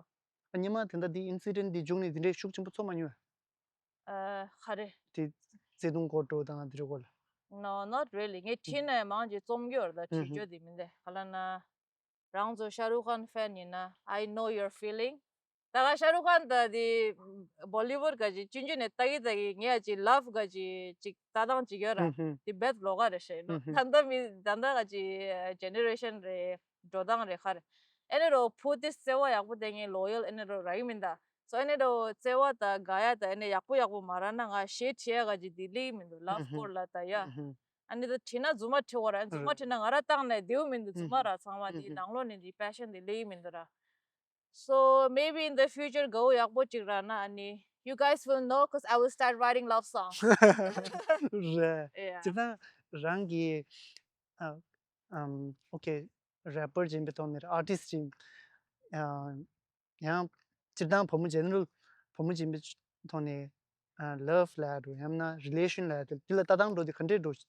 ཉི་མ་དེ་འདྲ་འདི་ཨིན་སི་ཌེན་ཊི་འདི་བྱུང་ནས་དེ་འདྲའི་ཤུགས་ཆེན་པོ་ཚོར་མ་མྱོང་། ཨ་ག་རེ། དེ་བརྩེ་དུང་སྐོར་འགྲོ་དང་དེ་འདྲ་སྐོར་ལ། No, not really. ངས་བྲིས་ནས་མང་ཆེ་རྩོམ་རྒྱུ་ཡོད་རེད་ད་བྲིས་རྒྱུ་དེ་མིན་ཏེ་ག་ལ་ན། རང་ཚོ་ཤ་རུག་ཁཱན་ཕེན་ཡིན་ན་I know your feeling. ད་ག་ཤ་རུག་ཁཱན་ད་དེ་བོ་ལི་ཝུཌ་ག་ཅིག་ཆུང་ཆུང་ནས་ལྟ་གི་ལྟ་གི་ངས་ཅིག་ལབ་ག་ཅིག་ཅིག་ལྟ་སྟངས་ཅིག་ཡོད་ར། དེ་བེད་ལོག་ག་རེད་ཤེས་ནོ། ད་ལྟ་མི་ད་ལྟ་ག་ཅིག་ཇེ་ནེ་རེ་ཤན་རེད། འགྲོ་སྟངས་རེད་ཁ་རེད། ཨེ་ནས་རོ་བུ་དེ་བརྩེ་བ་ཡག་པོ་དེ་ངས་ལོ་ཡལ་ཨེ་ནས་རོ་ར་ཡི་མིན་ད། སོ་ཨ་ནི་འདྲ་བོ་བརྩེ་བ་དང་དགའ་ཡ་དང་ཨ་ནི་ཡག་པོ་ཡག་པོ་མ་རག་ན་ང་གཞས་བྲིས་ཡ་ག་ཅིག་དེ་ལེགས་མི་འདུག་ལབ་སྐོར་ལ་ད་ཡ། ཨ་ནི་ད་བྲིས་ན་རྫུན་མ་བྲིས་དགོས་ར། རྫུན་མ་བྲིས་ན་ང་ར་བཏང་ནས་བདེ་བོ་མི་འདུག་རྫུན་མ་ར་ཚང་མ་དེ་ནང་ལོགས་ནས་དེ་པེ་ཤན་དེ་ལེགས་མི་འདུག་ར། So maybe in the future དགའ་བོ་ཡག་པོ་ཅིག་རག་ན་ཨ་ནི you guys will know 'cause I will start writing love song. རེད། Yeah. སྤྱིར་བཏང་རང་གི་ཨ་ཨམ་ཨོ་ཁེ་རེ་པར་ཅིག་ཡིན་པའི་ཐོག་ནས་ཨར་ཊིསི་ཅིག་ཨ་ཡང་སྤྱིར་བཏང་བུ་མོ་ཇེ་ནེ་རལ་བུ་མོ་ཅིག་ཡིན་པའི་ཐོག་ནས་ཨ་ལབ་ལབ་ཡ་འགྲོ་ཡང་ན་རི་ལེ་ཤན་ལབ་ཡ་དེ་དེ་ལ་ལྟ་སྟངས་འགྲོ་དེ་ག་འདྲས་འགྲོ།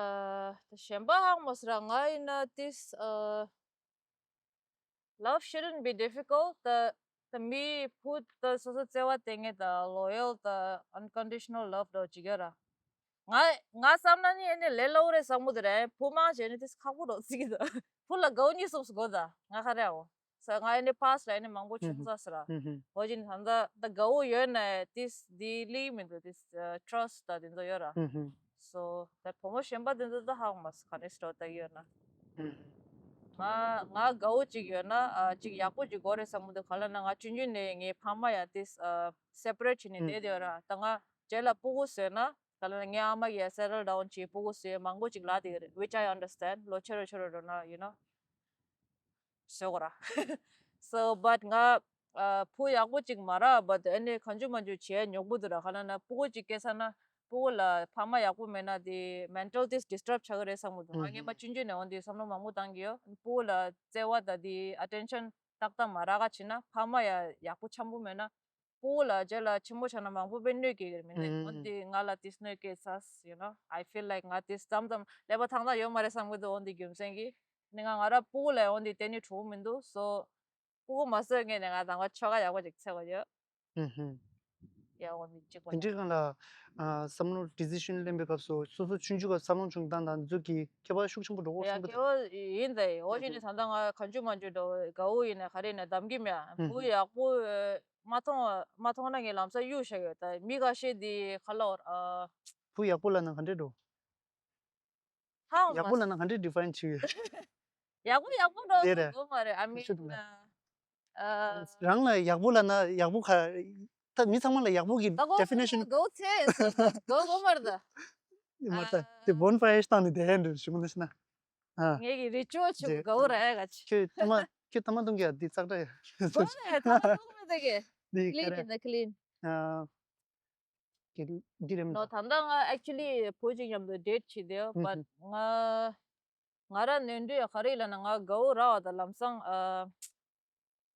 ཨ་ད་གཞན་པ་ཧ་གོ་མ་སོང་ར། ང་ཡིན་ན་this uh love shouldn't be difficult. ད་ད་མི་བུ་ད་སོ་སོ་བརྩེ་བ་བརྟེན་མཁན་ད་ལོ་ཡལ་ད་unconditional love འདྲ་བོ་ཅིག་ཡོད་ར། ང་ང་བསམ་ན་ནི་ཨ་ནི་ལས་སླ་བོ་རེད་བསམ་གི་འདུག་ར། བུ་མང་ཆེ་ནི་དེ་ཁག་པོ་འགྲོ་སྲིད་ཀྱི་འདུག་བུ་ལ་དགའ་བོ་གཉིས་གསུམ་སུ་དགོས་ད་ང་ག་རེ་ཨོ། ས་ང་ཨ་ནི་past ལ་ཨ་ནི་མང་པོ་བྱུང་ས་སི་ར། ཧུམ་ཧུམ། འོ་ཅི་ནི་ད་ལྟ་ད་དགའ་བོ་ཡོད་ན་དེ་དེ་ལི་མི་འདུག་དེ་trust ད་དེ་ཚོ་ཡོད་ར། ཧུམ་ཧུམ། So ད་བུ་མོ་གཞན་པ་དེ་ཚོ་ད་ཧ་གོ་མ་སོང་ག་ནས་སི་ཊོ་ད་ཡོད་ན། ཧུམ། ང་ང་དགའ་བོ་གཅིག་ཡོད་ན་ཨ་གཅིག་ཡག་པོ་གཅིག་དགོས་རེད་བསམ་གི་འདུག་ག་ལ་ན་ང་ཆུང་ཆུང་ནས་ངའི་ཕ་མ་ཡ་དེ་separate བྱས་ནས་བསྡད་ཡོད་ར། ད་ང་རྗེས་ལ་སྤུ་གུ་བཟོས་ན་ག་ལ་ན་ངའི་ཨ་མ་གིས་settle down བྱས་སྤུ་གུ་བཟོས་མང་པོ་གཅིག་ལབ་བསྡད་ཡོད་རེད། Which I understand. ལོ་ཆེ་རུ་ཆེ་རུ་འགྲོ་ན་you know བཟོ་དགོས་ར། So but ང་ཨ་བུ་ཡག་པོ་གཅིག་མ་རག་but ཨ་ནི་གང་བྱུང་མང་བྱུང་བྱེད་ཡ་ཉོག་པོ་འདུག་ར། ག་ལ་ན་སྤུ་གུ་གཅིག་སྐྱེས་ཚར་ན་སྤུ་གུ་ལ་ཕ་མ་ཡག་པོ་མེད་ན་དེ་mental དེ་disturb ཆགས་ཀྱི་རེད་བསམ་གི་འདུག་ང་སྔོན་མ་ཆུང་ཆུང་ནས་འོང་དེ་བསམ་བློ་མང་པོ་བཏང་གི་ཡོད། སྤུ་གུ་ལ་བརྩེ་བ་དང་དེ་attention ཏག་ཏག་མ་རག་ག་བྱས་ན་ཕ་མ་ཡ་ཡག་པོ་འཆམ་པོ་མེད་ན་སྤུ་གུ་ལ་རྗེས་ལ་ཆེན་པོ་ཆགས་ན་མང་པོ་དཔེ་གནོད་སྐྱེལ་གི་རེད་མི་འདུག་འོན་ཏེ་ང་ལ་དེ་གནོད་སྐྱེལ་ཚར། you know I feel like ང་དེ་ཙམ་ཙམ་ཀླད་པ་ཐང་ཐང་ཡོད་མ་རེད་བསམ་གི་འདུག་འོན་ཏེ་རྒྱུ་མཚན་གྱིས་ནི་ང་ང་ར་སྤུ་གུ་ལ་འོན་ཏེ་དེ་ནི་གྲོགས་མི་འདུག So སྤུ་གུ་མ་བཟོས་ངས་ནས་ང་དང་པ་ཆོ་ག་ཡག་པོ་ཅིག་འཚོལ་དགོས་ཡོད། ཧུམ་ཧུམ། ཡག་པོ་མི་གཅིག་པ་དེ་འདྲའི་སྒང་ལ་ཨ་བསམ་བློ་decision ལེན་པའི་སྐབས་སུ་སོ་སོ་ཆུང་ཆུང་ག་བསམ་བློ་བྱུང་སྟངས་དང་འཛུགས་ཀྱི་ཁྱད་པར་ཤུགས་ཆེན་པོ་འགྲོ་གོ་ཡ་ཆེན་པོ་ཁྱད་དང་པར་ཡིན་ད་ཡོད། ཨོ་ཅི་ནི་ད་ལྟ་ང་གང་བྱུང་མང་བྱུང་འགྲོ་དགའ་བོ་ཡིན་ན་ག་རེ་ཡིན་ན་གདམ་གྱི་མེད། ཧུམ་བུ་ཧུམ། ཡག་པོ་མ་མཐོང་མ་མཐོང་ན་ངས་ལམ་སང་གཡུག་བཞག་ཡོད། ད་མི་ཁ་ཤས་འདི་ཁ་ལོ་ཨ་བུ་ཡག་པོ་ལབ་ན་ག་འདྲས་འགྲོ། ཧང་ཡག་པོ་ལབ་ན་ག་འདྲས་define བྱེད་ཡོད། ཡག་པོ་ཡག་པོ་འགྲོ་དེ་རེད། དགོས་མ་རེད། I mean ཤུ་དུ་ན། ཨ། རང་ལ་ཡག་པོ་ལབ་ན་ཡག་པོ་ག་ད་མི་ཚང་མ་ལ་ཡག་པོ་གི་ད་དགོས་definition དགོས་ཚེ་དགོས་དགོས་མ་རེད་ད། མ་ད་དེ་bonfire ཞིག་བཏང་ནས་བསྡད་ཡ་འདྲ་ཞིག་མ་ན་ཤི་ན། ཨ། ངེད་ཀྱི་ritual ཆེ་རྗེས་དགོས་རེད་ག་ཅི། ཁྱོད་ཐ་མ་ཁྱོད་ཐ་མ་གཏོང་གི་ཡ་འདི་ཙག་སྒྲ་ཡ། དགོས་རེད་ཐ་མ་གཏོང་མི་འདུག་གི་འདི་clean ག་རེ། ཡིན་ད་clean། ཨ། གི་འདི་རེད་མ་ནོ་གཏོགས། ད་ལྟ་ང་actually བུ་གཅིག་མཉམ་དུ་date བྱེད་དེ་ཧུམ་but ཧུམ། ང་ང་ར་ནོར་འཁྲུལ་ག་རེ་ལབ་ན་ང་དགའ་བོ་རག་པ་དང་ལམ་སང་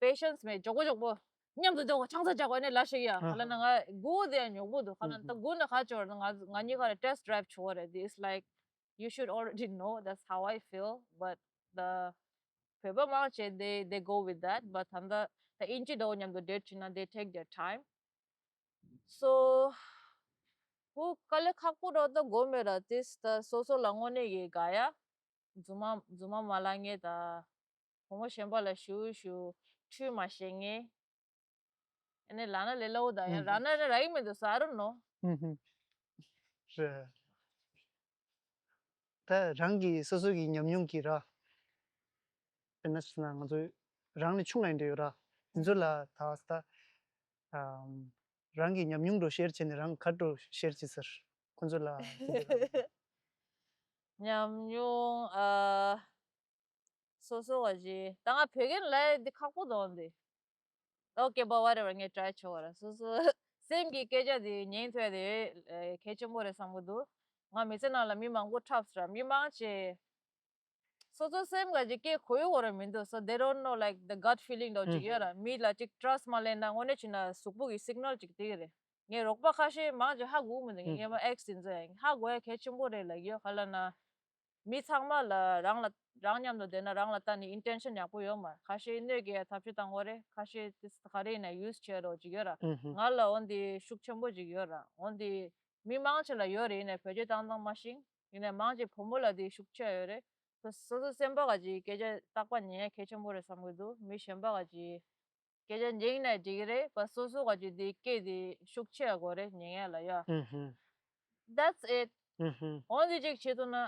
ཨ་patience མེད། མགྱོགས་པོ་མགྱོགས་པོ་མཉམ་དུ་འགྲོ་དགོས། ཆང་ས་རྒྱག་དགོས་ནས་ལབ་ཤེས་ཡ། ཧ་ཧ། ག་ལ་ན་ང་སྒུག་དེ་ཡང་ཉོག་པོ་འདུག་ག་ལ་ན་ད་ཧུམ་ཧུམ། སྒུག་ནས་ག་ཅོར་ང་ང་གཉིས་ཀ་ར་test drive བྱེད་དགོས་རེད། It's like you should already know that's how I feel but the བོད་པ་མང་ཆེ་they they go with that but ད་ལྟ་ད་དབྱིན་ཇི་འདྲ་བོ་མཉམ་དུ་date བྱེད་ན་they take their time. So བུ་དཀའ་ལས་ཁག་པོ་འགྲོ་ད་དགོས་མེད་ར། དེ་ད་སོ་སོ་ལ་དངོས་གནས་ཀྱི་དགའ་ཡ། རྫུན་མ་རྫུན་མ་མ་ལབ་མཁན་ད། བུ་མོ་གཞན་པ་ལ་ཞུ་ཞུ་ཁྲུས་མ་བྱེད་མཁན། ཨ་ནི་ལབ་ན་ལས་སླ་བོ་ད་ཡ། ཧུམ་རག་ན་ནི་རག་གི་མི་འདུག I don't know. ཧུམ་ཧུམ། རེད། ད་རང་གི་སོ་སོ་གི་ཉམས་མྱོང་གི་ར། དཔེར་ན་ཟེར་ན་ང་ཚོ་རང་ནས་ཆུང་བ་ཡིན་འདྲ་ཡོད་ར། དེ་ཚོ་ལ་ད་ད་ཨམ་རང་གི་ཉམས་མྱོང་འགྲོ་share བྱས་ནས་རང་ག་འགྲོ་share བྱེད་ཟེར། ཁོ་ཚོ་ལ་ཉམས་མྱོང་ཨ། སོ་སོ་བ་ཞིག་ད་ང་བོད་སྐད་ལ་འདི་ཁག་པོ་འདུག་འདི། Okay but whatever ངས་try བྱེད་དགོས་ར། སོ་སོ་སེམས་ཀྱི་སྐད་ཆ་འདི་ཉན་ཐུབ་ཡ་དེ་གལ་ཆེན་པོ་རེད་བསམ་གི་འདུག་ང་མི་ཚེ་ནང་ལ་མི་མང་པོ་འཁྲབ་སོང་ར། མི་མང་ཆེ་སོ་སོ་སེམས་ཀྱི་སྐད་གོ་ཡ་གོ་ར་མི་འདུག So they don't know like the gut feeling འདྲ་ཅིག་ཡོད་ར། མི་ལ་ཅིག་trust མ་ལེན་ན་དངོས་གནས་བྱས་ན་གཟུགས་པོ་གི་signal ཅིག་སྟེར་གི་རེད། ངའི་རོགས་པ་ཁ་ཤས་མང་ཆེ་ཧ་གོ་མི་འདུག་ངའི་སྔོན་མ་ex དེ་ཚོ་ཡང་ཧ་གོ་ཡ་གལ་ཆེན་པོ་རེད་ལབ་ཀྱི་ཡོད། ག་ལབ་ན། མི་ཚང་མ་ལ་རང་ལ་རང་མཉམ་དུ་བསྡད་ན་རང་ལ་ལྟ་ནས་intention ཡག་པོ་ཡོད་མ་རེད། ཁ་ཤས་གནོད་སྐྱེལ་ཡ་ཐབས་ཤེས་བཏང་གི་རེད། ཁ་ཤས་དེ་ག་རེ་ཡིན་ན་use བྱེད་རོགས་ཅིག་ཡོད་ར། ཧུམ་ཧུམ། ང་ལ་འོན་ཏེ་ཤུགས་ཆེན་པོ་ཅིག་ཡོད་ར། འོན་ཏེ་མི་མང་ཆེ་ལ་ཡོད་རེད། ཡིན་ནའི་བེད་སྤྱོད་བཏང་སྟངས་མ་ཤེས། ཡིན་ནའི་མང་ཆེ་བུ་མོ་ལ་དེ་ཤུགས་ཆེ་ཡོད་རེད། སོ་སོ་སེམས་པ་ག་ཅིག་སྐད་ཆ་རྟག་པར་ཉན་ཡ་གལ་ཆེན་པོ་རེད་བསམ་གི་འདུག་མི་གཞན་པ་ག་ཅིག་སྐད་ཆ་ཉན་ན་འགྲིག་གི་རེད་པ། སོ་སོ་ག་ཅིག་དེ་སྐད་དེ་ཤུགས་ཆེ་ཡ་དགོས་རེད་ཉན་ཡ་ལ་ཡ། ཧུམ་ཧུམ། That's it. ཧུམ་ཧུམ། འོན་ཏེ་ཅིག་བྱེད་ཐུབ་ན།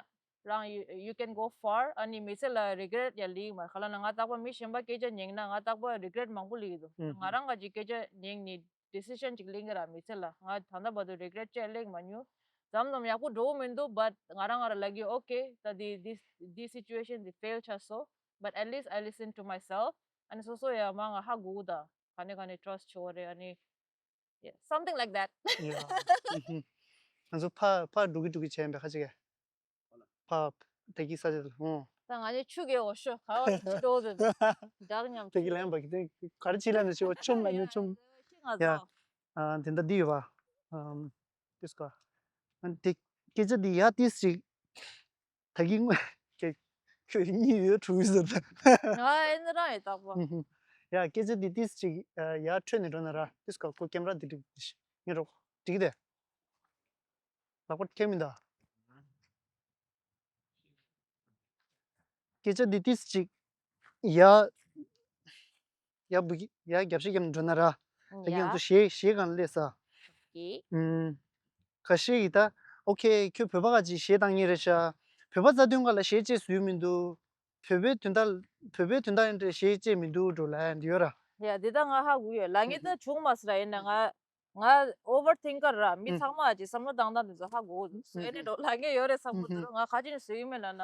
རང་you, you can go far. ཨ་ནི་མི་ཚེ་ལ་regret ཡ་ལིག་མ་ག་ལ་ན་ང་རྟག་པ་མི་གཞན་པ་སྐད་ཆ་ཉན་ན་ང་རྟག་པ་regret མང་པོ་ལིག་འདུག་ང་རང་ག་ཅིག་སྐད་ཆ་ཉན་ནི་decision ཅིག་ལེན་གི་ར་མི་ཚེ་ལ་ང་ད་ལྟ་བར་དུ་regret ཅེས་ལེགས་མ་མྱོང་། ཙམ་ཙམ་ཡག་པོ་འགྲོ་གི་མི་འདུག but ང་རང་ང་ར་ལ་གི་okay ད་འདི་this this situation འདི་fail ཆགས་སོ། But at least I listen to myself ཨ་ནི་སོ་སོ་ཡ་མ་ང་ཧ་གོ་གི་ད་ག་ནས་ག་ནས་trust ཆོག་རེད་ཨ་ནི yeah, something like that. Yeah. ང་ཚོ་ཕ་ཕ་འགྲོ་གི་འགྲོ་གི་བྱས་པའི་ཁ་ཅིག་གི་ཕ་དེ་གི་ས་ཆ་དུ་ཧོ། ད་ང་ནི་ཆུ་གི་འོ་ཤོ་ག་བ་ཅི་འགྲོ་དུ་འདྲག་ཉམས་དེ་གི་ལན་པ་གི་དེ་ག་རེ་ཅི་ལན་དུ་ཆུ་ཆུམ་ལ་ནི་ཆུམ། ང་ཡ་ཚོ་ཨ་དེ་འདྲ་འདི་ཡོད་པ། ཨམ་དེ་སྐོར་ཨ་དེ་སྐད་ཆ་འདི་ཡ་ཏིས་ཅིག་ད་གིན་ངོས་ཁྱོད་ཁྱོད་གཉིད་ཡོད་འཁྲུག་ཟེར་ད། ང་ཨེ་ནི་རང་ཡི་རྟག་པ། ཡ་སྐད་ཆ་འདི་ཏིས་ཅིག་ཡར་འཕྲོས་ནས་འགྲོ་ན་ར་ཏིས་ཀ་ཁོ་ཀེམ་ར་འདི་འགྲིག་ངེད་རོགས་འགྲིག་གི་དེ། ལག་པ་ཁྱེར་མི་འདའ། སྐད་ཆ་འདི་ཏིས་ཅིག་ཡ་ཡ་བུ་ཡ་རྒྱབ་ཤིག་རྒྱབ་ནས་འགྲོ་ན་ར། ད་གིན་ང་ཚོ་གཞས་གཞས་སྒང་ལ་སླེབས་ས། ཡི། ཨུམ། ཁ་ཤས་ཀྱིས་ད་ཨོ་ཁེ་ཁྱོད་བོད་པ་ག་ཅིག་གཞས་བཏང་མཁན་རེད་ཤག་བོད་པ་རྩ་དོན་སྒང་ལ་གཞས་བཅས་སུ་ཡོད་མི་འདུག་བོད་པའི་དོན་དག་བོད་པའི་དོན་དག་ཡིན་འདྲ་གཞས་བཅས་མི་འདུག་འགྲོ་ལ་འདི་ཡོད་ར། ཡ་འདི་ད་ང་ཧ་གོ་ཡོད་ལ་ངས་ད་བྱུང་མ་སི་ར་ཡིན་ན་ང་ང་overthinker ར་མི་ཚང་མ་ཅིག་བསམ་བློ་བཏང་སྟངས་འདི་ཚོ་ཧ་གོ་གི་འདུག་སོ་ཨེ་ནས་འགྲོ་ལ་ངས་ཡོད་རེད་བསམ་གི་འདུག་ང་ཁ་ཅིག་ནས་བཟོས་ཡིན་མེད་ལ་ན།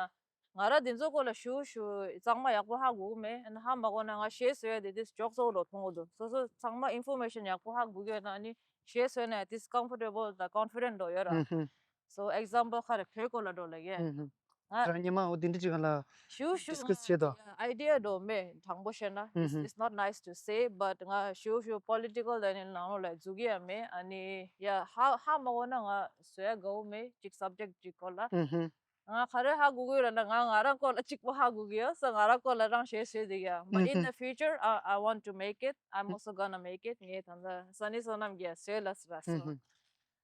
ང་ར་འདི་ཚོ་སྐོར་ལ་ཞུ་ཞུ་གཙང་མ་ཡག་པོ་ཧ་གོ་གི་མེད། ཨ་ནི་ཧ་མ་གོ་ན་ང་གཞས་བཟོ་ཡ་དེ་དེ་ཇོག་ཚོགས་འགྲོ་མཐོང་གི་འདུག་སོ་སོ་ཚང་མ་information ཡག་པོ་ཧ་གོ་གི་ཡོད་ན་ཨ་ནི་གཞས་བཟོས་ན་དེ་comfortable དང་confident འགྲོ་ཡོད་ར། So example ཁ་རེ་བོད་སྐོར་ལ་འགྲོ་ལ་གི་ང་རང་ཉི་མ་འོ་དེ་འདྲ་ཅིག་ལ་ཞུ་ཞུ discuss བྱེད་དོ། Idea འགྲོ་མེད་དྲང་པོ་བཤད་ན། It's not nice to say but ང་ཞུ་ཞུ་political དང་ནི་ནང་ལོགས་ལ་འཛུལ་གི་ཡ་མེད། ཨ་ནི་ཡ་ཧ་ཧ་མ་གོ་ན་ང་བཟོ་ཡ་དགའ་བོ་མེད་ཅིག་subject ཅིག་སྐོར་ལ། ང་ག་རེ་ཧ་གོ་གི་ཡོད་ལབ་ན་ང་ང་རང་སྐོར་ལ་གཅིག་པོ་ཧ་གོ་གི་ཡོད་ས། ང་རང་སྐོར་ལ་རང་གཞས་བཟོས་བསྡད་ཀྱི་ཡོད། But in the future I, I want to make it. I'm also gonna make it. ངས་ད་ལྟ་ས་ནི་བསོད་ནམས་ཀྱིས་བཟོས་ལ་ཟེར་བ་སོ།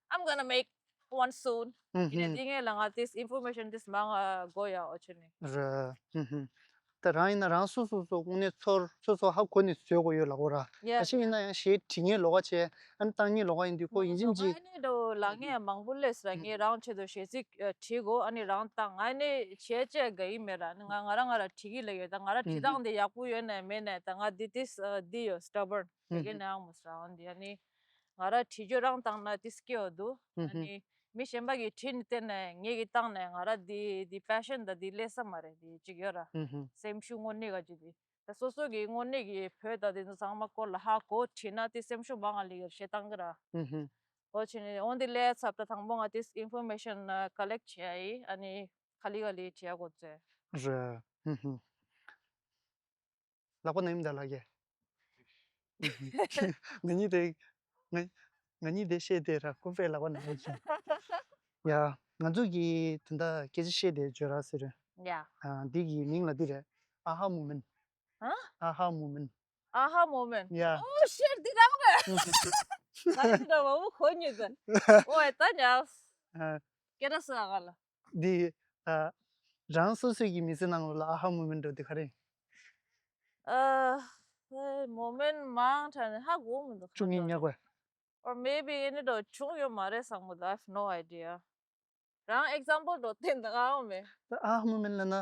I'm gonna make one soon. ཡིན་ནའི་འདི་ངས་ལ་ང་this information this མང་ང་དགོས་ཡ་འོ་ཆེ་ནི། རེད། ད་རང་ཡིན་ན་རང་སོ་སོ་སོ་དངོས་གནས་ཚོར་སོ་སོ་ཧ་གོ་ནས་བཟོས་དགོས་ཡོད་ལ་གོ་ར། ཡ་ཁ་ཤས་ཡིན་ན་ཡང་གཞས་བྲིས་མཁན་ལོགས་ཀ་བྱས་ཨ་ནི་བཏང་མཁན་ལོགས་ཀ་ཡིན་དུས་ཁོ་ཡིན་གཅིག་མིན་གཅིག་ཨ་ནི་འདྲ་བོ་ལ་ངས་མང་པོ་སླེབས་ཟེར་ངས་རང་ཆེད་དུ་གཞས་ཚིག་བྲིས་གོ་ཨ་ནི་རང་བཏང་ཨ་ནི་བྱས་བྱས་དགའ་ཡི་མེད་ར། ཨ་ནི་ང་ང་རང་ང་ར་བྲིས་ཀྱི་ལ་ཡོད་ད་ང་ར་བྲིས་སྟངས་དེ་ཡག་པོ་ཡོད་ན་མེད་ན་ད་ང་འདི་ཏིས་འདི་ཡོད་stubborn དེ་གས་ནའང་མོ་སྲ་འོན་དེ་ཨ་ནི་ང་ར་བྲིས་རྒྱུ་རང་བཏང་ན་ཏིས་སྐྱེ་བ་འདུག་ཨ་ནི་མི་གཞན་པ་གིས་བྲིས་ནས་བལྟས་ན་ངེད་ཀྱིས་བཏང་ན་ང་ར་འདི་འདི་passion ད་འདི་སླེབས་ས་མ་རེད། འདི་གཅིག་ཡོད་ར་སེམས་ཤུགས་དངོས་གནས་ག་ཅིག་འདི། ད་སོ་སོ་གི་དངོས་གནས་ཀྱི་བོད་དང་དེ་ཚོ་ཚང་མ་སྐོར་ལ་ཧ་གོ་བྲིས་ན་དེ་སེམས་ཤུགས་མང་ང་ལི་གར་བཤད་སྟངས་ཀྱི་ར། ཧུམ་ཧུམ། འོ་བྱས་ནས་འོན་ཏེ་ལས་ཚབ་ད་དང་པོ་ང་དེ་information collect བྱས་ཡི་ཨ་ནི་ག་ལི་ག་ལི་བྲིས་ཡ་གོ་ཚོད། རེད། ཧུམ་ཧུམ། ལག་པ་ན་ཡིན་ད་ལགས་ཀྱི། ང་གཉིས་དེ་ང་ང་གཉིས་དེ་བཤད་དེ་ར་ཁོ་པས་ལག་པ་ན་ཡིན་ཀྱང་། ཡ། ང་ཚོ་གི་དེ་འདྲ་སྐད་ཆ་བཤད་དེ་བརྗོད་ར་ཟེར། ཡ། ཨ་འདི་གི་མིང་ལ་འདི་རེད། ཨ་ཧ་མོ་མེན། ཨ། ཨ་ཧ་མོ་མེན། ཨ་ཧ་མོ་མེན། ཡ། Oh shit འདི་རང་རེད། ང་འདི་འདྲ་བ་མོ་གོ་ཉེ་ཟེར། ཨོ་ཨེ་ད་ཉག་ཨ། སྐད་སྒྲ་སུ་ཨ་ག་ལ། འདི་ཨ། རང་སོ་སོའི་གི་མི་ཚེ་ནང་ལོགས་ལ་ཨ་ཧ་མོ་མེན་འགྲོ་འདི་ག་རེ། ཨ། མོ་མེན་མང་དྲགས་ནས་ཧ་གོ་མི་འདུག་བཅུ་གཉིས་ཉག་པ། Or maybe ཨེ་ནི་འགྲོ་བྱུང་ཡོད་མ་རེད་བསམ་གི་འདུག I have no idea. རང་example འགྲོ་བསྟན་འདུག་ཨ་འོ་མེ། ད་ཨ་ཧ་མོ་མེན་ལ་ན།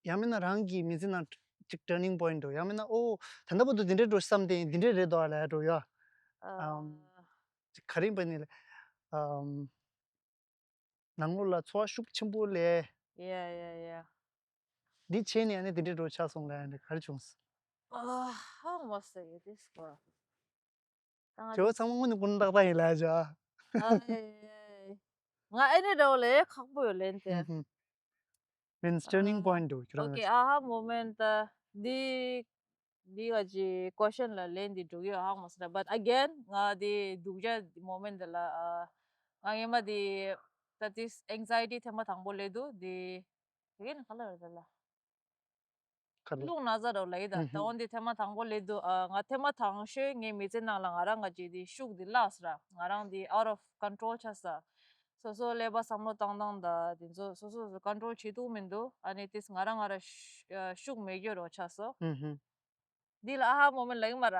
ཡང་མིན་ན་རང་གི་མི་ཚེ་ནང་ཅིག་turning point འགྲོ་ཡང་མིན་ན་ཨོ་ད་ལྟ་བར་དུ་འདི་འདྲའི་འགྲོ་བསམ་དེ་འདི་འདྲའི་རེད་དོ་ལ་འགྲོ་ཡ། ཨམ། ཅིག་ག་རེ་ཡིན་པ་ནི་ལ། ཨམ། ནང་ལོགས་ལ་ཚོར་བ་ཤུགས་ཆེན་པོ་ལས། Yeah yeah yeah. འདི་བྱས་ནས་ཨ་ནི་འདི་འདྲའི་འགྲོ་ཆགས་སོང་ལ་ཡ་འདི་ག་རེ་བྱུང་སོང་། ཨ་ཧ་མ་ཟེར་ཡོད་དེ་སྐོར། དྲི་བ་ཚང་མ་དངོས་གནས་དགོངས་དག་དག་ཡིན་ལ་ཡ། ཨ་ཡེ་ཡེ། ང་ཨེ་ནི་འདྲ་བོ་ལས་ཁག་པོ་ཡོད་ལན་དེ། ཨུ་ཧུ། Means turning point འགྲོ་ཁྱོད་རང་། Okay ཨ་ཧ་མོ་མེན་ད་འདི་འདི་ག་ཅི་question ལ་ལན་འདི་འགྲོ་གི་ཨ་ཧ་མོ་སི་ད། But again ང་འདི་སྡུག་ཅག་moment འདི་ལ་ཨ་ང་ངེས་མ་འདི་ད་this anxiety ཐེངས་མ་དང་པོ་སླེབས་འདུག་འདི་དེ་གས་ནི་ག་ལ་རེད་ད་ལ། ག་ལ། རླུང་ན་ཚ་རོ་ལ་ཡི་ད་ད་འོན་འདི་ཐེངས་མ་དང་པོ་སླེབས་འདུག་ཨ་ང་ཐེངས་མ་དང་ཤོས་ངའི་མི་ཚེ་ནང་ལ་ང་རང་ང་ཅི་འདི་ཤུགས་འདི་བརླགས་སོང་ར། ང་རང་འདི་out of control ཆགས་ས། སོ་སོ་ཀླད་པ་བསམ་བློ་བཏང་སྟངས་དང་དེ་ཚོ་སོ་སོ་སོ་control བྱེད་ཐུབ་མི་འདུག་ཨ་ནི་ཏིས་ང་རང་ང་ར་ཤུགས་མེད་རྒྱུ་རོ་ཆགས་སོ། ཧུམ་ཧུམ། འདི་ལ་ཨ་ཧ་མོ་མེན་ལ་ཡིན་མ་ར།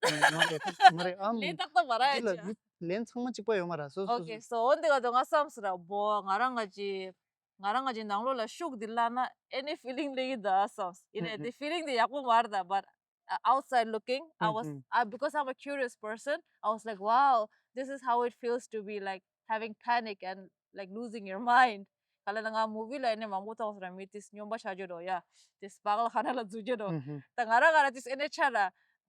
མ་རེད་མ་རེད་ཨམ། ལན་ཏག་ཏག་མ་ར་ཡ་འདི་ལ་ཅི། ལན་ཚང་མ་གཅིག་པ་ཡོད་མ་ར་སོ་སོ། Okay so འོན་ཏེ་ག་དོ་ང་བསམ་སི་ར་བོ་ང་རང་ང་ཅི། ང་རང་ང་ཅིག་ནང་ལོགས་ལ་ཤུགས་འདི་བླངས་ན་ཨེ་ནི་ཕི་ལིང་སླེབས་ཀྱི་འདུག་བསམ། ཡིན་ནའི་དེ་ཕི་ལིང་དེ་ཡག་པོ་མ་རེད་ད། But uh, outside looking, I was, uh, because I'm a curious person, I was like, wow, this is how it feels to be like having panic and like losing your mind. ག་ལ་ན་ང་མུ་བི་ལ་ཨེ་ནི་མང་པོ་མཐོང་སོང་ར། མི་དེ་སྨྱོན་པ་ཆགས་རྒྱུ་འགྲོ་ཡ། དེ་སྤག་ལ་ཁ་ན་ལ་འཛུལ་རྒྱུ་འགྲོ། ད་ང་རང་ང་རང་དེ་ཨེ་ནི་ཆ་ར་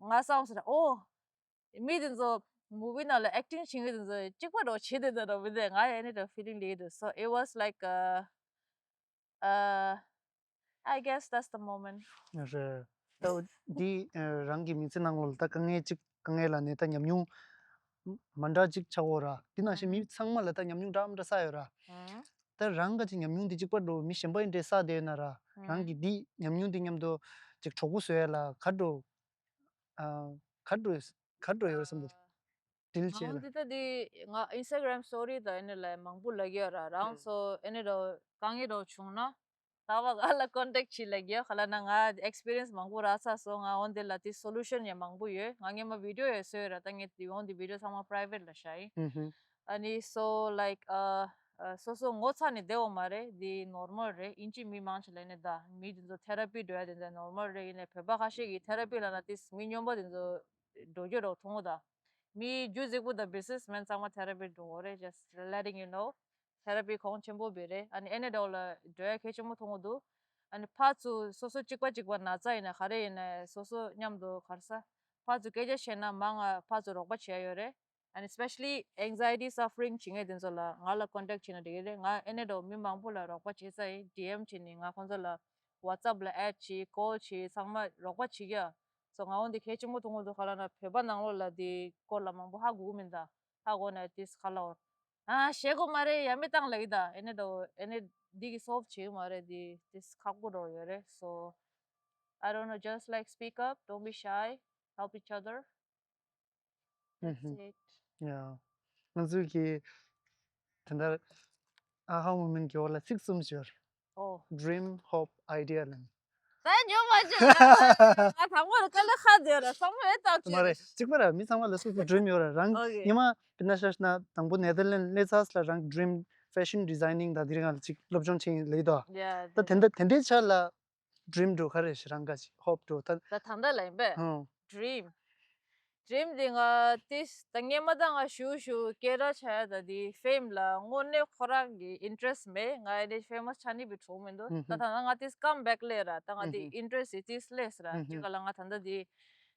ང་བསམ་སོང་ར། ཨོ། མི་དེ་ཚོ་མུ་བི་ནང་ལ་ཨེག་ཊིང་བྱེད་མཁན་དེ་ཚོ་གཅིག་པ་འདྲ་བོ་བྱེད་བསྡད་འདུག་ར། མི་དེ་ང་ཡང་ཨེ་ནི་འདྲ་ཕི་ལིང་སླེབས་ཀྱི་འདུག So it was like a, uh, I guess that's the moment. རེད། ད་འདི་ཨ་རང་གི་མི་ཚེ་ནང་ལོགས་ལ་ད་དཀའ་ངལ་གཅིག་དཀའ་ངལ་ལ་ནི་ད་ཉམས་མྱོང་མ་འདྲ་གཅིག་ཆགས་ཡོད་ར། འདི་ནང་བཞིན་མི་ཚང་མ་ལ་ད་ཉམས་མྱོང་འདྲ་མི་འདྲ་བསགས་ཡོད་ར། ད་རང་ག་ཅིག་ཉམས་མྱོང་འདི་གཅིག་པ་འདྲ་བོ་མི་གཞན་པ་ཡིན་འདྲ་བསགས་བསྡད་ཡོད་ན་ར། རང་གི་འདི་ཉམས་མྱོང་འདི་མཉམ་དུ་ཅིག་གྲོགས་པོ་བཟོ་ཡ་ལ་ག་འདྲ་ཨ་ག་འདྲ་ག་འདྲ་ཡོད་བསམ་འདུག་ཌིལ་བྱས་ང་ལ། འདི་ལྟ་འདི་ང་ཨིན་སི་ཊ་གྷ་རམ་སི་ཊོ་རི་དང་ཨེ་ནི་ལ་མང་པོ་ལབ་ཀྱི་ཡོད་ར། རང་ཚོ་ཨེ་ནི་རོ་དཀའ་ངལ་རོ་བྱུང་ན་ད་བ་ང་ལ་ཀོན་ཊེག་བྱེད་ལབ་ཀྱི་ཡོད། ག་ལ་ན་ང་ཨེག་སི་པི་རི་ཡན་སི་མང་པོ་རག་ཚར་སོང་། ང་འོན་ཏེ་ལ་དེ་སོ་ལུ་ཤན་ཡང་མང་པོ་ཡོད། ང་སྔོན་མ་བི་ཌི་ཡོ་ཡང་བཟོས་ཡོད་ར། ད་ངས་དེ་འོན་ཏེ་བི་ཌི་ཡོ་ཚང་མ་པ་རའི་ཝེཊ་ལ་བཞག་ཡིན། ཨ་ནི་so like uh, uh, སོ་སོ་ངོ་ཚ་ནས་བསྡད་ཡོད་མ་རེད། འདི་ནོར་མལ་རེད། ཨིན་ཇི་མི་མང་ཆེ་ལ་ནི་ད་མི་འདི་ཚོ་ཐེ་ར་པི་འགྲོ་ཡ་དེ་འདྲ་ནོར་མལ་རེད། ཡིན་ནའི་བོད་པ་ཁ་ཤས་ཀྱིས་ཐེ་ར་པི་ལབ་ན་དེ་མི་སྨྱོན་པ་དེ་ཚོ་འགྲོ་རྒྱུ་རོ་མཐོང་གོ་ད། མི་རྒྱུ་གཟིགས་པོ་དང་བི་ཛི་ནེ་སི་མེན་ཚང་མ་ཐེ་ར་པི་འགྲོ་གོ་རེད། Just letting you know. ཐེ་ར་པི་གོང་ཆེན་པོ་བི་རེད། ཨ་ནི་ཨེ་ནི་འདྲ་བོ་ལ་འགྲོ་ཡ་གལ་ཆེན་པོ་མཐོང་གོ་འདུག་ཨ་ནི་ཕར་ཚུར་སོ་སོ་གཅིག་པ་གཅིག་པ་ན་ཚ་ཡིན་ན་ག་རེ་ཡིན་ན་སོ་སོ་མཉམ་དུ་ག་རེ་ཟ་ཕར་ཚུར་སྐད་ཆ་བཤད་ན་མང་ང་ཕར་ཚུར་རོགས་པ་བྱེད་ཡ་ཡོད་རེད། And especially anxiety suffering བྱེད་མཁན་དེ་ཚོ་ལ་ང་ལ་ཀོན་ཊེག་བྱས་ན་འགྲིག་གི་རེད། ང་ཨེ་ནི་འདྲ་བོ་མི་མང་པོ་ལ་རོགས་པ་བྱས་ཚར་ཡིན། ཌི་ཨེམ་བྱས་ནས་ང་ཁོང་ཚོ་ལ་ཝ་ཊི་སི་ཨེབ་ལ་ཨེཌ་བྱས། ཀོལ་བྱས། ཚང་མ་རོགས་པ་བྱེད་ཀྱི་ཡ། སོ་ང་འོན་ཏེ་གལ་ཆེན་པོ་མཐོང་གི་འདུག་ག་ལ་ན་བོད་པ་ནང་ལོགས་ལ་དེ་སྐོར་ལ་མང་པོ་ཧ་གོ་གི་མིན་ད། ཧ་གོ་ན་དེ་ག་ལ་འོ། ཨ་བཤད་དགོས་མ་རེད། ཡ་མེད་བཏང་ལབ་ཀྱི་ད། ཨེ་ནི་འདྲ་བོ་ཨེ་ནི་འདི་གི་སོལབ་བྱེད་ཀྱི་མ་རེད། དེ་དེ་ཁག་པོ་འདྲ་བོ་ཡོད་རེད། So I don't know, just like speak up, don't be shy, help each other. That's it. Yeah. ང་ཚོས་ཀྱི་དེ་འདྲ་ཨ་ཧ་མུ་མེན་གྱི་འོག་ལ་ཚིག་གསུམ་ཞུ། ཨོ། Dream, hope, idea ལབ། ད་ཉོ་མ་བྱུང་། ང་དང་པོ་ལ་དཀའ་ལས་ཁག་བསྡད་ར། བསམ་བློ་ཨེ་བཏང་མ་རེད། གཅིག་པ་ར་མི་ཚང་མ་ལ་སོ་སོ་ཌི་རིམ་ཡོད་ར། རང་ཨོ་ཀེ། ཉི་མ་དཔེར་ན་ཤ་ན་དང་པོ་ནེ་ཐར་ལེན་སླེབས་ཚར་ལ་རང་ཌི་རིམ་ཕེ་ཤན་ཌི་ཛའི་ནིང་དང་དེ་རིང་ང་ལ་ཅིག་སློབ་སྦྱོང་བྱེད་ལེ་དོ། ད་དེ་འདྲ་དེ་འདྲའི་ཆ་ལ། ཌི་རིམ་འགྲོ་ག་རེ་ཞིག་རང་ག་ཅིག་ཧོབ་འགྲོ་ད། ད་ད་ལྟ་ལ་ཡིན་པས། ཧུང་། ཌི་རིམ། ཌི་རིམ་དེ་ང་ཏིས་ད་སྔོན་མ་ད་ང་ཞུ་ཞུ་སྐད་གྲགས་ཆགས་ཡ་ད་དེ་ཕེམ་ལ་དངོས་གནས་ཁོ་རང་གི་ཨིན་ཊི་རེ་སི་མེད། ང་ཨེ་ནི་ཕེ་མ་སི་ཆགས་ནི་བི་གྲུང་མི་འདུག་ད་ད་ང་ཏིས་ཀམ་བེག་ལས་ར། ད་ང་དེ་ཨིན་ཊི་རེ་སི་ཏིས་ལས་ར། ཅི་ག་ལ་ང་ད་ད་དེ་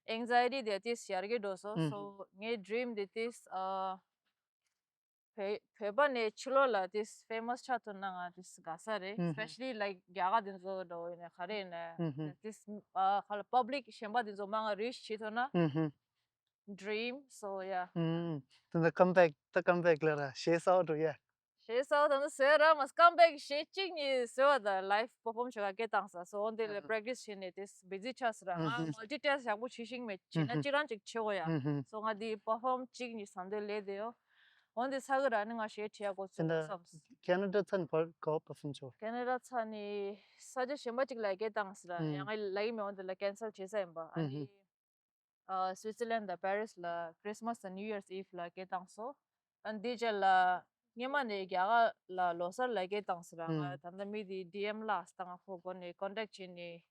ཨེང་ཛའི་ཊི་དེ་ཏིས་ཡར་གི་འགྲོ་སོང་། སོ་ངའི་ཌི་རིམ་དེ་ཏིས་ཨ། བོད་བོད་པ་ནས་ཕྱི་ལོགས་ལ་དེ་ཕེ་མ་སི་ཆགས་ཐུབ་ན་ང་དེ་དགའ་ས་རེད། སི་པེ་ཤ་ལི་ལའིཀ་རྒྱ་གར་དེ་ཚོ་འགྲོ་ཡིན་ན་ག་རེ་ཡིན་ན་དེ་ཨ་ག་ལ་པབ་ལིག་གཞན་པ་དེ་ཚོ་མང་ང་རིཆ་བྱེད་ཐུབ་ན་ཌི་རིམ། སོ་ཡ། དེ་ཚོ་ཀམ་བེག་ད་ཀམ་བེག་ལ་ར་གཞས་གསར་པ་འགྲོ་ཡ། གཞས་གསར་པ་ད་ནི་བཟོས་ར་མ་ཀམ་བེག་གཞས་གཅིག་གཉིས་བཟོས་པ་ད་ལའིབ་པར་ཕོམ་བྱེད་ག་སྐད་བཏང་ས། སོ་འོན་དེ་ལ་པྲེག་ཊིས་བྱས་ནས་དེ་བི་ཛི་ཆགས་ས་ར། ང་མལ་ཊི་ཊེ་སི་ཊི་ཡག་པོ་བྱེད་ཤེས་མེད། བྱས་ན་གཅིག་རང་གཅིག་བྱེད་དགོས་ཡ། སོ་ང་དེ་པར་ཕོམ་གཅིག་གཉིས་བཟོ་འདོད་ལས་དེ་ཡོད། འོན་ཏེ་ཚ་གི་ར་ནི་ང་གཞས་ཁྲིད་ཡ་འགོ་ཚུགས་དེ་འདྲ་བསམ་སོང་། ཁེ་ན་ཌ་ཚ་ནི་བར་གོ་པར་ཕོམ་བྱོས། ཁེ་ན་ཌ་ཚ་ནི་ས་ཆ་གཞན་པ་ཅིག་ལ་སྐད་བཏང་ཟེར་ར། ཡང་ང་ལ་ཡི་མེད། འོན་ཏེ་ལ་ཀེན་སལ་བྱེད་ས་ཡིན་པ། ཨ་ནི་ཨ་སུའི་ཙི་ལན་དང་པེ་རིས་ལ་Christmas དང་New Year's Eve ལ་སྐད་བཏང་སོང་། ཨ་ནི་དེའི་རྗེས་ལ་སྔོན་མ་ནས་རྒྱ་གར་ལ་ལོ་གསར་ལ་སྐད་བཏང་ཟེར་ར། ང་ད་ལྟ་མི་དེ་ཌི་ཨེམ་ལ་ད་ང་ཁོ་སྒོ་ནས་ཀོན་ཊེག་བྱས་ནས།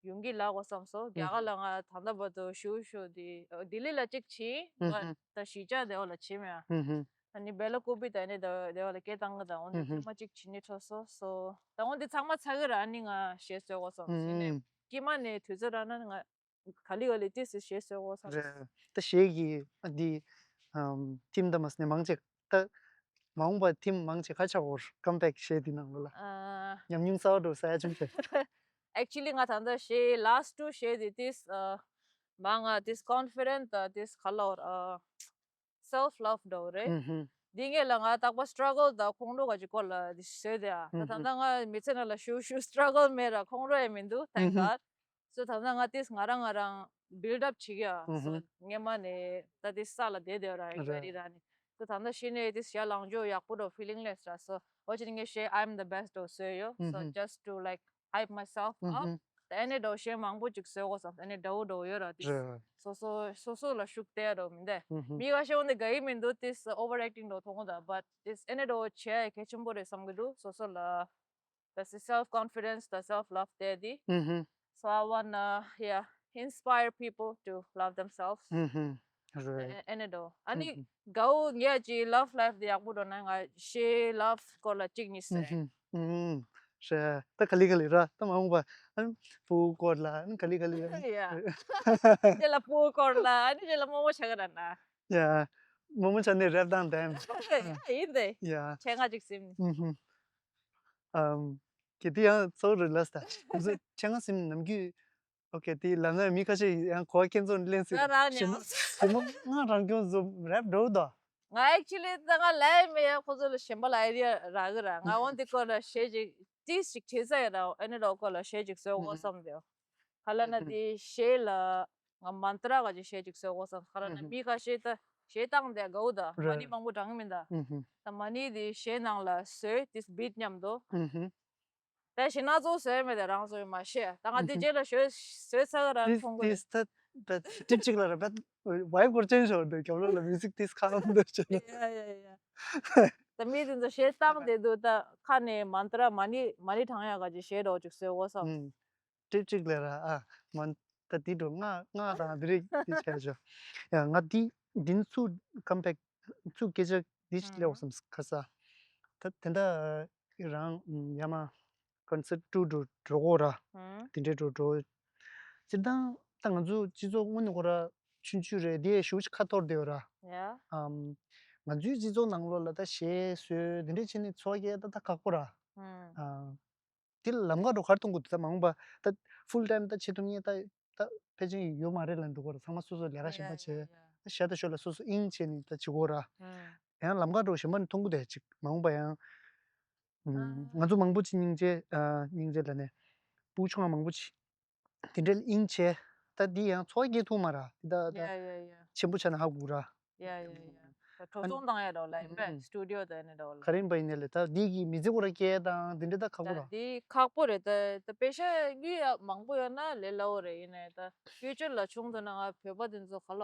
ཡོང་གི་ལབ་དགོས་བསམ་སོང་། རྒྱ་གར་ལ་ང་ད་ལྟ་བར་དུ་ཞུ་ཞུ་དེ་ལྡི་ལི་ལ་གཅིག་ཕྱིན། ང་ད་གཞིས་ཆགས་དེ་བ་ལ་ཕྱིན་མེད། ཨ་ནི་སྦེ་ལ་ཀུ་པི་དང་ནི་དེ་བ་ལ་སྐད་བཏང་གི་དང་འོན་ཏེ་ཐེངས་མ་གཅིག་ཕྱིན་ནི་འཕྲོ་སོ་སོ་ད་འོན་ཏེ་ཚང་མ་ཚ་གི་ར། ཨ་ནི་ང་གཞས་བཟོ་དགོས་བསམ་སོང་། ཨ་ནི་དཀྱིལ་མ་ནས་དུས་ཚོད་རག་ན་ང་ག་ལེ་ག་ལེ་ཏིས་སི་གཞས་བཟོ་དགོས་བསམ་སོང་། རེད། ད་གཞས་ཀྱི་འདི་ཐིམ་ད་མ་སི་ནས་མང་ཆེ། ད་མ་འོངས་པ་ཐིམ་མང་ཆེ་ཁ་ཆག་བོར་ཀམ་བེག་གཞས་འདི་ནང་ལོགས་ལ། ཨ། ཉམས་མྱོང་གསར་པ་འགྲོ་ས་ཡ་ཅུང་ཆེ། Actually ང་ད་ལྟ་གཞས་ལཱསི་ཊུ་གཞས་འདི་ཏིས་ཨ་མ་ང་ཏིས་ཀོན་ཕི་ཌེན་ཊི་དང་ཏིས་ག་ལབ་དགོས་རེད། ཨ་སེལ་ཕི་ལབ་འདྲ་བོ་རེད། འདི་ངེད་ལ་ང་རྟག་པར་སི་ཊྲ་གལ་དང་ཁོང་ཁྲོ་ག་ཅིག་སྐོར་ལ་འདི་བཟོས་ཏེ་ཨ་ད་ད་ལྟ་ང་མི་ཚེ་ནང་ལ་ཞུ་ཞུ་སི་ཊྲ་གལ་མེད་ར། ཁོང་ཁྲོ་ཡང་མི་འདུག thank God། སོ་ད་ལྟ་ང་ཏིས་ང་རང་ང་རང་བིལ་ཌ་ཨབ་བྱེད་ཀྱི་ཡ། སོ་སྔོན་མ་ནས་ད་ཏིས་ས་ལ་བསྡད་བསྡད་ར་ཨེང་ཛའི་ཊི་ར་ནི། སོ་ད་ལྟ་གཞི་ནས་ཏིས་ཡར་ལངས་ཕྱོགས་ཡག་པོ་འགྲོ་ཕི་ལིང་ལེས་ར། སོ་འོ་ཅི་ནི་ངས་གཞས་I'm the best འགྲོ་བཟོས་ཡོད། སོ་just to like hype myself up. ད་ཨེ་ནས་འགྲོ་གཞས་མང་པོ་ཅིག་བཟོས་དགོས་བསམ། ཨེ་ནས་འདྲ་བོ་འགྲོ་ཡོད་ར་ཏིས། སོ་སོ་སོ་སོ་ལ་ཤུགས་སྟེར་འགྲོ་མི་འདས། མི་ཁ་ཤས་འོ་འདི་དགའ་ཡི་མི་འདུག་ཏིས་ཨོ་ཝར་ཨེག་ཊིང་འགྲོ་མཐོང་གོ་ད། བཊ་ཏིས་ཨེ་ནས་འགྲོ་བྱས་གལ་ཆེན་པོ་རེད་བསམ་གི་འདུག་སོ་སོ་ལ། the self confidence, the self love དེ་དེ། ཧུམ་ཧུམ། So I wanna, yeah, inspire people to love themselves. ཧུམ་ཧུམ། རེད། ཨ་ནི་འདྲ་བོ། ཨ་ནི་གའུ་ངས་ཀྱི་love life དེ་ཡག་པོ་འགྲོ་ན་ང་གཞས་love སྐོར་ལ་གཅིག་གཉིས་ཟེར། ཧུམ་ཧུམ། རེད། ད་ག་ལེ་ག་ལེ་ར། ད་མ་འོངས་པ་ཨ་ནི་བུ་སྐོར་ལ་ཨ་ནི་ག་ལེ་ག་ལེ་ར། ཡ། དེ་ལ་བུ་སྐོར་ལ་ཨ་ནི་དེ་ལ་རྨོ་མོ་ཆགས་ཀྱི་ར་ན། ཡ། རྨོ་མོ་ཆགས་ནས་rap དང་dance། ཡ་ཡིན་ཏེ། ཡ། ཆེད་མངགས་ཅིག་ཟིན། ཧུམ་ཧུམ། ཨམ། གལ་ཏེ་ཡང་གཙོ་བོ་རེད་ལ་ས། ཁོ་ཚོ་ཆེད་མངགས་ཟིན་ནམ་རྒྱུན། ཨོ་ཁེ། དེ་ལབ་ན་མི་ཁ་ཤས་ཡང་གོ་བ་ཁྱེད་ཚོ་ལེན་སྲིད། ང་རང་ཉོ། ཞེ་མོ་ང་རང་སྐྱོན་བཟོ་rap འགྲོ་དོ། ང་actually ད་ང་ལབ་མེད་ཡ། ཁོ་ཚོ་ལ་གཞན་པ་ལ་idea རག་གི་ར། ང་འོན་ཏེ་ཁོ་ལ་གཞས་ཅིག་ཏིས་ཅིག་བྲིས་ས་ཡ་ར། ཨ་ནི་རོ་ཁོ་ལ་གཞས་ཅིག་བཟོས་དགོས་བསམ་དེ། ག་ལ་ན་དེ་གཞས་ལ་ང་mantra ག་ཅིག་གཞས་ཅིག་བཟོས་དགོས་བསམ། ག་ལ་ན་མི་ཁ་ཤས་ད་གཞས་བཏང་དེ་དགའ་བོ་ད་money མང་པོ་དྲང་གི་མིན་ད། ད་money དེ་གཞས་ནང་ལ་བཟོས་དེ་beat མཉམ་དུ། ད་གཞས་སྣ་ཚོགས་བཟོས་མེད་དེ་རང་བཟོས་མ་ཤེས། ད་ང་དེ་རྗེས་ལ་བཟོས་བཟོས་ཚར་ག་ར་མཐོང་གི་རེད། ཏིས་ད་ད་ཊིབ་ཅིག་ལ་ར་བད་vibe སྐོར་ཅན་ཞོར་དུ་རྒྱབ་ལོགས་ལ་music ཏིས་ཁ་ལམ་འདོད་བྱས་ན། ཡ་ཡ་ཡ། ད་མི་དེ་ཚོ་གཞས་བཏང་དེ་འདུག་ད་ཁ་ནས་mantra money money དྲང་ཡ་ག་ཅིག་གཞས་འདྲ་བོ་ཅིག་བཟོས་དགོས་བསམ། ཨུམ། ཊིབ་ཅིག་ལ་ར་ཨ་མ་ད་དེ་འགྲོ་ང་ང་དང་དེ་རིགས་དེ་བྱས་ཆོག་ཡ་ང་དེ་དེ་ཚུ་come back ཚུ་སྐད་ཆ་དེ་ལེའོ་བསམ་ཁ་ས། ད་དེ་འདྲ་རང་ཡ་མ་concert འགྲོ་འགྲོ་འགྲོ་གོ་ར། དེ་འདྲའི་འགྲོ་འགྲོ། སྤྱིར་བཏང་ད་ང་ཚོ་སྤྱི་ཚོགས་དངོས་གནས་ཁོ་ར་ཆུང་ཆུང་རེད། དེ་ཞུ་ཁ་ཐོར་དེ་ཡོད་ར། ཨམ། ང་ཚོའི་སྤྱི་ཚོགས་ནང་ལོགས་ལ་ད་གཞས་བཟོས་དེ་འདྲའི་བྱས་ནས་འཚོ་བ་སྐྱེལ་ད་ད་ཁག་པོ་ར། ཨ། དེ་ལ་ལམ་ཁ་འགྲོ་གར་གཏོང་དགོས་འདུག་ད་མ་འོངས་པ་ད་full time ད་བྱེད་ཐུབ་མཁན་ད་ད་ཕལ་ཆེར་ཡོད་མ་རེད་ལབ་འགྲོ་གོ་ར། ཚང་མ་སོ་སོ་ལས་ཀ་གཞན་པ་བྱས་ད་ཞར་ད་ཞོར་ལ་སོ་སོ་དབྱིངས་བྱས་ནས་ད་བྱེད་གོ་ར། ཡང་ལམ་ཁ་འགྲོ་གཞན་པ་ནས་མཐོང་གི་དེ་ཅིག་མ་འོངས་པ་ཡང་། ང་ཚོ་མང་པོ་ཅིག་སྙིང་རྗེ་སྙིང་རྗེ་ལ་ནས་སྤུ་གུ་ཆུང་བ་མང་པོ་ཅིག་དེ་འདྲའི་དབྱིངས་བྱས་ད་འདི་ཡང་འཚོ་བ་སྐྱེལ་ཐུབ་མ་ར། འདི་ད་ད་ཆེན་པོ་ཆགས་ན་ཧ་གོ་ར། ཡ་ཡ་ཡ། ད་འགྲོ་སོང་བཏང་ཡ་འདྲ་བོ་ལ་ཡིན་པས་studio དང་ཡིན་འདྲ་བོ་ལ། ག་རེ་ཡིན་པ་ཡིན་ནའི་ལས་ད་འདི་གི་མི་ཚེ་ཁོ་ར་སྐྱེལ་དང་འདི་འདྲ་ད་ཁག་པོ་ར། འདི་ཁག་པོ་རེད། ད་ད་པེ་ཤ་གི་ཡ་མང་པོ་ཡོད་ན་ལས་སླ་བོ་རེད། ཡིན་ནའི་ད་future ལ་བྱུང་ཐུབ་ན་ང་བོད་པ་དེ་ཚོ་ག་ལ་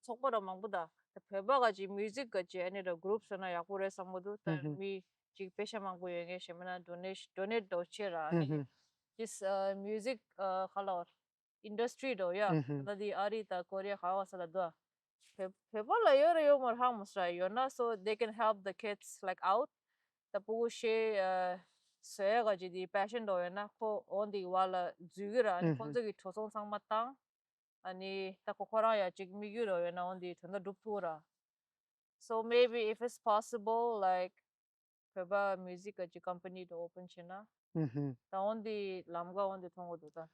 ཚོགས་པ་ར་མང་པོ་ད་ད་བོད་པ་ག་ཅིག་music ག་ཅིག་ཨ་ནི་ར་group བཟོས་ན་ཡག་པོ་རེད་བསམ་གི་འདུག་ད་མི་ཅིག་པེ་ཤ་མང་པོ་ཡོད་མཁན་ཞེ་མིན་ན་donate donate འདྲ་བོ་བྱེད་ར། ཨ་ནི་this music ག་ལ་industry འདྲ་བོ་ཡ། ད་འདི་ཨ་རི་དང་ཀོ་རི་ཡ་ག་བ་ས་ལ་འདུག་བོད་བོད་པ་ལ་ཡོད་རེད་ཡོད་མ་རེད་ཧ་མ་སོང་། ཡོད་ན་so they can help the kids like out. ད་སྤུ་གུ་གཞས་བཟོ་ཡ་ག་ཅིག་དེ་passion འདྲ་བོ་ཡོད་ན་ཁོ་འོ་འདི་བ་ལ་འཛུལ་གི་ར། ཨ་ནི་ཁོང་ཚོ་གི་འགྲོ་སོང་ཚང་མ་བཏང་། ཨ་ནི་ད་ཁོ་ཁོ་རང་ཡ་ཅིག་དམིགས་ཡུལ་འདྲ་བོ་ཡོད་ན་འོ་འདི་དོན་དག་འགྲུབ་ཐུབ་ར། So maybe if it's possible, like བོད་པ་music ག་ཅིག་company དུ་open བྱས་ན། ད་འོན་ཏེ་ལམ་ཁ་འོན་ཏེ་མཐོང་གི་འདུག་ད།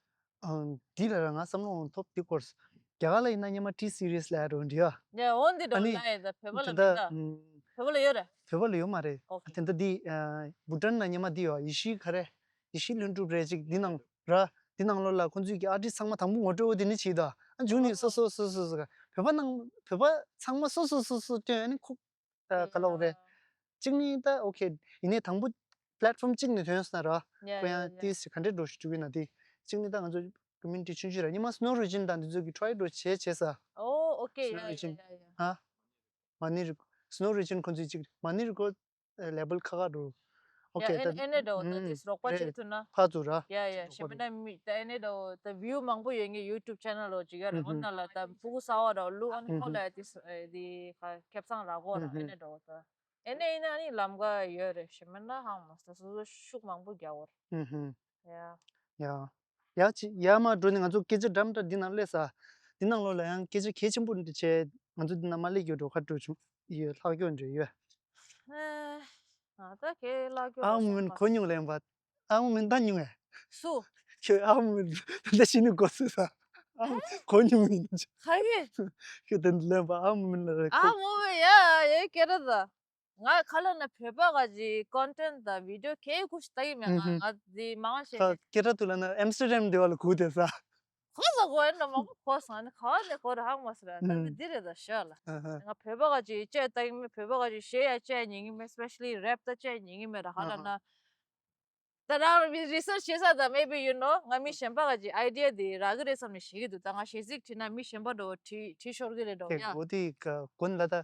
འདི་ལ་ར་ང་བསམ་བློ་འོང་ཐོབ་འདི་སྐོར། རྒྱ་གར་ལ་ཡིན་ན་སྔོན་མ་T series ལ་རུ་འདི་ཡ། ནས་འོན་ཏེ་འགྲོ་ལ་ཡིན་ད་བོད་པ་ལ་མིན་ད། བོད་པ་ལ་ཡོད་རེད། བོད་པ་ལ་ཡོད་མ་རེད། དེ་འདྲ་འདི་བུ་ཊན་ན་སྔོན་མ་འདི་ཡོད་ཡེ་ཤུ་ག་རེ། ཡེ་ཤུ་ལྷུན་གྲུབ་རེད་ཅིག་འདི་ནང་ར། འདི་ནང་ལོགས་ལ་ཁོང་ཚོས་ཀྱི་artist ཚང་མ་དང་པོ་ངོ་སྤྲོད་འོ་དེ་ནི་བྱེད་ད། ཨ་མཇུག་ནས་སོ་སོ་སོ་སོ་སོ་བོད་པ་ནང་བོད་པ་ཚང་མ་སོ་སོ་སོ་སོ་སྟོན་ཨ་ནི་ཁུག་ད་ག་ལབ་རེད། གཅིག་ནི་ད་ཨོ་ཁེ་ཡིན་ནའི་དང་པོ་platform གཅིག་ནས་ཐོན་སོང་ན་ར། ཁོ་ཡང་ཏིས་ག་འདྲས་འགྲོ་ཞིག་འགྲོ་གི་ན་དེ། གཅིག་ནི་ད་ང་ཚོ་community ཆུང་ཆུང་ར་ཉི་མ་Snow Region དང་འདི་ཚོ་གི་try འགྲོ་བྱས་བྱས་ས། ཨོ་ཨོ་ཁེ་Snow Region ཧ། མ་ནི་རི་Snow Region ཁོ་ཚོའི་གཅིག་མ་ནི་རི་ཁོ་level ཁ་ཁ་འགྲོ། ཨོ་ཁེ་ད་ཨེ་ནེ་འདྲ་བོ་ད་དེ་རོགས་པ་བྱེད་ཐུབ་ན། ཕར་ཚུར་ར། ཡ་ཡ་ཞེ་མིན་ན་མི་ད་ཨེ་ནེ་འདྲ་བོ་ད་view མང་པོ་ཡོད་ངེས་YouTube channel ལོ་ཅིག་ཡ་ར་འོ་ན་ལ་ད་ཕྲུ་གུ་གསར་བ་འདྲ་བོ་ལུག་ཨ་ནི་ཁོ་ལ་དེ་དེ་ཁ་ཁེ་བཟང་རག་གོ་ར་ཨེ་ནེ་འདྲ་བོ་ད། ཨེ་ནེ་ཡིན་ན་ནི་ལམ་ཁ་ཡོད་རེད་ཞེ་མིན་ན་ཧང་མ་ས་སོ་སོ་ཤུགས་མང་པོ་རྒྱག་གོ་ར། ཡ། ཡ། ཡ་ཅི་ཡ་མ་འགྲོ་ནི་ང་ཚོ་སྐད་ཆ་འདྲ་མི་འདྲ་འདི་ནང་སླེབས་ས། འདི་ནང་ལོགས་ལ་ཡང་སྐད་ཆ་གལ་ཆེན་པོ་འདི་བྱས་ང་ཚོ་འདི་ནང་མ་སླེབས་རྒྱུ་འགྲོ་ཁ་འགྲོ་བྱུང་ཡོད་ལྷག་རྒྱུ་འདྲ་ཡོད། ཨ་ད་ཁྱེད་ལྷག་རྒྱུ་ཨ་མོ་མིན་གོ་མྱོང་ལེན་པ། ཨ་མོ་མིན་ད་མྱོང་ངས། སུ། ཁྱོད་ཨ་མོ་མིན་ད་ཤི་ནི་གོ་སུ་ས། ཨ་མོ་གོ་མྱོང་མིན། ཁ་ཡེ། ཁྱོད་དེ་ལེན་པ་ཨ་མོ་མིན་ལ་རེད་ཨ་ཁོ། མོ་མིན་ཡ་ཡ་ཁྱེད་ར་ད། ང་ཁ་ལ་ན་བོད་པ་ག་ཅིག་content དང་video གས་ཁུ་ཞིག་ལྟ་གི་མེད། ང་ང་དེ་མང་ཤེས་ཁ་སྐད་གྲགས་དུ་ལ་ན་ཨེམ་སི་ཊར་ཌམ་དེ་བ་ལ་གུ་དེ་ས། ཁོ་ལ་གོ་ཡིན་ན་མང་པོ་གོ་སོང་ནི་ག་བ་ནས་གོ་ར་ཧང་མ་སི་ར་ད་ནི་འདི་རེད་ད་ཤོད་ལ། ང་བོད་པ་ག་ཅིག་བཅད་ལྟ་གི་མེད། བོད་པ་ག་ཅིག་གཞས་ཡ་བཅད་ཉན་གི་མེད། especially rap ད་བཅད་ཉན་གི་མེད་ར་ཧ་ལ་ན། ད་རང་research བྱེད་ས་ད་maybe you know ང་མི་གཞན་པ་ག་ཅིག་idea དེ་རག་གི་རེད་བསམ་ནས་བཤད་གི་འདུག་ད་ང་གཞས་ཚིག་བྲིས་ན་མི་གཞན་པ་འགྲོ་བྲིས་བྲིས་ཤོར་གི་རེད་འགྲོ་ཡ། གོ་དེ་ག་གོན་ལ་ད་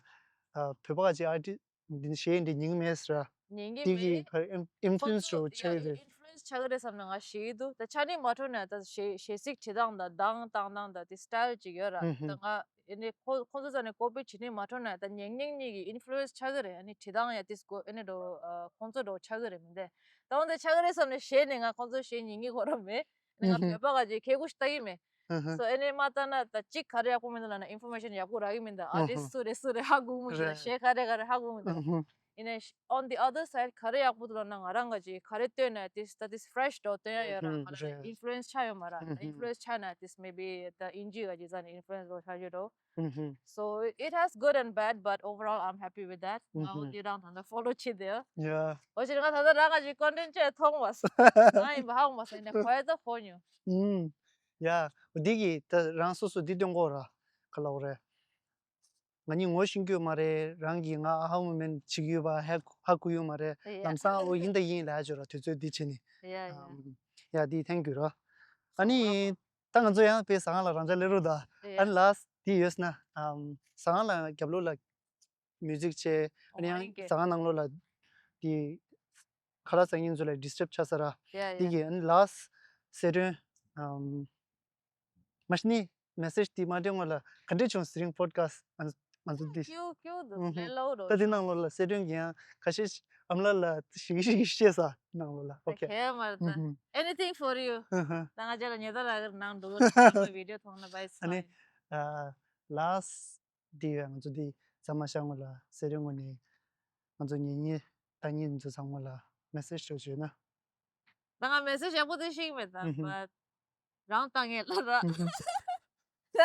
བོད་པ་ག་ཅིག་idea འདི་གཞས་འདི་ཉན་གི་མེད་ཟེར་ར། ཉན་གི་དེ་གི་མེད། ཁ་influence འགྲོ་ཆགས་ཡོད་རེད། ཆགས་ཀྱི་རེད་བསམ་ནས་ང་ཞེད་ཀྱི་འདུག་ད་ཆ་ནས་མ་འཕྲོ་ནས་ད་གཞས་གཞས་ཚིག་བྲིས་སྟངས་དང་གདངས་བཏང་སྟངས་དང་དེ་སི་ཊལ་ཅིག་ཡོད་ར། ཧུམ་ཧུམ། ད་ང་ཨེ་ནས་ཁོ་ཁོང་ཚོ་རྩ་ནས་ཀོ་པི་བྱེད་ནས་མ་འཕྲོ་ནས་ད་ཉན་མཁན་གཉིས་ཀྱི་ཨིན་ཕུ་ལུ་ཨེན་སི་ཆགས་ཀྱི་རེད། ཨ་ནི་བྲིས་སྟངས་ཡ་དེ་སྐོར་ཨེ་ནས་འགྲོ་ཁོང་ཚོ་འགྲོ་ཆགས་ཀྱི་རེད་མི་འདས། ད་འོན་ཏེ་ཆགས་ཀྱི་རེད་བསམ་ནས་ཞེད་ནས་ང་ཁོང་ཚོ་གཞས་ཉན་གྱི་ཁོ་རང་མེད། ཨ་ནི་ང་བོད་པ་ག་ཅིག་ཁེ་གུ་ཞིག་ལྟ་གི་མེད། ཧུམ་ཧུམ། སོ་ཨེ་ནས་མ་ལྟ་ན་ད་ཅིག་ག་རེ་ཡག་པོ་མི་འདུག་ལབ་ན་ཨིན་ཕོར་མེ་ཤན་ཡག་པོ་རག་གི་མི་འདུག་ཨ་ཏི་སི་སུ་རེད་སུ་རེད་ཧ་གོ་གི་མི་འདུག་རེད། གཞས་ག་རེ་ག་རེ་ཧ་གོ་གི་མི་འདུག་ཨ་ཧུ། ཡིན་ནའི་on the other side ག་རེ་ཡག་པོ་འདུག་ལབ་ན་ང་རང་ག་ཅིག་ག་རེ་བཏོན་ན་this that is fresh འགྲོ་བཏོན་ཡ་ཡོད་ར། ཨ་ཧུ། ང་རང་རེད། ཨིན་ཕོར་མེ་ཤན་ཆགས་ཡོད་མ་ར། ཨ་ཧུ། ཨིན་ཕོར་མེ་ཤན་ཆགས་ན་this maybe the ཨིན་ཇི་ག་ཅིག་རྩ་ནས་ཨིན་ཕོར་མེ་ཤན་འགྲོ་ཆགས་ཀྱི་འགྲོ། ཨ་ཧུ། So it has good and bad, but overall I'm happy with that. ང་འོ་འདི་རང་ད་ལྟ་ཕོ་ལོ་བྱེད་དེ། ཡ། འོ་ཅི་རེད་ང་ད་ལྟ་རང་ག་ཅིག་ཀོན་ཊེན་ཊི་ཅིག་མཐོང་བ་སོང་། ང་ཡིན་པ་ཧ་གོ་མ་སོང་། ཡིན་ནའི་གོ་ཡ་ད་གོ་མྱོང་། ཨུམ། ཡ། འོ་འདི་གི་ད་རང་སོ་སོ་འདི་སྟོན་གོ་ར། ག་ལབ་དགོས་རེད། ང་གཉིས་ངོ་ཤེས་ཀྱི་ཡོད་མ་རེད། རང་གིས་ང་ཨ་ཧ་མོ་མེན་བྱེད་ཀྱི་ཡོད་པ་ཧ་ཧ་གོ་ཡོད་མ་རེད། ཡ། ལམ་སང་འོ་ཡིན་ད་ཡིན་ལབ་ཡ་ཅིག་ཡོད་ར། དུས་ཚོད་འདི་བྱས་ནས། ཡ་ཡ། ཨམ། ཡ་འདི་thank you ར། ཨ་ནི། ད་ང་ཚོ་ཡང་དཔེ་ཟ་ཁང་ལ་རང་འཇགས་སླེབས་རོགས་ད། ཨེ། ཨ་ནི་ལཱསི་ཊི་འདི་ཡོད་ན། ཨམ། ཟ་ཁང་ལ་རྒྱབ་ལོགས་ལ་མིའུ་ཛིག་བྱས། ཨ་ནི་ཡང་ཨོ་མའི་གོཌ། ཟ་ཁང་ནང་ལོགས་ལ་འདི་ཁ་ལག་ཟ་མཁན་ཚོ་ལ་ཌིས་ཊབ་ཆགས་ས་ར། ཡ་ཡ། འདི་གི་ཨ་ནི་ལཱསི་ཊི་གསལ་སྒྲོན། ཨམ། མ་གཞི་ནས་མེ་སེཇ་འདི་མ་སྤྲད་སྔོན་ལ་ག་འདྲས་བྱུང་ཟེར་རིང་པོ་ཌི་ཁ་སི་ཊི་ང་ང་ཚོ་འདི། ཀྱུ་ཀྱུ་འདུག་ཨུ་ཧུ། ལས་སླ་པོ་རོ། ད་འདི་ནང་ལོགས་ལ་གསལ་སྒྲོན་གྱི་ཡང་ཁ་ཤས་ཤིག་ཨ་མ་ལགས་ལ་ཞིག་ཞིག་བཤད་ས་ནང་ལོགས་ལ། ཨོ་ཁེ། ཁེ་མ་རེད་ད། ཨུ་ཧུ། Anything for you. ཨུ་ཧུ། ད་ང་ཅག་ལ་ཉེ་ད་ལ་གིར་ནང་འགྲོ་གི་རེད། ང་ཚོ་བི་ཌི་ཡོ་མཐོང་ན་བྷའི་སི་ཨ་ནི། ཕའིན། ཨ། ལཱསི་ཊི་འདི་ཡང་ང་ཚོ་འདི་ཟ་མ་ཤ་སྔོན་ལ་གསལ་སྒྲོན་ངོས་ནས་ང་ཚོ་ཉེ་ཉེ་ད་ཉེ་ཚོ་ཚང་མ་ལ་མེ་སེཇ་ཞིག་བྱོས་ན། ད་ང་མེ་སེཇ་ཡག་པོ་དེ་ཤེས་ཀྱི་མེད་ད། ཨུ་ཧུ། བཊ་རང་བཏང་ངེས་ལ་ར། ཨུ་ཧུ། ད་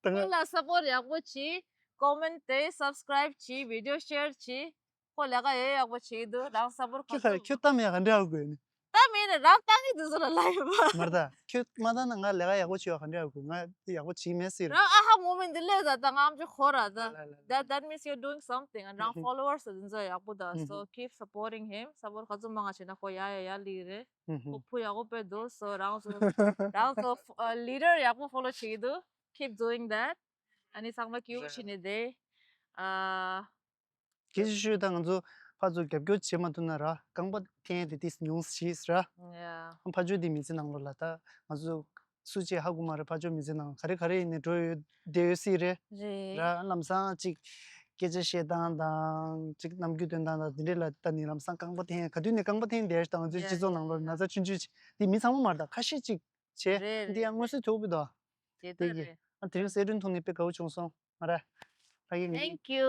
ང་ཁོ་ལ་སཔོར་ཊི་ཡག་པོ་བྱེད། ཀོ་མེན་ཊི་དེ་སབ་སི་ཀ་རའིབ་བྱེད། བི་ཌི་ཡོ་ཤེར་བྱེད། ཁོ་ལས་ཀ་ཡོད་ཡག་པོ་བྱེད་འདུག་རང་སཔོར་ཊི་ཁྱོད་ཁ་ཁྱོད་གཏམ་ཡག་ག་འདྲ་ཡག་དགོས་ནི། ད་མིན་ནི་རང་བཏང་གི་འདུག་བཟོ་ལ་ལ་ཡོད་པ། མར་ད་ཁྱོད་མ་བཏང་ན་ང་ལས་ཀ་ཡག་པོ་བྱེད་ཡག་ག་འདྲ་ཡག་དགོས། ང་ཡག་པོ་བྱེད་མེད་ཟེར། རང་ཨ་ཧ་མོ་མིན་འདི་ལས་ད་ད་ང་ཨམ་ཅོག་ཁོ་ར་ད། ལ་ལ་ལ། That that means you're doing something and རང་ཧུ་ཧུ། ཕོ་ལོ་ཝར་སི་འདི་ཚོ་ཡག་པོ་ད། ཧུ་ཧུ། So keep supporting him. སཔོར་ཊི་ག་ཚོད་མང་ང་བྱེད་ན་ཁོ་ཡ་ཡ་ཡ་ལི་རེད། ཧུ་ཧུ། ཁོ་ཕུ་ཡག་པོ་དཔེ་འདུག་སོ་རང་ཚོ་རང་ཚོ་ལི་ཌར་ཡག་པོ་ཕོ་ལོ་བྱེད་ཀྱི་འདུག Keep doing that. ཨ་ནི་ཚང་མ་སྐྱིད་པོ་བྱེད་ནས་བསྡད། ཨ། སྐད་ཆ་ཤོད་ད་ང་ཚོ་ཕར་ཚུར་རྒྱབ་སྐྱོར་བྱེད་མ་ཐུབ་ན་ར་རྐང་པ་འཐེན་དེ་ཏིས་ཉུང་ཤིས་ར། ཡ། ཕར་ཕྱོགས་དེ་མི་ཚེ་ནང་ལོགས་ལ་ད་ང་ཚོ་སུ་གཅིག་ཧ་གོ་མ་རེད། ཕར་ཕྱོགས་མི་ཚེ་ནང་ག་རེ་ག་རེ་ཡིན་ནས་འགྲོ་ཡོད་བསྡད་ཡོད་སྲིད་རེད། རེད། ར་ལམ་སང་གཅིག་སྐད་ཆ་བཤད་སྟངས་དང་གཅིག་རྣམ་འགྱུར་སྟོན་སྟངས་དང་དེ་འདྲས་ལ་ད་ནི་ལམ་སང་རྐང་པ་འཐེན་ག་དུས་ནས་རྐང་པ་འཐེན་བསྡད་ད་ང་ཚོའི་ཡ་སྤྱི་ཚོགས་ནང་ལོགས་ན་ཚ་ཆུང་ཆུང་ཅིག་དེ་མི་ཚང་མ་མ་རེད་ད་ཁ་ཤས་ཅིག་བྱས། རེད་འདི་ཡང་རེད་མངོན་གསལ་དོད་པོ་དང་། དེ་ལྟར་དེ་གི་རེད། ཨ་དེ་རིང་གསལ་སྒྲོན་ཐོག་ནས་དཔེ་དགའ་བོ་བྱུང་སོང་། ང་ར། ཕ་གི་ངའི། Thank you.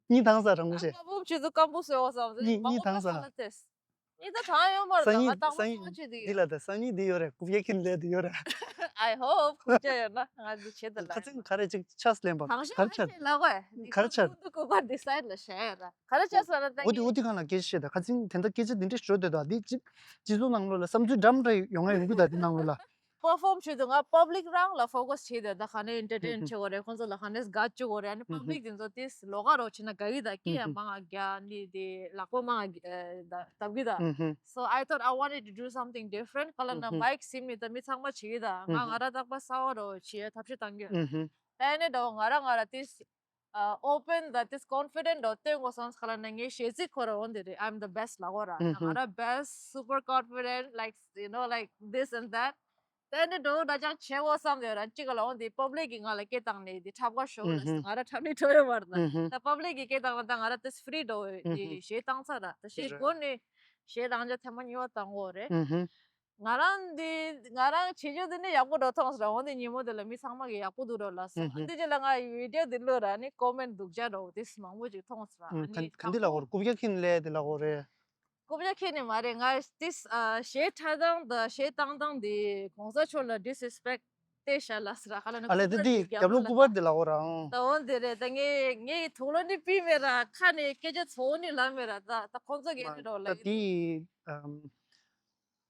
གཉིས་དང་ས་རང་མོ་ཞེས། ཨ་མ་བུ་ཆུ་ཚོད་སྐམ་པོ་བཟོས་བ་བསམ་ཚེ་གཉིས་མང་པོ་གཉིས་དང་ས། ཕ་ལ་ཏེས། གཉིས་ད་གང་ཡོད་མ་རེད་ས་ད་ང་གཉིས་ད་ས་མོ་གཉིས་ཆུ་ཚོད་འདི་ལ་ད་ས་གཉིས་འདི་ཡོད་རེད། ཀུ་ཡེ་ཁིན་ལས་འདི་ཡོད་རེད། I hope ཀུ་ཅ་ཡོད་ན་ང་འདི་བྱེད་ད་ལ། ཁ་ཚིག་ག་རེ་ཅིག་ཆགས་ལེན་པ་གང་ཤ་ག་རེ་ཆགས། ལ་གོ་ཀུ་ཀུ་ཀུ་ཀུ་ཌི་སའིཌ་ལ་བྱས་ཡོད་ར། ག་རེ་བྱས་སོང་ན་ད་འོ་དེ་འོ་དེ་གང་ལ་སྐད་ཆ་བཤད་ད་ཁ་ཚིག་དེ་འདྲ་སྐད་ཆ་འདི་འདྲ་ཤོད་དེ་ད་འདི་སྤྱི་སྤྱི་ཚོགས་ནང་ལོགས་ལ་བསམ་ཚུལ་འདྲ་མི་འདྲ་ཡོང་ཡ་ཡོང་གི་ད་འདི་ནང་ལོགས་ལ། པར་ཕོམ་བྱེད་དུས་ང་པབ་ལིག་རང་ལ་ཕོ་ཀས་བྱེད་དེ་ད་ག་ནས་ཨེན་ཊར་ཊེན་བྱེད་དགོས་རེད། ཁོང་ཚོ་ལ་ག་ནས་དགའ་བཅུག་དགོས་རེད། ཨ་ནི་པབ་ལིག་དེ་ཚོ་དེ་ལོགས་ཀ་རོགས་བྱེད་ན་དགའ་གི་ད་སྐད་ཡང་མང་ང་རྒྱག་ནི་དེ་ལག་པ་མང་ང་བཏབ་གི་ད། So I thought I wanted to do something different. ག་ལ་ན་མའིག་སིམ་ནི་ད་མི་ཚང་མ་བྱེད་གི་ད་ང་ང་ར་རྟག་པར་གསར་པ་རོགས་བྱེད་ཐབས་ཤེས་བཏང་གི་ཡོད། ཨ་ནི་ད་ང་ར་ང་ར་དེ། ཨ་ཨོ་པན་དང་དེ་ཀོན་ཕི་ཌེན་ཊི་འདྲ་བོ་སྟོན་དགོས་བསམ་ག་ལ་ན་ངའི་གཞས་ཚིག་ཁོ་ར་འོ་འདི་རེད། I'm the best ལབ་དགོས་ར། ང་ར་best, super confident, like, you know, like this and that. དེ་འདྲ་འདྲ་བོ་འདྲ་ཅང་བྱེད་དགོས་བསམ་ཡོད་ར། གཅིག་ལ་འོ་འདི་པབ་ལིག་གིས་ང་ལ་སྐད་བཏང་ནས་འདི་འཁྲབ་ག་ཤོག་ལ་ང་ར་འཁྲབ་ནས་འགྲོ་ཡོད་མ་རེད་ད། ད་པབ་ལིག་གིས་སྐད་བཏང་ན་ད་ང་ར་དེ་ཕི་རི་འདྲ་བོ་འདི་གཞས་བཏང་ཚར་ར། ད་གཞས་མགོ་ནས་གཞས་རང་ཅག་ཐེངས་མ་གཉིས་པ་བཏང་གོ་རེད། ང་རང་འདི་ང་རང་བྱེད་རྒྱུ་འདི་ནི་ཡག་པོ་འགྲོ་མཐོང་སོང་ར། འོ་འདི་ཉིན་མོ་འདི་ལ་མི་ཚང་མ་གིས་ཡག་པོ་འདུག་རོ་ལབ་སོང་། ཨ་འདི་རྗེས་ལ་ང་བི་ཌི་ཡོ་འདི་བླུགས་ར་ནི་ཀོ་མེན་ཊི་སྡུག་ཅག་འདྲ་བོ་དེ་མང་པོ་ཅིག་མཐོང་སོང་ར། ཨ་ནི་ག་འདི་ལ་གོ་རེ་ཀུ་ཡེ་ཁིན་ལས་འདི་ལ་གོ་རེ། ཀུ་ཡེ་ཁིན་ནི་མ་རེད། ང་དེ་གཞས་འཁྲབ་སྟངས་དང་གཞས་བཏང་སྟངས་འདི་གོང་ས་མཆོག་ལ་ཌི་སི་རི་སི་པེག་ཊི་སྟེ་ཤ་ལ་སི་ར་ཁ་ལ་ནི་ཨ་ལས་དེ་འདི་རྒྱབ་ལོགས་སྐུ་པར་འདི་ལ་གོ་ར་ཨང་། ད་འོ་འདི་རེད། ད་ངས་ངའི་དུག་ལོག་ནི་པི་མེད་ར། ཁ་ནས་སྐད་ཆ་ཚོ་ནི་ལ་མེད་ར། ད་ད་ཁོང་ཚོ་གིས་ནི་འགྲོ་ལ་ད་ཡིན། དེ་ཨམ།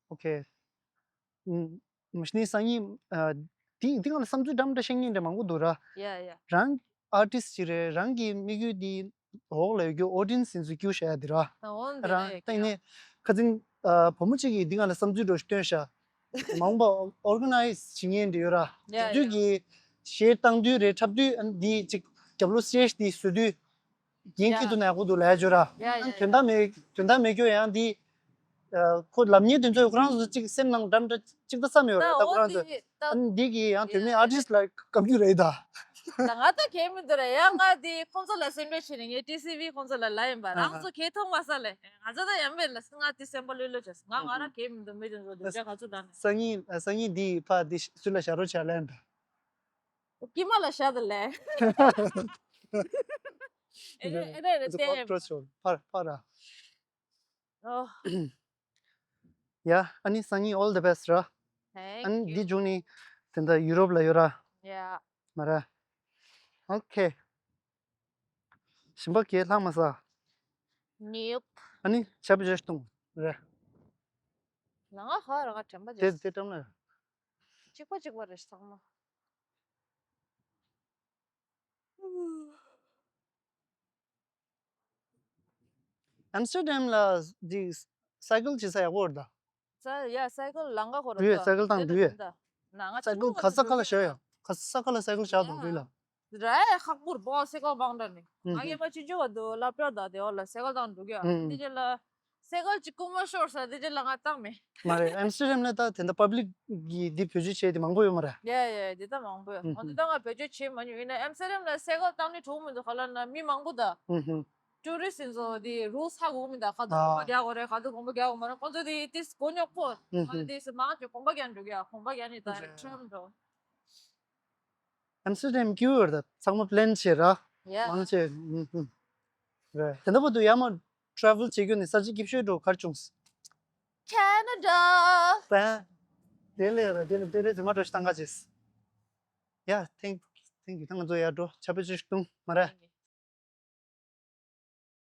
ཨོ་ཁེ། ཨུམ། མ་གཞི་ནས་སང་ཉིན་ཨ། དེ་དེ་སྒང་ལ་བསམ་ཚུལ་འདྲ་མི་འདྲ་བཤད་མཁན་འདྲ་མང་པོ་འདུག་ར། ཡ་ཡ། རང་ཨར་ཊིསི་ཅིག་རེད། རང་གི་དམིགས་ཡུལ་དེ་འོག་ལ་ཡོད་རྒྱུ་ཨོ་ཌི་ཡེན་སི་ཡིན་ཚུལ་སྐྱུར་བཞག་ཡ་དེ་ར། ད་འོ་འདི་རང་རེད་ད་ཡིན་ནའི་ཁ་ཚིག་ཨ། བུ་མོ་གཅིག་གིས་དེ་སྒང་ལ་བསམ་ཚུལ་འདྲ་ཞིག་བཏོན་ཤག་མང་པོ་ཨོར་ག་ནའི་ཛི་བྱེད་མཁན་འདྲ་ཡོད་ར། ཡ་དེ་དུས་ཡ། ཀྱི་གཞས་བཏང་དུས་རེད། འཁྲབ་དུས་ཨ་འདི་གཅིག་རྒྱབ་ལོགས་སི་ཊེ་ཇི་འདི་བཟོ་དུས། རྒྱན་ཡ། སྐྱིད་འདུག་ན་ཡག་པོ་འདུག་ལབ་ཡ་ཅིག་ཡོད་ར། ཡ་ཡ་ཡ། དོན་དག་མེད་དོན་དག་མེད་རྒྱུ་ཡང་འདི། ཁོ་ལབ་མཁན་དེ་ཚོ་ཁོ་རང་ཚོ་གཅིག་སེམས་ནང་འགྲམ་འདྲ་གཅིག་ད་བསམ་ཡོད་རེད། ད་ཁོ་རང་ཚོ་ཨ་ནི་འདི་གི་ཡང་དོན་མེད་ཨར་ཊིསི་ལ་དགའ་རྒྱུ་རེད་ད། ད་ང་ད་གལ་མི་འདུག་ར། ཡ་ང་དེ་ཁོང་ཚོ་ལ་སེམས་ཁྲལ་བྱེད་ནས་ངས་ཊི་སི་ཝི་ཁོང་ཚོ་ལ་ལབ་ཡིན་པ། རང་ཚོ་གལ་མཐོང་མ་ས་ལས་ང་ཚོ་ད་ཡང་མེད་ལ་ང་དེ་སེམས་པ་ལྷོད་ལྷོད་བྱས་ང་ང་རང་གལ་མི་འདུག་མི་དེ་ཚོ་འདུག་ཅག་ག་ཚོད་ད་ནས། སང་ཉིན་སང་ཉིན་འདི་ཕ་འདི་སུ་ལ་བཞག་རོགས་བྱ་ལབ་ཡིན་ད། ཀི་མ་ལ་བཞག་ད་ལས། ཨེ་རེད་ཨེ་རེད་ཨེ་རེད་དེ་ཕར་ཕར་ར། ཨོ། ཡ། ཨ་ནི་སང་ཉིན་all the best ར། Thank you. ཨ་ནི་འདི་བྱུང་ནི་དེ་འདྲ་ཡུ་རོབ་ལ་ཡོད་ར། Yeah. མ་ར། ཨོ་ཁེ། ཞིམ་པ་གས་ལྷག་མ་ས། Nope. ཨ་ནི་ཆབ་བཞེས་གཏོང་ར། ལ་ང་ཧ་ར་ང་དྲན་པ་དེ་ཅེས། དེ་ཀྲམ་ལ། གཅིག་པ་གཅིག་པ་རེད་ཚང་མ། ཨམ་སི་ཊར་ཌམ་ལ་འདི་སའི་ཀལ་བྱེད་ས་ཡག་པོ་རེད་ད། ས་ཡ་སའི་ཀལ་ལང་ག་ཁོ་ར་འདུག་ཡ། སའི་ཀལ་དང་འདུག་ཡ། ན་ང་སའི་ཀལ་ག་ས་ག་ལ་བཞག་ཡ། ག་ས་ག་ལ་སའི་ཀལ་བཞག་དང་འདུག་ལ། ར་ཡ་ཁག་པོར་པོ་སའི་ཀལ་བང་འདྲ་ནི། ང་ངེས་པ་ཅི་འཇུ་བ་འདུག་ལབ་ཀྱོག་ད་དེ་འོ་ལ་སའི་ཀལ་དང་འདུག་ཡ། འདི་རྗེས་ལ་སའི་ཀལ་ཅིག་རྐུན་མ་ཤོར་ས་འདི་རྗེས་ལ་ང་བཏང་མེད། མ་རེད། ཨམ་སི་ཊར་ཌམ་ལ་ད་དེ་འདྲ་པབ་ལིག་གི་འདི་བེད་སྤྱོད་བྱས་དེ་མང་པོ་ཡོད་མ་རེད། ཡ་ཡ་འདི་ད་མང་པོ་ཡོད། ང་འདི་ད་ང་བེད་སྤྱོད་བྱས་མ་མྱོང་། ཡིན་ན་ཨམ་སི་ཊར་ཌམ་ལ་སའི་ཀལ་བཏང་ནི་གྲོགས་མི་འདུག་ག་ལ་ན་མི་མང་པོ་ད། ཊུ་རི་སི་ཊི་ཚོ་དེ་རུལ་སི་ཧ་གོ་མི་འདུག་ག་ཚོད་གོང་པ་རྒྱག་དགོས་རེད། ག་ཚོད་གོང་པ་རྒྱག་དགོས་མ་རེད། ཁོང་ཚོ་དེ་དེ་གོ་རྙོག་པོ། ང་དེ་སི་མང་ཆེ་གོང་པ་རྒྱག་འགྲོ་གི་ཡ། གོང་པ་རྒྱག་ནི་ད་ཊི་རམ་འགྲོ། ཨམ་སི་ཊར་ཌམ་ཀྱུ་ཡོད་རེད་ད། ཚང་མ་པི་ལེན་བྱེད་ར། ཡ། མང་ཆེ། རེད། དེ་འདྲ་པོ་འདུག་ཡ་མ་ཊ་རེ་ཝལ་བྱེད་རྒྱུ་ནི་ས་ཆ་སྐྱིད་ཤོས་འགྲོ་གར་བྱུང་། ཁེ་ན་ཌ། པན། དེ་ལས་ར་དེ་ནི་དེ་རེད་དེ་མ་འགྲོ་ཞིག་བཏང་ག་བྱེད། ཡ། thank thank you. ད་ང་ཚོ་ཡར་འགྲོ་ཆ་པེ་ཅིག་བཏུང་མ་རེད།